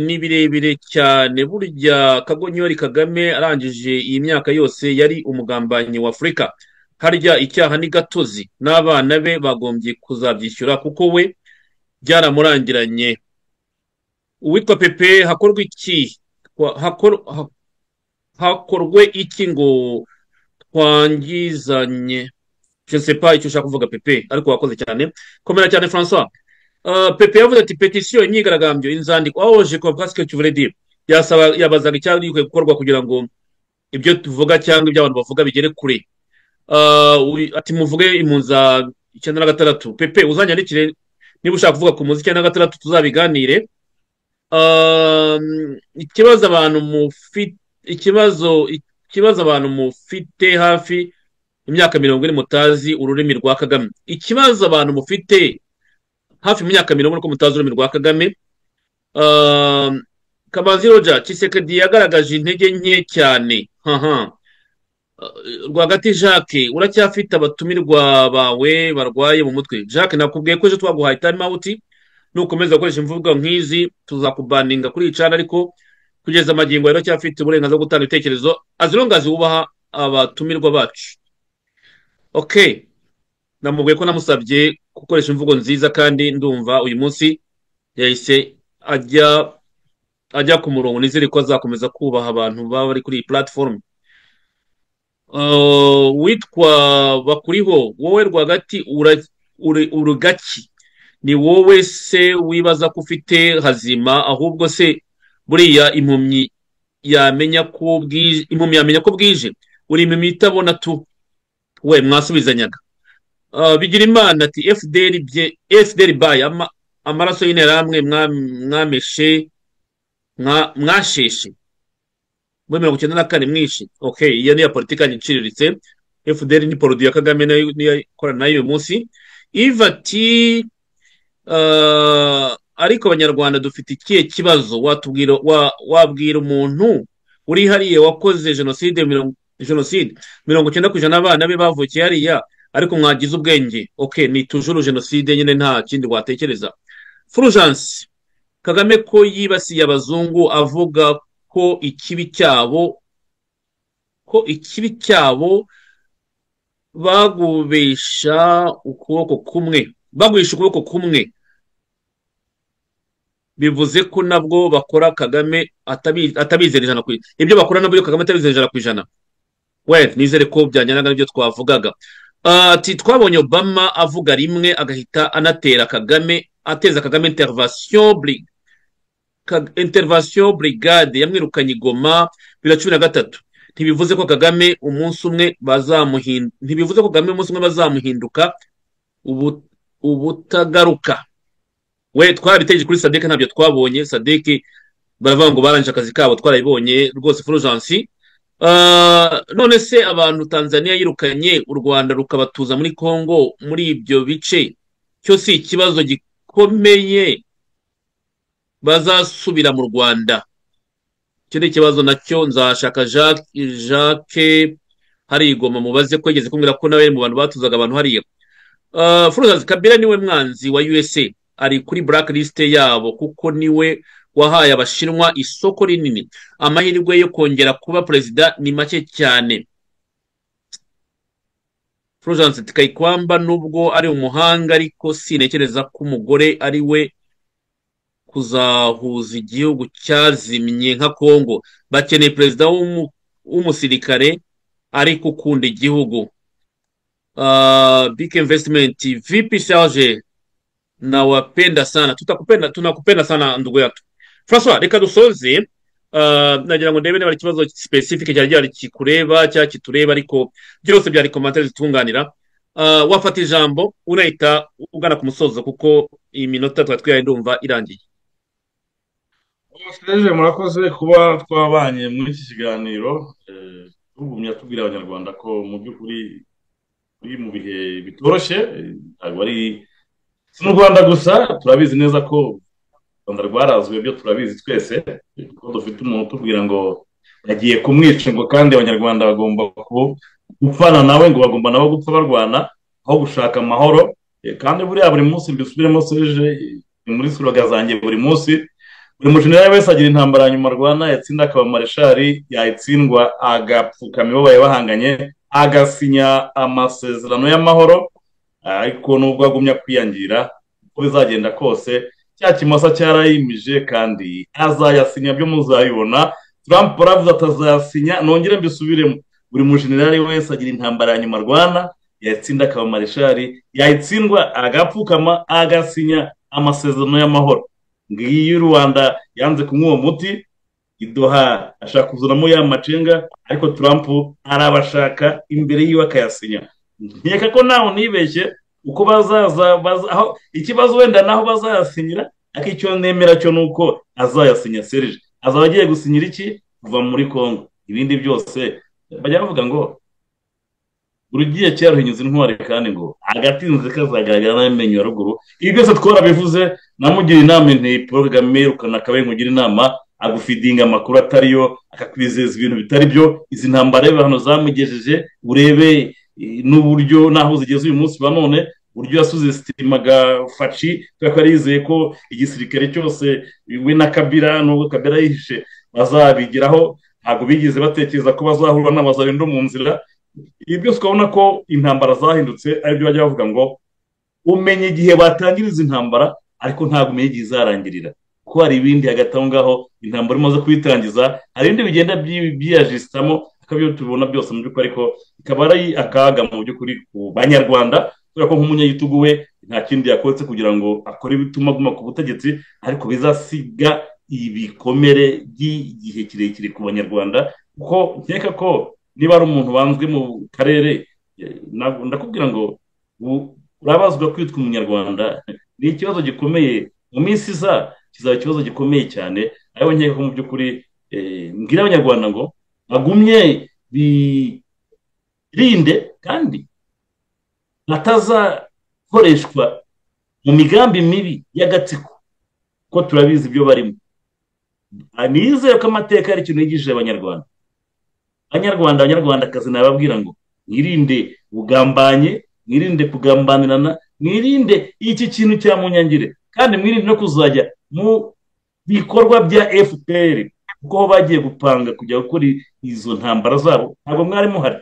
ni birebire cyane. Burya Kagonyori Kagame arangije iyi myaka yose yari umugambanyi wa Afurika. Harya icyaha ni gatozi, n'abana be bagombye kuzabyishyura kuko we byaramurangiranye. Uwitwa Pepe, hakorwa iki? Hakorwe iki ngo twangizanye? Je ne sais pas icyo ushaka kuvuga Pepe, ariko wakoze cyane. Komera cyane François. Pepe yavuze ati pétition, imyigaragambyo, inzandiko. Oh, je comprends ce que tu voulais dire. Yasaba, yabazaga icyari gikwiye gukorwa kugira ngo ibyo tuvuga cyangwa ibyo abantu bavuga bigere kure. Ati muvuge impunzi 96. Pepe, uzanyandikire niba ushaka kuvuga ku mpunzi 96, tuzabiganire. Ikibazo abantu mufite, ikibazo abantu mufite hafi imyaka 40 mutazi ururimi rwa Kagame. Ikibazo abantu mufite hafi imyaka 40 ko mutazi ururimi rwa Kagame. Kamanzi Roger, Tshisekedi yagaragaje intege nke cyane. Haha. Rwagati Jacques, uracyafite abatumirwa bawe barwaye mu mutwe. Jacques, nakubwiye ko ejo twaguhaye time out, nukomeza gukoresha imvugo nk'izi tuzakubaninga kuri iyi channel, ariko kugeza amagingo rero cyafite uburenganzira bwo gutanga ibitekerezo as long as wubaha abatumirwa bacu. Okay, namubwiye ko namusabye gukoresha imvugo nziza, kandi ndumva uyu munsi yahise ajya ku murongo. Nizere ko azakomeza kubaha abantu baba bari kuri iyi platform. Witwa Bakuriho, wowe Rwagati urugaki ni wowe se wibaza ko ufite hazima? Ahubwo se buriya impumyi yamenya ko bwije? Impumyi yamenya ko bwije? Uri impumyi itabona tu we. Mwasubizanyaga. Bigira Imana ati FDR bye, FDR baye amaraso y'Interahamwe mwameshe, mwasheshe muri 94 mwishe. Okay, iyo ni ya politiki yanyu iciriritse. FDR ni produit ya Kagame, nayo niyo ikorana nayo uyu munsi. Iva ati ariko Abanyarwanda dufite ikihe kibazo? Watubwira, wabwira umuntu uri hariya wakoze jenoside, jenoside 90% abana be bavukiye hariya, ariko mwagize ubwenge. Okay, ni toujours jenoside nyine, nta kindi watekereza. Fulgence, Kagame ko yibasiye abazungu avuga ko ikibi cyabo bagubesha ukuboko kumwe, bagurisha ukuboko kumwe, bivuze ko nabwo bakora Kagame atabizera 100%. Ibyo bakora nabyo Kagame atabizera 100%. We nizere ko byajyanaga n'ibyo twavugaga. Ati twabonye Obama avuga rimwe agahita anatera Kagame, ateza Kagame intervention brigade yamwirukanye i Goma 2013. Ntibivuze ko Kagame umunsi umwe bazamuhinduka ubutagaruka. We twarabitegereje kuri SADC, ntabyo twabonye. SADC baravuga ngo barangije akazi kabo, twarabibonye rwose. Fulgence, none se abantu Tanzania yirukanye, u Rwanda rukabatuza muri Congo, muri ibyo bice, cyo si ikibazo gikomeye? Bazasubira mu Rwanda? Icyo ni ikibazo nacyo. Nzashaka Jacques hari igoma mubaze ko yigeze kumbwira ko nawe mu bantu batuzaga abantu hariya. Fulgence, Kabila niwe mwanzi wa USA, ari kuri blacklist yabo kuko niwe wahaye Abashinwa isoko rinini. Amahirwe yo kongera kuba perezida ni make cyane. Fulgence Kayikwamba nubwo ari umuhanga ariko sinekereza ko umugore ari we kuzahuza igihugu cyazimye nka Kongo. Bakeneye perezida w'umusirikare ariko ukunda igihugu. Big Investment VP Serge, nawapenda sana, tutakupenda, tunakupenda sana ndugu yetu François. Reka dusoze. Nagira ngo ndebe niba hari ikibazo specific cyari gihari kikureba cyangwa kitureba, ariko byose byari commentaires zitunganira. Wafata ijambo unahita ugana ku musozo, kuko iminota twari twihaye ndumva irangiye. Serge, murakoze kuba twabanye muri iki kiganiro. Tugumya tubwira Abanyarwanda ko mu by'ukuri turi mu bihe bitoroshye. Ntabwo ari si mu Rwanda gusa, turabizi neza ko u Rwanda rwarazwe, byo turabizi twese ko dufite umuntu utubwira ngo yagiye kumwica, ngo kandi Abanyarwanda bagomba gupfana nawe, ngo bagomba nabo gupfa barwana aho gushaka amahoro. Kandi buriya buri munsi mbisubiremo Serge, ni muri slogan zanjye buri munsi: buri mujenerali wese agira intambara nyuma arwana, yatsinda akaba mareshali, yayitsindwa agapfukama ibo bari bahanganye, agasinya amasezerano y'amahoro. Ariko nubwo agumya kwiyangira, uko bizagenda kose cya kimasa cyarayimije kandi azayasinya, byo muzabibona. Trump aravuze atazayasinya. Nongere mbisubiremo: buri mujenerali wese agira intambara ya nyuma arwana, yatsinda akaba mareshali, yayitsindwa agapfukama agasinya amasezerano y'amahoro. Ngiyi Rwanda yanze kunywa uwo muti, idoha ashaka kuzanamo ya macenga, ariko Trump arabashaka imbere yiwe akayasinya. Nkeka ko nawe nibeshye uko bazaza aho ikibazo wenda naho bazayasinyira, ariko icyo nemera cyo nuko azayasinya. Serge, azaba agiye gusinyira iki? Kuva muri Congo. Ibindi byose bajya bavuga ngo urugiye kera ruhinyuza intwari, kandi ngo agatinze kazagaragara n'amenyo ya ruguru. Ibi byose twarabivuze. Namugira inama nti Paul Kagame rukana akabaye nkugira inama, agufidinga amakuru atariyo, akakwizeza ibintu bitari byo. Izi ntambara hano zamugejeje, urebe n'uburyo naho zigeze uyu munsi wa none, uburyo yasuze sitimaga Faci kubera ko yari yizeye ko igisirikare cyose we na Kabila, nubwo Kabila yihishe, bazabigeraho. Ntabwo bigeze batekereza ko bazahura n'abazarendo mu nzira. Ibi byose ukabona ko intambara zahindutse, aribyo bajya bavuga ngo umenya igihe batangiriza intambara ariko ntabwo umenya igihe izarangirira, kuko hari ibindi hagati aho ngaho. Intambara imaze kuyitangiza hari ibindi bigenda byiyajisitamo, akabyo tubona byose mu by'ukuri, ariko ikaba ari akaga mu by'ukuri ku Banyarwanda, kubera ko nk'umunyagitugu we nta kindi yakoretse kugira ngo akore ibituma aguma ku butegetsi, ariko bizasiga ibikomere by'igihe kirekire ku Banyarwanda. Kuko nkeka ko niba ari umuntu wanzwe mu karere, ndakubwira ngo urabazwa kwitwa Umunyarwanda ni ikibazo gikomeye. Mu minsi iza kizaba ikibazo gikomeye cyane. Ariko nkeka ko mu by'ukuri mbwira Abanyarwanda ngo bagumye birinde kandi batazakoreshwa mu migambi mibi y'agatsiko, kuko turabizi ibyo barimo. Nizeye ko amateka ari ikintu yigishije Abanyarwanda. Abanyarwanda, Abanyarwandakazi, nababwira ngo mwirinde ubugambanyi, mwirinde kugambanirana, mwirinde iki kintu cya munyangire, kandi mwirinde no kuzajya mu bikorwa bya FPR, kuko aho bagiye gupanga kujya gukora izo ntambara zabo ntabwo mwari muhari,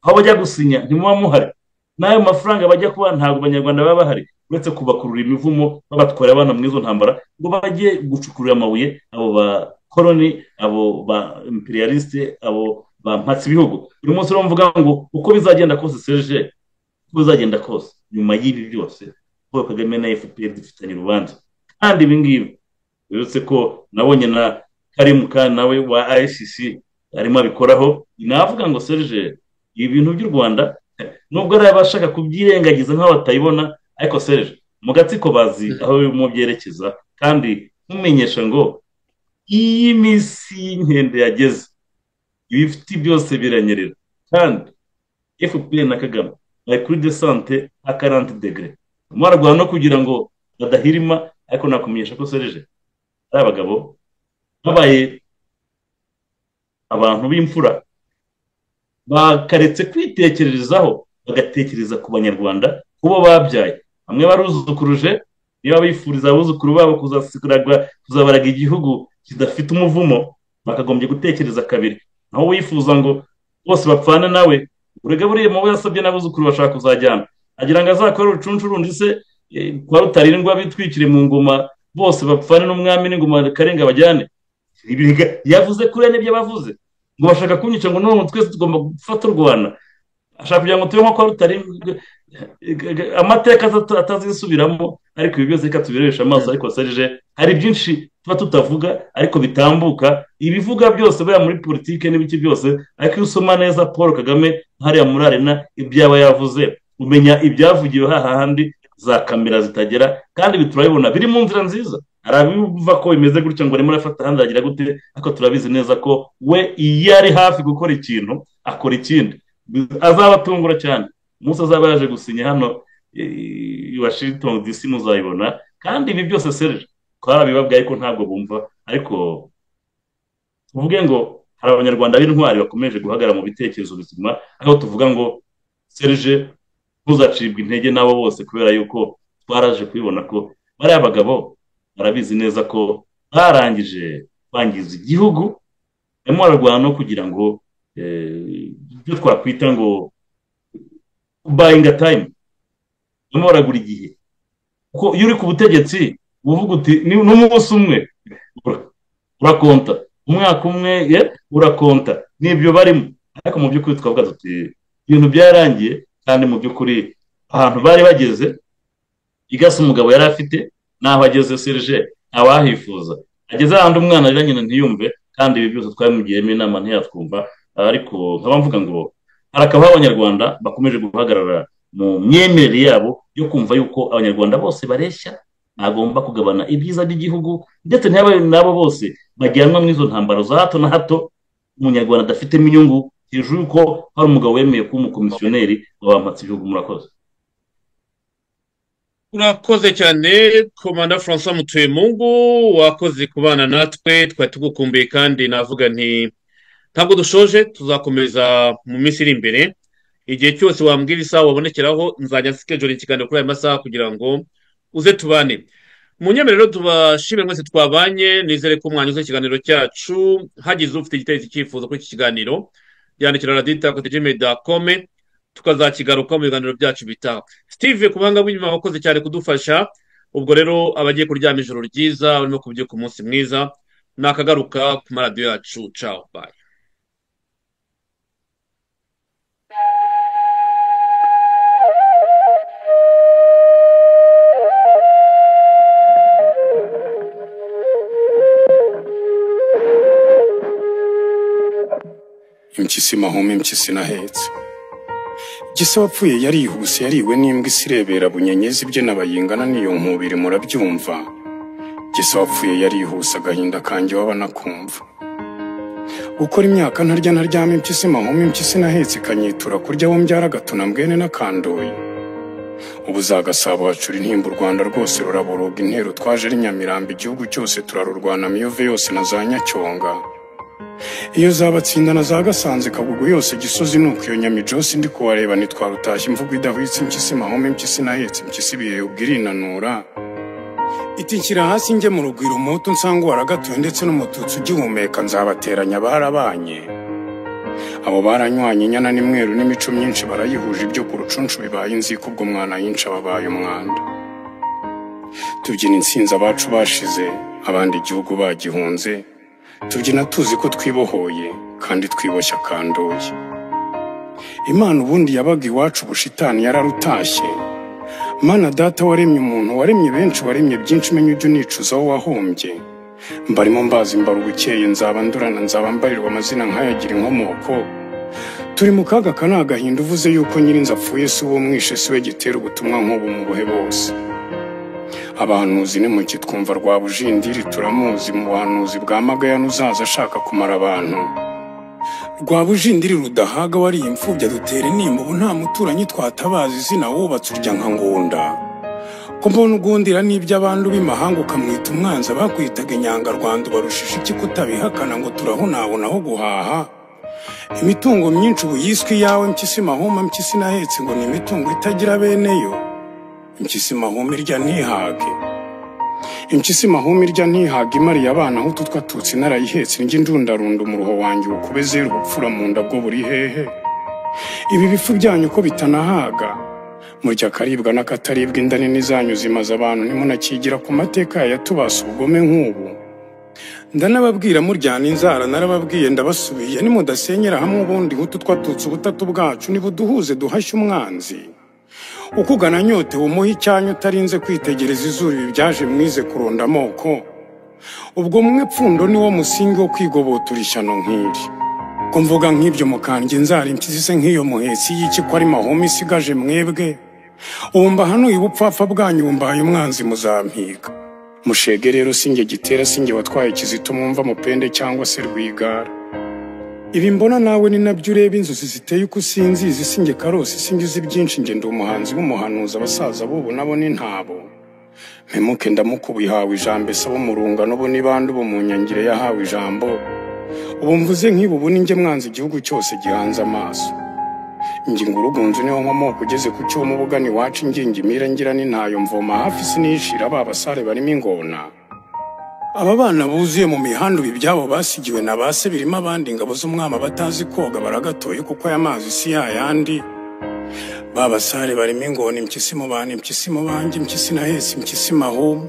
aho bajya gusinya ntimuba muhari, n'ayo mafaranga bajya kuba ntabwo Abanyarwanda baba bahari, uretse kubakurura imivumo babatwara abana muri izo ntambara ngo bajye gucukurira amabuye abo ba koloni, abo ba imperialiste, abo bampatse ibihugu. Uyu munsi rero mvuga ngo uko bizagenda kose, Serge, uko bizagenda kose nyuma y'ibi byose, Paul Kagame na FPR dufitanye urubanza. Kandi ibi ngibi uretse ko nabonye na Karim Khan nawe wa ICC arimo abikoraho, navuga ngo Serge, ibintu by'u Rwanda nubwo ari abashaka kubyirengagiza nk'aho batayibona, ariko Serge, mu gatsiko bazi aho birimo byerekeza. Kandi nkumenyesha ngo iyi minsi y'inkende yageze, ibifite byose biranyerera, kandi FPR na Kagame bari kuri descente a 40 degré, bararwana no kugira ngo badahirima. Ariko nakumenyesha ko Serge, ari abagabo babaye abantu b'imfura, bakaretse kwitekererezaho bagatekereza ku Banyarwanda kubo babyaye, bamwe baruzukuruje. Niba bifuriza abuzukuru babo kuzabaraga igihugu kidafite umuvumo, bakagombye gutekereza kabiri. Naho wifuza ngo bose bapfane nawe Urega buriya mu bo yasabye n'abuzukuru bashaka kuzajyana, agira ngo azakore urucuncu rundi se kwa Rutarindwa bitwikire mu ngoma bose bapfane n'umwami n'ingoma Karinga bajyane. Yavuze kuriya n'ibyo bavuze ngo bashaka kunyica, ngo none twese tugomba gufata u Rwanda. Ashaka kugira ngo tube nko kwa Rutarindwa, amateka atazisubiramo. Ariko ibi byose reka tubirebeshe amaso. Ariko Serge, hari byinshi tuba tutavuga ariko bitambuka, ibivuga byose buriya muri politike n'ibiki byose. Ariko iyo usoma neza Paul Kagame hariya muri arena, ibyo aba yavuze umenya ibyavugiwe hahandi za kamera zitagera, kandi ibi turabibona biri mu nzira nziza. Hari abivuga ko bimeze gutya ngo arimo arafata ahandi agira gute, ariko turabizi neza ko we iyo ari hafi gukora ikintu akora ikindi. Azabatungura cyane umunsi azaba yaje gusinya hano i Washington DC, muzayibona. Kandi ibi byose Serge twarabibabwiye ariko ntabwo bumva. Ariko tuvuge ngo hari abanyarwanda b'intwari bakomeje guhagarara mu bitekerezo bizima, aho tuvuga ngo Serge ntuzacibwe intege nabo bose, kubera yuko twaraje kubibona ko bariya bagabo barabizi neza ko barangije kwangiza igihugu, barimo bararwana no kugira ngo ibyo twakwita ngo buying time, barimo baragura igihe. Kuko iyo uri ku butegetsi uvuga uti n'umunsi umwe urakonta, umwaka umwe urakonta, n'ibyo barimo. Ariko mu by'ukuri twavuga tuti ibintu byarangiye, kandi mu by'ukuri ahantu bari bageze igasa umugabo yari afite naho ageze Serge ntawahifuza, ageze ahandi umwana arira nyina ntiyumve. Kandi ibi byose twabimugiyemo inama ntiyatwumva. Ariko nkaba mvuga ngo harakabaho abanyarwanda bakomeje guhagarara mu myemerere yabo yo kumva yuko abanyarwanda bose bareshya, bagomba kugabana ibyiza by'igihugu, ndetse ntibabe nabo bose bajyanwa mu izo ntambaro za hato na hato umunyarwanda adafitemo inyungu, hejuru y'uko hari umugabo wemeye kuba umukomisiyoneri wabampatse ibihugu. Murakoze. Urakoze cyane Komanda François Mutuyemungu, wakoze kubana natwe, twari tugukumbuye. Kandi navuga nti ntabwo dushoje, tuzakomeza mu minsi iri imbere. Igihe cyose wambwira isaha wabonekeraho, nzajya nsikejora ikiganiro kuri aya masaha kugira ngo uze tubane. Mu nyemerero tubashimire mwese twabanye, nizere ko mwanyuze ikiganiro cyacu. Hagize ufite igitekerezo, icyifuzo kuri iki kiganiro, yandikira radita@gmail.com, tukazakigaruka mu biganiro byacu bitaha. Steve ku buhanga bw'inyuma wakoze cyane kudufasha. Ubwo rero abagiye kuryama ijoro ryiza, barimo kubyuka umunsi mwiza, nakagaruka ku maradiyo yacu. Ciao, bye. Impyisi mahuma, impyisi nahetse. Gisa wapfuye yarihuse, yariwe n'imbwa isirebera bunyenyezi ibye n'abayingana n'iyo nkubiri murabyumva. Gisa wapfuye yarihuse, agahinda kanjye waba nakumva. Gukora imyaka ntarya ntaryama, impyisi mahuma, impyisi nahetse ikanyitura kurya wo mbyara agatuna mbwene n'akandoyi. Ubu za Gasabo hacura intimba, u Rwanda rwose ruraboroga. Intero twaje ari Nyamirambo, igihugu cyose turarurwana, Miyove yose na za Nyacyonga. Iyo zabatsinda na za Gasanze, Kagugu yose, Gisozi, nuko iyo Nyamijosi ndi kuwareba ntitwarutashye. Imvugo idahwitse, impyisi mahome, impyisi nahetse, impyisi ibihe ubwo irinanura iti nshyira hasi njye mu rugwiro, umuhutu nsanga waragatuye ndetse n'umututsi ugihumeka, nzabateranya barabanye. Abo baranywanye inyana n'imweru n'imico myinshi barayihuje, ibyo ku rucunshu bibaye inzika, ubwo mwana yinshi ababaye umwanda. Tubyina intsinzi abacu bashize, abandi igihugu bagihunze, tubyina tuzi ko twibohoye kandi twiboshye akandoye. Imana ubundi yabaga iwacu, ubushitani yararutashye. Mana data waremye umuntu, waremye benshi, waremye byinshi, menya ujye unicuza aho wahombye. Mbarimo mbazi mbara ubukeye, nzaba ndurana, nzaba mbarirwa amazina nkayagira inkomoko. Turi mu kaga aka ni agahinda, uvuze yuko nyirinzu apfuye si uwo mwishe si we gitera ubutumwa nk'ubu mu buhe bose. Abahanuzi nimukitwumva Rwabujindiri turamuzi, mu buhanuzi bwa Magayane uzaza ashaka kumara abantu. Rwabujindiri rudahaga wariye imfubyi adutera intimba, ubu nta muturanyi twatabaza izina wubatse urya nka Ngunda. Ko mbona ugundira n'iby'abandi b'imahanga ukamwita umwanzi, abakwitaga inyangarwanda ubarushisha iki kutabihakana ngo turahunahuna aho guhaha. Imitungo myinshi ubu yiswe iyawe, mpyisi mahuma, mpyisi nahetse, ngo ni imitungo itagira bene yo. Impyisi mahuma irya ntihage, impyisi mahuma irya ntihage, imariye abana aho utwo twatutsi narayihetse, njye ndundarunda umuruho wanjye ukube zeru, ubupfura mu nda bwo buri hehe? Ibi bifu byanyu ko bitanahaga, murya akaribwa n'akataribwa, inda nini zanyu zimaze abantu, ntimunakigira ku mateka yatubase ubugome nk'ubu. Ndanababwira muryana inzara, narababwiye ndabasubiye, nimudasenyera hamwe ubundi Hutu twatutse ubutatu bwacu, nibuduhuze duhashye umwanzi. Ukugana nyotewe umuhe icyanyu utarinze kwitegereza izuru, ibi byaje mwize kuronda amoko. Ubwo mwe pfundo niwo musingi wo kwigobotora ishyano nk'iri. Ko mvuga nk'ibyo mukandya inzara, impyisi se nk'iyo muhetsi y'iki ko ari mahome isigaje mwebwe? Ubu mbahanuye ubupfapfa bwanyu, ubu mbahaye umwanzi muzampiga. Mushege rero sinjye Gitera, sinjye watwaye Kizito mwumva Mupende cyangwa se Rwigara. Ibi mbona nawe ni nabyo ureba, inzozi ziteye uko usinzizi, sinjye Karosi, sinjye uzi byinshi, njye ndi umuhanzi w'umuhanuzi, abasaza b'ubu nabo ni ntabo. Mpemuke ndamukubu ihawe ijambo, ese abo mu rungano bo ni bande ubu mu nyangire yahawe ijambo? Ubu mvuze nk'ibi, ubu ni njye mwanzi igihugu cyose gihanze amaso. Njye ngurugunzu niho nkomoka, ugeze ku cyo mubugana iwacu, ingingimira ngira n'intayo, mvoma hafi sinishira ba basare barimo ingona. Aba bana buzuye mu mihanda ubu ibyabo basigiwe na ba se birimo abandi ingabo z'umwama batazi koga baragatoye kuko aya mazi si yayandi. Ba basare barimo ingona, impyisi mu bantu, impyisi mu banjye, impyisi nahetse, impyisi mahuma.